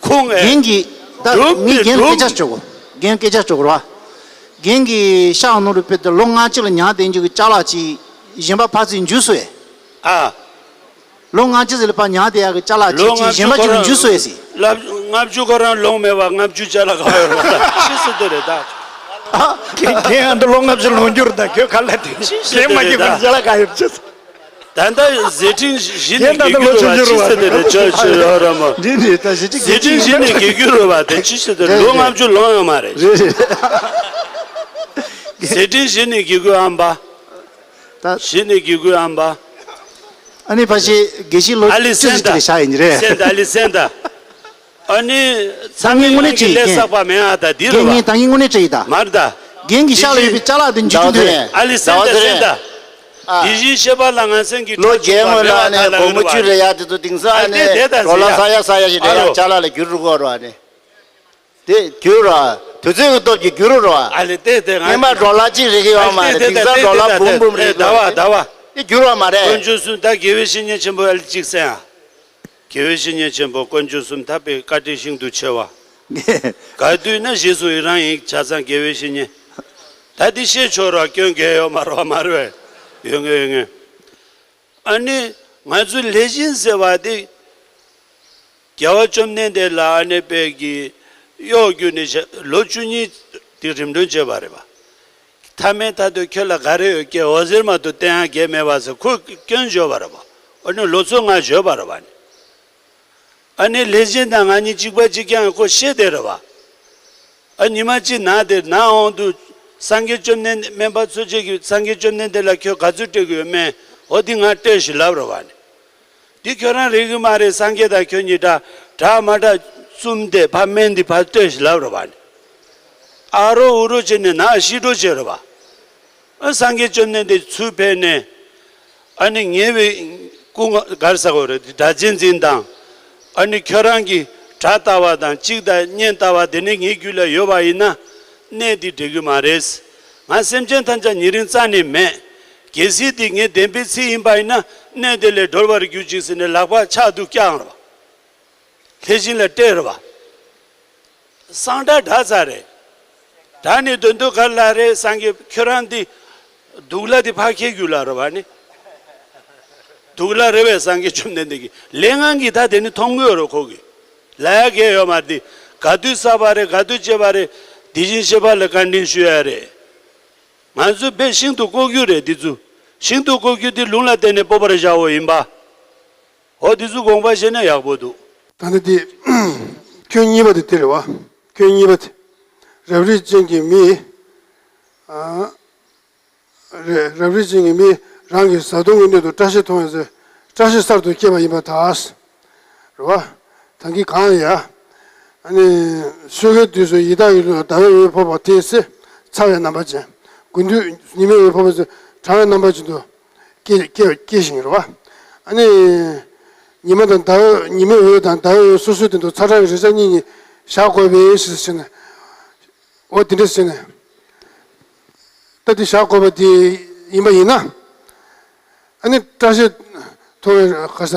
ཁོང་ཨེ། རྒན་གྱིས་ད་སྒྲུང་ངས་དེ་རྒན་སྒྲུང་སྐད་ཆ་ཆོག་གོ། རྒན་སྐད་ཆ་ཆོག་གོ་ར། རྒན་གྱིས་ཤག་ནོར་བུ་དཔེ་དེ་ལོ་ལྔ་བཅུ་ལ་ཉར་བསྡད་རྒྱུ་གི་ཅ་ལག་ཅིག་གཞན་པ་ཕར་ཚུར་འཇུ་སོ་ཨེ། ཨ། ལོ་ལྔ་བཅུ་ཟིག་ལ་ཕར་ཉར་བསྡད་ཡག་གི་ཅ་ལག་ཅིག་ཅིག་གཞན་པ་ཅིག་ལ་འཇུ་སོ་ཨེ་སི། ལབ་ལྔ་བཅུ་ཁོ་རང་ལོང་མེད་པ་ལྔ་བཅུ་ཅ་ལག་ག་ཡོད་རེད་པ་ད་ཅི་སི་དེ་རེད་ད། ཨ། རྒན་རྒན་ཨ་འདི་ལོ་ལྔ་བཅུ་ལོངས་རྒྱུ་རེད་ད་ཁྱོད་ག་ལ་དེ་ཅི་སི་རྒན་མ་དེ་རེད་རྒྱུ་ད། ཁོ་ཅ་ལག་ག་ཡོད་ཅི་སི། ད་ལྟ་ཟས་སྤྲིན་བཞི་ནས་རྒྱལ་རྒྱུ་རེད་བ་ཅི་ཟེར་དེ་རེད་ཅོ་ཅི་ཡོད་ར་མ། འདི་འདི་ད་ཟས་སྤྲིན་ཟས་སྤྲིན་བཞི་ནས་རྒྱལ་རྒྱུ་རེད་བ་དེ་ཅི་ཟེར་དེ་རེད་ལོ་ལྔ་བཅུ་ལོང་ཡོད་མ་རེད། རེད་རེད། ཟས་སྤྲིན་བཞི་ནས་རྒྱལ་རྒྱུ་ཨམ་པ། ད་བཞི་ནས་རྒྱལ་རྒྱུ་ཨམ་པ། ཨ་ནི་ཕ་ཤི་དགེ་བཤེས་ལོ་ཨ་ལི་བཅུ་ཟེར་སེན་ཅིག་ལ་ཤ་ཡིན་རེད། སེན་ད་ཨ་ལི་སེན་ད། ཨ་ནི་ད་ངས་དངོས་གནས་ཅིག་ལས་ཡིན་བསགས་པ་མེད་ཨ་ད་འདི་རེད་བ། ངས་ད་ངས་དངོས་གནས་ཅིག་ཡིན་ད། མར་ད། རྒན་གྱི་ཤ་ལ་ཡོད་པའི་ཅ་ལག་དེ་འཇུ་རྒྱུ་འདུག་ཨ་ལི་སེན་ད་སེན་ད། ཨ། དེ་བཞིན་གཤེགས་པ་ལ་ང་སེམས་ཀྱི། ལོ་བརྒྱའི་སྔོན་ལ་ཨ་ནི་སྒོར་མོ་བཅུ་རེ་ཡ་དེ་ཚོ་དེང་སང་ཨ་ནི་ཌོ་ལར་ས་ཡ་ས་ཡ་ཞིག་རེ་ཡ་ཅ་ལག་ལ་བསྒྱུར་འགྲོ་གི་རེད་པ་ཨ་ནི། དེ་བསྒྱུར་རོགས། དུས་ཚོད་ཀྱི་སྟོབས་ཀྱིས་བསྒྱུར་རོགས། ཨ་ལེ་དེ་དེ་ང་སྔོན་མ་ཌོ་ལར་གཅིག་རེག་གི་ཡོད་མ་རེད། དེང་སང་ཌོ་ལར་འབུམ་འབུམ་རེག་གི་ཡོད་རེད། ཟླ་བ་ཟླ་བ། དེ་བསྒྱུར་བ་མ་རེད། དཀོན་མཆོག་གསུམ། ད་དགེ་བའི་བཤེས་གཉེན་ཆེན་པོ་ཨ་ལེ་གཅིག་གསན་ཨ། དགེ་བའི་བཤེས་གཉེན་ཆེན་པོ་དཀོན་མཆོག་གསུམ་ད་དཔེ་བཀའ་དྲིན་ཤིན་ཏུ་ཆེ་བ། ག་དུས་ན་རྗེས་སུ་ཡི་རང་ཡིན། ཆ་ཚང་དགེ་བའི་བཤེས་གཉེན། ད་འདི་བཤད་ཆོག་ར། སྐྱོན་གལ་ཡོད་མ་རེད་པ། མ་རེད་པས། ཡོད་ངེས་ཡོད་ངེས། ཨ་ནི་ང་ཚོའི་ལྷས་སྦྱིན་ཟེར་བ་དེ། རྒྱལ་བ་བཅོམ་ལྡན་འདས་ལ་ཨ་ནི་དཔེ་གི་གཡོག་བརྒྱུད་ནས་བཞག་ལོ་བཅུ་གཉིས་དེ་རིམ་གྲོ་བྱས་པ་རེད་པ། མཐའ་མའི་མཐའ་དུ་ཁྱོད་ལ་ག་རེ་ཡོད་ཀྱེ་འོད་ཟེར་མ་གཏོགས་བསྟན་ཡག་གང་ཡང་མེད་པ་ཟེར་ཁོས་སྐྱོན་བརྗོད་པ་རེད་པ། ཨ་ནི་ལོ་ཚོད་ལྔ་བརྗོད་པ་རེད་པ་ནི། ཨ་ནི་ལྷས་སྦྱིན་དང་ང་གཉིས་གཅིག་པ་གཅིག་རྐྱང་ཁོ་ཤེས་བསྡད་རེད་པ། ཨ་ཉི་མ་གཅིག་ན་དེ་ན་འོང་དུས་སངས་རྒྱས་བཅོམ་ལྡན་སྨན་པ་འཚོ་བྱེད་ཀྱིས་སངས་རྒྱས་བཅོམ་ལྡན་འདས་ལ་ཁྱོད་ག་ཚོད་སྤྲད་ཀྱི་ཡོད་སྨན། འོ་འདི་ང་སྤྲད་ཞེས་ལབ་རེད་པ་ནི། འདི་ཁྱོད་རང་རེག་གི་མ་རེད། སངས་རྒྱས་དང་ཁྱོད་གཉིས་འདྲ་འདྲ་མ་འདྲ་བཙུམ་དེ་ཕ་སྨན་འདི་ཕར་སྤྲད་ཞེས་ལབ་རེད་པ་ནི། ཨ་རོ་ཨུ་རོ་བྱས་ནས་ན་ཤི་འགྲོ་བྱས་རེད་པ། ཨ་སངས་རྒྱས་བཅོམ་ལྡན་འདས་ཚུར་ཕེབས་ནས། ཨ་ནི་ཉེ་བའི་སྐུ་ངོ་གར་ས་གོ་རེད། སྒྲ་གཅན་འཛིན་དང་། ཨ་ནི་ཁྱོད་རང་གིས་སྒྲ་ལྟ་བ་དང་གཅིག་དང་བརྙན་ལྟ་བ་དེ་ནི་ངའི་རྒྱུད་ལ་ཡོད་པ་ཡིན་ན། གནས་འདི་འགྲིག་གི་མ་རེད། ང་སེམས་ཅན་ཐམས་ཅད་ཉེ་རིང་རྩ་ནས་མེད། གལ་སྲིད་འདི་ངའི་བདེན་པའི་ཚིག་ཡིན་པ་ཡིན་ན་གནས་འདི་ལས་སྒྲོལ་བར་གྱུར་ཅིག་ཟེར་ནས་ལག་པ་ཕྱག་ཏུ་བརྐྱངས་རེད་པ། ལྷས་སྦྱིན་ལ་སྤྲད་རེད་པ། གསང་སྒྲ་བསྒྲགས་ཚར་རེད། ད་ནི་དོན་དུ་ག་ལ་རེད། སངས་རྒྱས་ཁྱོད་རང་འདི་སྡུག་ལ་འདི་ཕ་ཁྱེད་རྒྱུད་ལ་རེད་པ་ནི། སྡུག་ལ་རེད་པས། སངས་རྒྱས་བཅོམ་ལྡན་འདས་ཀྱིས་ལས་ངན་གྱིས་ད་དེ་ནི་མཐོང་གི་ཡོད་རེད། ཁོ་གིས་ལབ་ཡག་གང་ཡང་ཡོད་མ་རེད། འདི་ག་དུས་བསགས་པ་རེད། ག་དུས་བྱས་པ་རེད། དེ་བཞིན་གཤེགས་པ་ལ་བཀའ་དྲིན་ཞུ་ཡག་རེད། ང་ཚོ་དཔེ་ཤིན་ཏུ་ལྐོག་གྱུར་རེད། འདི་ཚོ་ཤིན་ཏུ་ལྐོག་གྱུར་འདི་ལུང་ལ་བརྟེན་ནས་སྤོབས་པར་བྱའོ་ཡིན་པ། འོ་འདི་ཚོ་དགོངས་པ་བཞེས་ན་ཡག་པོ་འདུག། ད་ནི་དེ་སྐྱོན་གཉིས་པ་དེ་དེ་རེད་པ། སྐྱོན་གཉིས་པ་དེ། རབ་རིབ་ཅན་གྱི་མིས། ཨ། རེད། རབ་རིབ་ཅན་གྱི་མིས་རང་གི་བཟའ་བཏུང་གི་སྣོད་དུ་སྐྲ་ཤད་འཐུང་བའི་ཚེ་སྐྲ་ཤད་གསར་དུ་སྐྱེས་པ་ཡིན་པར་ཐལ། རེད་པ། ད་གིན་གང་ཡ། ཨ་ནི་ཆོས་གོས་དུས་སུ་ཡི་དྭགས་ཀྱི་ལུས་ལ་ཟླ་བའི་འོད་ཕོག་པ་དེའི་ཚེ་ཚ་བའི་རྣམ་པ་ཅན། དགུན་དུས་ཉི་མའི་འོད་ཕོག་པའི་ཚེ་གྲང་བའི་རྣམ་པ་ཅན་དུ་སྐྱེ་སྐྱེ་སྐྱེ་ཞིང་རེད་པ། ཨ་ནི་ཉི་མ་དང་ཟླ་བའི་ཉི་མའི་འོད་དང་ཟླ་བའི་འོད་སོ་སོའི་སྟེང་དུ་ཚ་གྲང་གི་རེག་བྱ་གཉིས་གཉིས་བཞག་དགོས་པའི་ཕྱིར་ཟེར་ནས། འོ་དེ་འདྲ་ཟེར་ནས། ད་དེ་བཞག་དགོས་པ་དེ་ཡིན་པ་ཡིན་ན། ཨ་ནི་སྐྲ་ཤད་འཐུང་བའི་ག་ས་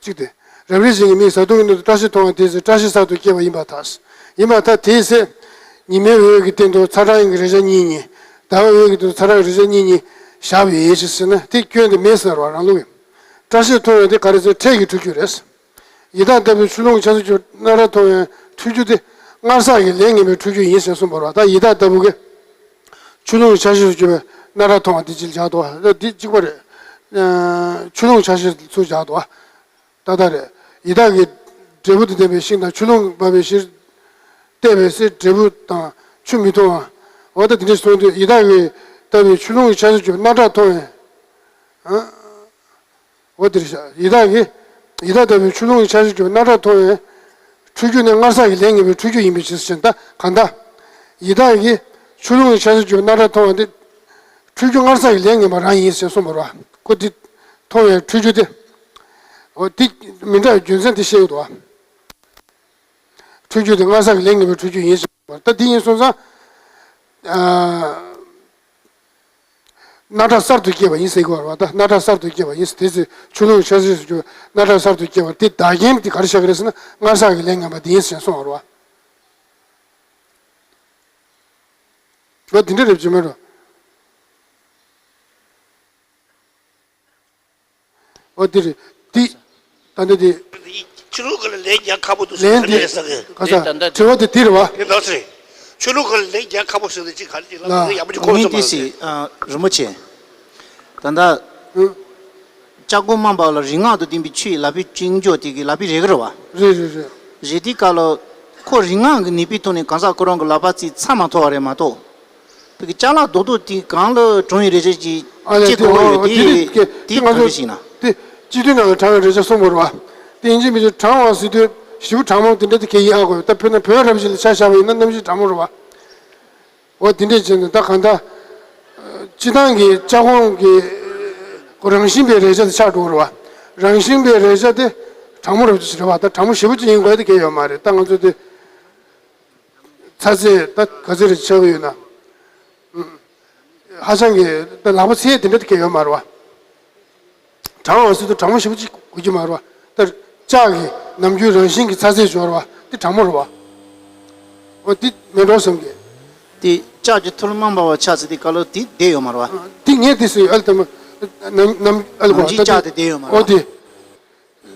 གཅིག་དེ། རབ་རིབ་ཅན་གྱི་མིས་བཟའ་བཏུང་གི་སྣོད་དུ་སྐྲ་ཤད་འཐུང་བ་དེའི་ཚེ་སྐྲ་ཤད་གསར་དུ་སྐྱེས་པ་ཡིན་པར་ཐལ། ཡིན་པར་ཐལ། དེའི་ཚེ་ཉི་མའི་འོད་ཀྱི་སྟེང་དུ་ཚ་གྲང་གི་རེག་བྱ་གཉིས་གཉིས། ཟླ་བའི་འོད་ཀྱི་སྟེང་དུ་ཚ་གྲང་གི་རེག་བྱ་གཉིས་གཉིས་བཞག་པའི་ཕྱིར་ཟེར་ན་དེ་སྐྱོན་དེ་མེད་ཟེར་བ་རང་ལུགས་ཡིན། སྐྲ་ཤད་འཐུང་བ་དེ་ག་རེ་ཟེར། འཕྲལ་གྱི་འཁྲུལ་རྒྱུ་རེད། ཡི་དྭགས་ལྟ་བུའི་ཆུ་ཀླུང་གི་ཆར་ཟིལ་གྱིས་སྣ་ཁྲག་འཐུང་བའི་འཁྲུལ་རྒྱུ་དེ་སྔར་བསགས་ཀྱི་ལས་ངན་པའི་འཁྲུལ་རྒྱུ་ཡིན་ཞེས་གསུངས་པ་རེད་པ། ད་ཡི་དྭགས་ལྟ་བུ་གིས་ཆུ་ཀླུང་གི་ཆར་ཟིལ་གྱིས་སྐྱོ་བའི་སྣ་ཁྲག་འཐུང་བ་དེ་ཅིག་བཞག་འདུག་པ། ད་འདི་གཅིག་པ་རེད། ཆུ་ཀླུང་གི་ཆར་ཟིལ་ཚུར་བཞག་འདུག་པ། ཏག་ཏག་རེད། ཡི་དྭགས་ཀྱི་འབྲས་བུ་དང་ལྡན་པའི་ཤིང་དང་ཆུ་ཀླུང་འབབ་པའི་གཞིར་བལྟས་པའི་ཚེ་འབྲས་བུ་དང་ཆུ་མི་མཐོང་བ། འོ་ད་དེ་འདྲ་སོང་དུས་ཡི་དྭགས་ཀྱི་ལྟ་བུའི་ཆུ་ཀླུང་གི་ཆར་ཟིལ་གྱིས་སྐྱོ་བའི་སྣ་ཁྲག་འཐུང་བའི། འོ་དེར་བཞག། ཡི་དྭགས་ཀྱིས། ཡི་དྭགས་ལྟ་བུའི་ཆུ་ཀླུང་གི་ཆར་ཟིལ་གྱིས་སྐྱོ་བའི་སྣ་ཁྲག་འཐུང་བའི་འཁྲུལ་རྒྱུ་ནི་སྔར་བསགས་ཀྱི་ལས་ངན་པའི་འཁྲུལ་རྒྱུ་ཡིན་པའི་ཕྱིར་ཟེར་ན། ད་གང་ལྟར་ཡི་དྭགས་ཀྱིས་ཆུ་ཀླུང་གི་ཆར་ཟིལ་གྱིས་སྐྱོ་བའི་སྣ་ཁྲག་འཐུང་བ་དེ་འཁྲུལ་རྒྱུ་སྔར་བསགས་ཀྱི་ལས་ངན་པ་རང་ཡིན་ཟེར་གསུངས་པ་རེད་པ། ཁོ་དེ་འཐུང་བའི་འཁྲུལ་རྒྱུ་དེ། འོ་དེ་མི་འདྲ་བའི་རྒྱུ་མཚན་དེ་བཤད་ཀྱི་འདུག་པ། འཁྲུལ་རྒྱུ་དེ་སྔར་བསགས་ཀྱི་ལས་ངན་པའི་འཁྲུལ་རྒྱུ་ཡིན་ཟེར་བ། ད་དེ་ཡིན་སོང་ཙང་། ཨ། སྣ་ཁྲག་གསར་དུ་སྐྱེས་པ་ཡིན་ཟེར་གྱི་ཡོད་རེད་པ། ད་སྣ་ཁྲག་གསར་དུ་སྐྱེས་པ་ཡིན་ཟེར། དེ་ཚེ་ཆུ་ཀླུང་ཆར་ཟིལ་གྱིས་སྐྱོ་བའི་སྣ་ཁྲག་གསར་དུ་སྐྱེས་པ་དེ་བདག་རྐྱེན་དེ་ག་རེ་བཞག་གི་རེད་ཟེར་ན་སྔར་བསགས་ཀྱི་ལས་ངན་པ་དེ་ཡིན་ཟེར་གསུངས་པ་རེད་པ། འོ་དེ་འདྲ་རེད་བྱེད་མ་རེད། འོ་དེ་རེད། དེ། ད་འདི་དེ། ཆུ་ཀླུང་གི་ལས་རྒྱག་ཁག་པོ་འདུག་ཟེར་ལན་ག་རེ་དེ་ཟེར་གི། ག་ས་དེ་ད་ལྟ་དྲི་བ་དེ་དེ་རེད་པ། དེ་ལགས་སེ། ཆུ་ཀླུང་གི་ལས་རྒྱག་ཁག་པོ་ཟེར་དེ་ཅིག་ག་རེ་ཅིག་ལབ་ལ་ཡག་པོ་ཅིག་གོ་གོང་མའི་སོང་མ་ཏི་སི་རེད། ཨ། རིན་པོ་ཆེ། ད་ལྟ། ཨུ། ལྕགས་སྒོ་མ་འབབ་ལ་རིག་སྔགས་དང་ལྡན་པའི་ཆུ་ཡི་ལག་པའི་བཅིངས་འཇོག་དེ་གི་ལག་པའི་རེག་རེད་པ། རེད་རེད་རེད། རེག་དེའི་སྐབས་ལ། ཁོ་རིག་སྔགས་ཀྱི་ནུས་པའི་ཐོག་ནས་གང་ཟག་ཁོ་རང་གི་ལག་པ་ཚིག་ཚ་མ་ཐོབ་པ་རེད་མ་གཏོགས། བོད་ཀྱི་ཅ་ལག་རྡོག་རྡོག་དེ་གང་ལ་གྲང་བའི་རེག་བྱ་ཅིག་ཨ་ལས་སྐྱེ་དགོས་ཀྱི་ཡོད། དེ་དེ་དེ་དེ་དེ་ང་གང་ཚོ་འདྲ་ཞིག་ན། དེ་སྤྱི་མཐུན་ནང་ལ་གྲང་བའི་རེག་བྱ་གསུངས་པ་རེད་པ། དེ་ཡིན་གཅིག་མིན་གཅིག་གྲང་བ་ཟེར་དུས་ཞེ་པོ་གྲང་མོ་དེ་འདྲ་དེ་གལ་ཡིན་ཨ་དགོས། ད་བོད་ན་བོད་རབ་བྱེད་ལ་ཆ་བཞག་པ་ཡིན་ན་གནམ་གཤིས་གྲང་མོ་རེད་པ། འོ་དེ་འདྲས་བྱས་ནས་ད་གང་ལྟར། སྤྱི་བཏང་གི་ལྕགས་གོང་གི་ རང་བཞིན་པའི་རེག་བྱ་དེ་ཆགས་འགྲོ་གི་རེད་བ། རང་བཞིན་པའི་རེག་བྱ་དེ་གྲང་མོ་རེད་པ་ཅིག་རེད་བ། ད་གྲང་མོ་ཞེ་པོ་ཅིག་ཡིན་དགོས་དེ་གལ་ཡོད་མ་རེད། ད་ང་ཚོ་དེ་ཚ་ཚད་ད་ག་ཚོད་རེ་ཆགས་ཀྱི་ཡོད་ན། ཧ་ཅང་གི་ད་ལག་པ་འཚིག་དེ་འདྲ་དེ་གལ་ཡོད་མ་རེད་བ། གྲང་བ་ཟེར་དུས་གྲང་མོ་ཞེ་པོ་ཅིག་དགོས་ཀྱི་མ་རེད་བ། ད་ལྕགས་ཀྱི་ནམ་རྒྱུན་རང་བཞིན་གྱི་ཚ་ཚད་འབྱོར་བ་དེ་གྲང་མོ་རེད་བ། འོ་དེ་མེད་འགྲོ་བསམ་གི། དེ་ལྕགས་ཀྱི་ཐུ་ལུ་མང་པ་བ་ཆགས་ཚེ་དེ་ཀ་ལོ་དེ་བསྡད་ཡོད་མ་རེད་བ། དེ་ངས་དེ་སུ་ཨ་ལ་དམ་ནམ་ནམ་ཨ་ལ་གོ་ནམ་རྒྱུན་ལྕགས་དེ་བསྡད་ཡོད་མ་རེད་བ། འོ་དེ།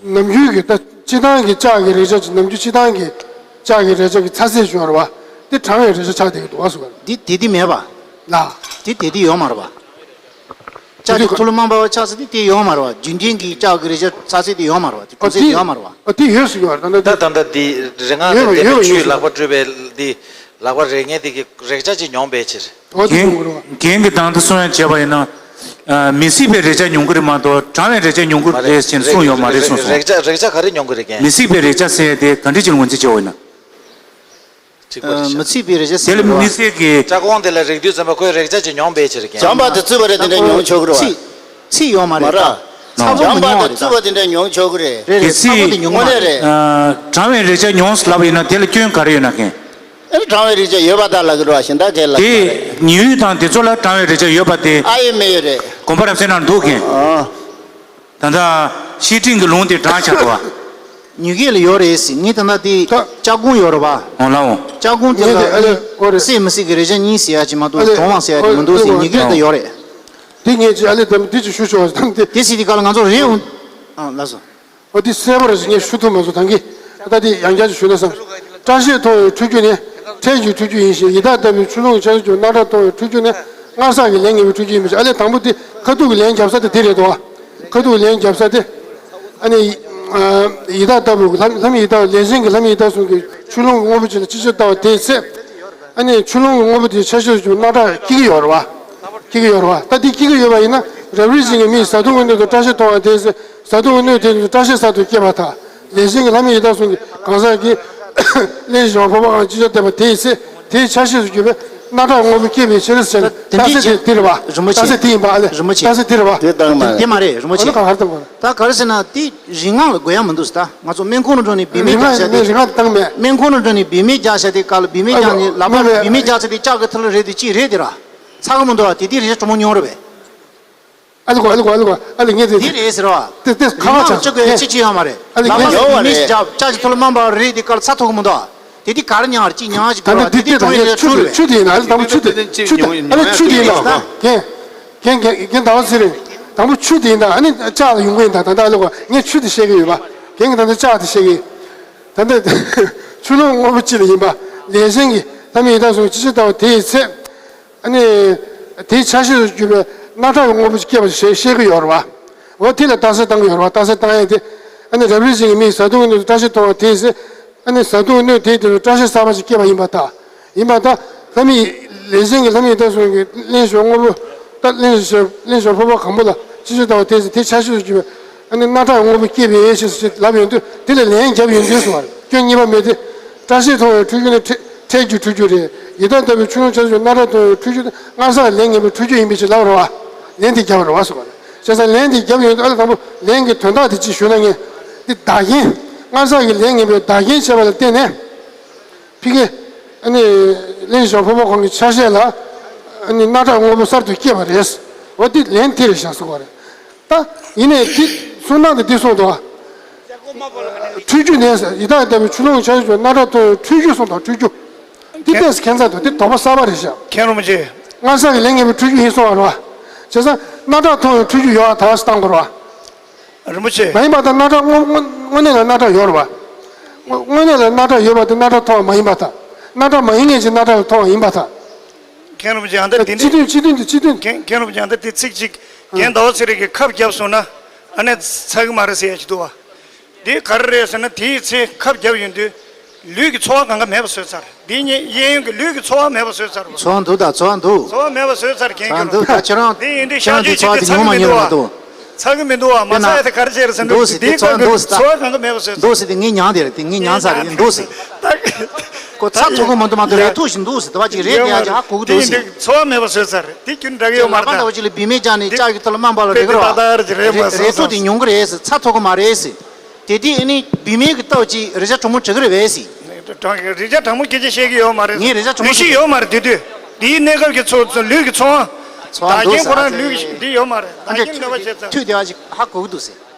ནམ་རྒྱུན་གྱི་ད་སྤྱི་བཏང་གི་ལྕགས་ཀྱི་རེག་བྱ་ཅིག་ནམ་རྒྱུན་སྤྱི་བཏང་གི་ལྕགས་ཀྱི་རེག་བྱ་གི་ཚ་ཚད་ཅིག་ཡོད་རེད་བ། དེ་གྲང་བའི་རེག་བྱ་ཆགས་བསྡད་ཀྱི་འདུག་བ་སུ་བ། འདི་དེ་དེ་མེད་པ། ལ། དེ་དེ་དེ་ཡོད་མ་རེད་བ། ལྕགས་ཀྱི་ཐུ་ལུ་མང་པ་བ་ཆགས་ཚེ་དེ་དེ་ཡོད་མ་རེད་བ། རྒྱུན་ལྡན་གྱི་ལྕགས་ཀྱི་རེག་བྱ་ཚ་ཚད་དེ་ཡོད་མ་རེད་བ། དེ་གྲུ་ཚད་དེ་ཡོད་མ་རེད་བ། ཨ་དེ་ཡོད་སུ་ཡོད་རེད་ད་ད། ད་ད་ད་འདི་རེ་ང་ཡོད་པ་དེ་ཡོད་པ་ཆུའི་ཡོད་ལག་པ་སུ་བཀྲུས་པའི་འདི་ལག་པ་རེག་མཁན་དེ་གི་རེག་བྱ་ཅིག་མྱོང་པའི་ཕྱིར། འོ་དེ་རྒན་གསུང་གི་རེད་བ། རྒན་གྱིས་ད་ལྟ་གསུང་ཡ་བྱས་པ་ཡིན་ན། ཨ། མི་སྲིད་པའི་རེག་བྱ་མྱོང་གི་རེད་མ་གཏོགས་གྲང་བའི་རེག་བྱ་མྱོང་གི་མ་རེད། རེད་ཟེར་ནས་གསུངས་ཡོད་མ་རེད་གསུངས་སོང་། རེག་བྱ་རེག་བྱ་ག་རེ་མྱོང་གི་རེད་རྒན། མི་སྲིད་པའི་རེག་བྱ་ཟེར་ཡ་དེ་ག་འདྲ་ཅིག་ལ་ངོས་འཛིན་བྱེད་འོས་ན། འགྲིག་པ་རེད་ཤག་མི་སྲིད་པའི་རེག་བྱ་ཟེར་དེ་ལ་མི་སྲིད་ཀྱི། ལྕགས་གོང་དེ་ལ་རེག་དུས་ཙམ་པ་ཁོས་རེག་བྱ་ཅིག་མྱོང་པའི་ཕྱིར་རྒན། བྱམས་པ་དེ་རྩུབ་པ་རེད་དེ་འདྲ་མྱོང་ཆོག་གི་རེད་བ། ཚིག་ཚིག་ཡོད་མ་རེད། མ་ར། ཚ་པོ་མ་བྱམས་པ་མྱོང་བ་དེ་རེད་ད། རྩུབ་པ་དེ་འདྲ་མྱོང་ཆོག་གི་རེད། རེད་རེད། ཚ་པོ་དེ་མྱོང་བ་དངོས་གནས་རེད། རེད། ཨ། གྲང་བའི་རེག་བྱ་མྱོང་ལབ་པ་ཡིན་ན་དེ་ལ་སྐྱོན་ག་རེ་ཡོད་ན་མཁན། ཨེ་གྲང་བའི་རེག་བྱ་ཡོད་པ་དག་ལབ་ཀྱི་རེད་བ། གཞན་དག་གས་ལབ་ཀྱི་མ་རེད། དེ་ཉི་འོད་དང་དེ་ཚོ་ལ་གྲང་བའི་རེག་བྱ་ཡོད་པ་དེ། ཨ་ཡེ་མེད་ཡོད་རེད། དགོངས་པ་རབ་གསལ་ནང་འདུག་མཁན། ཨ། ད་ལྟ་བཤེས་སྤྲིང་གི་ལུང་དེ་དྲངས་བཞག་འདུག་བ། ཉུལ་སྐད་ལ་ཡོད་རེད་ཟེར། ངས་ད་ལྟ་དེ་ད་ལྕགས་གོང་ཡོད་རེད་བ། འོང་ལ་འོང་། ལྕགས་གོང་དེ་ངས་དེ་ཨ་ལེ་ལ་ཨོ་རེད། སྲིད་མི་སྲིད་ཀྱི་རེག་བྱ་གཉིས་ཟེར་ཡ་ཅིག་མ་གཏོགས་ཨ་ལེ་གྲོང་བ་ཟེར་ཡ་ཅིག་མི་འདུག་ཟེར། ཨོ་ཉུལ་སྐད་ད་ཡོད་རེད། དེ་ངས་ཅིག་ཨ་ལེ་དམ་དེ་ཅིག་ཞུ་ཆོག་དམ་དེ། དེ་སྲིད་དེ་ག་ལ་ང་ཚོ་རེད་འོང་། ཨ་ལགས་སོ། ཨོ་དེ་གསལ་པོ་རེད་ཟེར་ངས་ཞུ་ཐུབ་མ་སོང་ད་གིན། ད་དེ་ཡང་བསྐྱར་ཅིག་ཞུས་ན་བསམ། སྐྲ་ཤད་མཐོང་བའི་འཁྲུལ་རྒྱུ་ནི་ཁྲལ་གྱི་འཁྲུལ་རྒྱུ་ཡིན་ཞིང་། ཡི་དྭགས་ལྟ་བུའི་ཆུ་ཀླུང་གི་ཆར་ཆུ་རྒྱུ་སྣ་ཁྲག་མཐོང་བའི་འཁྲུལ་རྒྱུ་ནི་སྔར་བསགས་ཀྱི་ལས་ངན་པའི་འཁྲུལ་རྒྱུ་ཡིན་པའི་ཕྱིར། ཨ་ལེ་དང་པོ་དེ་ཁ་ཐུག་གི་ལན་རྒྱབ་ས་དེ་དེ་རེད་དོ། ཁ་ཐུག་གི་ལན་རྒྱབ་ས་དེ། ཨ་ནི། ཡི་དྭགས་ལྟ་བུ་ལྷ་ལྷ་མིའི་ཡི་དྭགས་ལས་ཅན་གྱི་ལྷ་མིའི་ཡི་དྭགས་གསུམ་གྱིས་ཆུ་ཀླུང་གི་དངོས་པོ་ཅིག་ལ་ཅི་ཕྱིར་ལྟ་བ་དེའི་ཚེ། ཨ་ནི་ཆུ་ཀླུང་གི་དངོས་པོ་དེའི་ཆ་ཤས་སུ་གྱུར་སྣ་ཁྲག་སྐྱེ་གི་ཡོད་རེད་བ། སྐྱེ་གི་ཡོད་རེད་བ། ད་དེ་སྐྱེ་གི་ཡོད་པ་ཡིན་ན་རབ་རིབ་ཅན་གྱི་མིས་བཟའ་བཏུང་གི་སྣོད་དུ་སྐྲ་ཤད་མཐོང་བ་དེའི་ཚེ་བཟའ་བཏུང་གི་སྣོད་དེ་ནི་སྐྲ་ཤད་གསར་དུ་སྐྱེས་པ་དང་། ལས་ཅན་གྱི་ལྷ་མིའི་ཡི་དྭགས་གསུམ་གྱི་གང་ཟག་གིས་གླེན་ཞིང་ཕོར་པ་གང་ཅི་བྱ་བསྟན་པ་དེའི་ཚེ་དེའི་ཆ་ཤས་སུ་གྱུར་པའི་སྣ་ཁྲག་དངོས་པོ་སྐྱེས་པའི་ཕྱིར་ཟེར་ནས། ད་རྟགས་གཅིག་གཅིག་གཅིག་དེ་རེད་བ། རིན་པོ་ཆེ། རྟགས་གཅིག་དེ་ཡིན་པ་ཨ་ལེ། རིན་པོ་ཆེ། རྟགས་གཅིག་དེ་རེད་བ། དེ་བཏང་མ་རེད། དེ་མ་རེད་རིན་པོ་ཆེ། ཨ་ནི་ག་རེ་བཏང་དགོས་རེད། ད་ག་རེ་ཟེར་ན་དེ་རིག་སྔགས་ལ་དགོས་ཡ་མི་འདུག་ཟེར། ད་ང་ཚོ་སྨན་ཁང་ནང་འགྲོ་ནས་བེད་མེད་རྒྱག་བྱ་དེ། རིག་སྔགས་དེ་བཏང་མེད། སྨན་ཁང་ནང་འགྲོ་ནས་བེད་མེད་རྒྱག་བྱ་དེ་ག་ལ་བེད་མེད་རྒྱག་ནས་ལག་པ་བེད་མེད་རྒྱག་བྱ་དེ་ལྕགས་ཀྱི་ཐུ་ལུ་རེད་དེ་ཅི་རེད་དེ་ར། ཚ་གི་མི་འདུག་བ། དེ་དེ་རེད་གྲོ་མོ་ཉུང་རེད་པས། ཨ་ལེ་གོ་ཨ་ལེ་གོ་ཨ་ལེ་གོ་ཨ་ལེ་ངས་དེ་དེ་རེད་ཟེར་བ། དེ་དེ་ཁ་ཁ་ལ་ཆག་ཅི་དགོས་ངས་ཅི་ཅི་ཡོད་མ་རེད། ཨ་ལེ་ལག་པ་ངས་ཡོང་བ་མི་རེད། རྒྱབ་ལྕགས་ཀྱི་ཐུ་ལུ་མང་པ་རེད་དེ་ག་ལ་ཚ་ཐུག་གི་མི་འདུག་བ། དེ་དེ་ག་རེ་མྱངས་རེད་ཅི་མྱངས་ཞིག་ད་གོ་ལྟ་བ་དེ་དེ་དེ་ད་གྲོང་ངས་ཡོད་ཆུ་ཆུ་དེ་རེད། ཆུ་དེ་ཡིན་ན་ཨ་ལེ་དང་པོ་ཆུ་དེ་ཆུ་དེ་ཨ་ལེ་ཆུ་དེ་ཡིན་ན་རྒན་རྒན་རྒན་ཟླ་བ་ཚེ་རིང་དང་པོ་ཆུ་དེ་ཡིན་ད། ཨ་ནི་ལྕགས་ལ་ཡོང་གི་ཡིན་ད། ད་ལྟ་ཨ་ལེ་གོ་ངས་ཆུ་དེ་བཤད་གི་ཡོད་པ། རྒན་གྱི་ད་ལྟ་ལྕགས་དེ་བཤད་གི་ཡིན། ད་ལྟ་ཆུ་ཀླུང་དངོས་པོ་གཅིག་ལ་ཡིན་པ། ལས་ཅན་གྱི་ལྷ་མིའི་ཡི་དྭགས་གསུམ་ཅི་ཕྱིར་ལྟ་བ་དེའི་ཚེ། ཨ་ནི། དེའི་ཆ་ཤས་སུ་གྱུར་པའི་སྣ་ཁྲག་གི་དངོས་པོ་ཅིག་སྐྱེས་པ་ཞེས་བཤད་ཀྱི་ཡོད་རེད་བ། འོ་དེ་ལ་རྟགས་གསལ་བཏང་གི་ཡོད་རེད་བ། རྟགས་གསལ་བཏང་ཡས་དེ། ཨ་ནི་རབ་རིབ་ཅན་གྱི་མིས་བཟའ་བཏུང་གི་སྣོད་དུ་སྐྲ་ཤད་མཐོང་བ་དེའི་ཚེ། ཨ་ནི་བཟའ་བཏུང་གི་སྣོད་དེའི་དེ་ལ་སྐྲ་ཤད་གསར་པ་ཅིག་སྐྱེས་པ་ཡིན་པར་ཐལ། ཡིན་པར་ཐལ། ལྷ་མིའི་ལས་ཅན་གྱི་ལྷ་མིའི་ཡི་དྭགས་གསུམ་གྱིས་གླེན་ཞིང་དངོས་པོ། ད་གླེན་ཞིང་གླེན་ཞིང་ཕོར་པ་གང་པོ་ལ་ཅི་ཕྱིར་ལྟ་བ་དེའི་ཚེ་དེའི་ཆ་ཤས་སུ་གྱུར་པའི། ཨ་ནི་སྣ་ཁྲག་དངོས་པོ་སྐྱེས་པའི་ཞེས་སུ་ལབ་ཡོང་དུས་དེ་ལ་ལན་བརྒྱབ་ཡོང་དུས་སོ། སྐྱོན་གཉིས་པ་མེད་དེ། སྐྲ་ཤད་མཐོང་བའི་འཁྲུལ་རྒྱུ་ནི་ཁྲེལ་ཁྲེལ་གྱི་འཁྲུལ་རྒྱུ་རེད། ཡི་དྭགས་ལྟ་བུའི་ཆུ་ཀླུང་ཆ་ཤས་སྣ་ཁྲག་མཐོང་བའི་འཁྲུལ་རྒྱུ་ནི་སྔར་བསགས་ལས་ངན་པའི་འཁྲུལ་རྒྱུ་ཡིན་པའི་ཕྱིར་ལབ་རེད་བ། ལན་དེ་བརྒྱབ་རེད་བ་སོ། བྱས་ཙང་ལན་དེ་བརྒྱབ་ཡོང་དུས་ཨ་ལ་དང་པོ་ལན་གྱི་དོན་དག་དེ་ཅིག་ཞུས་ན་ངས། འདི་བདག་རྐྱེན། སྔར་བསགས་ཀྱི་ལས་ངན་པའི་བདག་རྐྱེན་བྱས་པ་ལ་བརྟེན་ནས། ཕ་གི། ཨ་ནི། གླེན་ཞིང་ཕོར་པ་གང་གི་ཆ་ཤས་ལ། ཨ་ནི་སྣ་ཁྲག་དངོས་པོ་གསར་དུ་སྐྱེས་པ་རེད། འོ་འདི་ལན་དེ་རེད་བཞག་སོ་བ་རེད། ད། ཡིན་ནའི་དེ་གསུང་སྟངས་དེ་འདི་གསུངས་འདུག་བ། འཁྲུལ་རྒྱུ་ནས་ཡི་དྭགས་ལྟ་བུའི་ཆུ་ཀླུང་ཆ་ཤས་སྣ་ཁྲག་མཐོང་བའི་འཁྲུལ་རྒྱུ་གསུངས་དང་འཁྲུལ་རྒྱུ། འདི་ཏོག་ཙམ་ཁྱད་མཚར་འདུག་འདི་དོགས་པ་གསར་པ་རེད་བཞག་མཁན་རིན་པོ་ཆེ། སྔར་བསགས་ཀྱི་ལས་ངན་པའི་འཁྲུལ་རྒྱུ་ཡིན་གསུངས་པ་རེད་བ། བྱས་ཙང་སྣ་ཁྲག་མཐོང་བའི་འཁྲུལ་རྒྱུ་ཡོད་པ་དག་བཏང་དགོས་རེད་བ། རིན་པོ་ཆེ། མ་ཡིན་པ་དང་སྣ་ཁྲག་དངོས་དངོས་དངོས་གནས་ལ་སྣ་ཁྲག་ཡོད་རེད་བ། དངོས་དངོས་གནས་ལ་སྣ་ཁྲག་ཡོད་པ་དེ་སྣ་ཁྲག་མཐོང་བ་མ་ཡིན་པ་དང་། སྣ་ཁྲག་མ་ཡིན་མཁན་ཅིག་སྣ་ཁྲག་ལ་མཐོང་བ་ཡིན་པ་དང་། མཁན་རིན་པོ་ཆེ་ཨ་ད་དེ་སྤྱི་འདི་མཐུན་སྤྱི་མཐུན་དེ་སྤྱི་མཐུན། མཁན་མཁན་རིན་པོ་ཆེ་ཨ་ད་དེ་ཚིག་གཅིག་རྒན་ཟླ་བ་ཚེ་རིང་གིས་ཁབ་བརྒྱབ་སོང་ན་ཨ་ནི་ཚ་གི་མ་རེད་ཟེར་ཡ་ཅིག་འདུག་བ། དེ་ག་རེ་རེད་ཟེར་ན་དེའི་ཚེ་ཁབ་བརྒྱབ་ཡོང་དུས་ལུས་ཀྱི་ཚོར་བ་གང་ག་མེད་པ་བཟོས་ཚར། དེ་ཉིད་གཡས་གཡོན་གྱི་ལུས་ཀྱི་ཚོར་བ་མེད་པ་བཟོས་ཚར་བ། ཚོར་བ་འདུག་ད་ཚོར་བ་འདུག་ཚོར་བ་མེད་པ་བཟོས་ཚར་རྒན་ཚོར་བ་འདུག་ད་ཁྱེད་རང་དེ་ཡིན་དུས་ཁྱེད་རང་གཞག་དེ་རྒྱུ་ཚོར་བ་དེ་ཚ་གི་མི་འདུག་བ། ཚ་གི་མི་འདུག་བ་མ་ཚ་ཡ་དེ་ག་རེ་བྱས་རེད་ཟེར་ན་དེ་ཚོར་བ་འདུག་ཟེར་ད་ཚོར་བ་གང་ག་མེད་པ་བཟོས་ཚར། འདུག་ཟེར་དེ་ངས་མྱངས་དེ་རེད་དེ་ངས་མྱངས་ཚར་རེད་འདུག་ཟེར། ད། ཁོ་ཚྭ་ཐོགས་ཀྱི་མི་འདུག་མ་གཏོགས་རེག་ཐུག་བཞིན་འདུག་ཟེར། དེ་བ་ཅིག་རེག་བསྡད་ཡ་ཅིག་ཧ་གོ་གི་འདུག་ཟེར། དེ་ཚོར་བ་མེད་པ་བཟོས་ཚར་རེད། དེ་ཁྱོད་འདྲ་གི་ཡོད་མ་རེད་ད། ལག་པ་འདྲ་བོ་ཅིག་ལ་བུད་མེད་བཅག་ནས་བཅག་གི་ཐོག་ལ་རྨ་འབར་ལ་རེག་གི་རེད་བ། རེག་ཐུག་དེ་ཉུང་གི་རེད་ཟེར། ཚྭ་ཐོགས་ཀྱི་མ་རེད་ཟེར། དེ་དུས་ཨ་ནི་བུད་མེད་ཀྱི་སྟབས་ཀྱིས་རེག་བྱ་གྲང་མོ་བྱེད་ཀྱི་རེད་པས་ཟེར། རེག་བྱ་གྲང་མོ་སྐད་ཆ་བཤད་ཀྱི་ཡོད་མ་རེད། ངས་རེག་བྱ་གྲང་མོ་ལུས་ཤེད་ཡོད་མ་རེད། དེ་དུས་དེའི་གནས་སྐབས་ཀྱི་ཚོ་ཚོ་ལུས་ཀྱི་ཚོར་བ། ཚོར་བ་བདག་རྐྱེན་འདུག་ཁོ་རང་ཟེར། ལུས་ཀྱི་འདི་ཡོད་མ་རེད། ཨ་བདག་རྐྱེན་གནོད་པ་བྱེད་ཚར། ཐུག་བསྡད་པ་ཅིག་ཧ་གོ་གི་འདུག་ཟེར།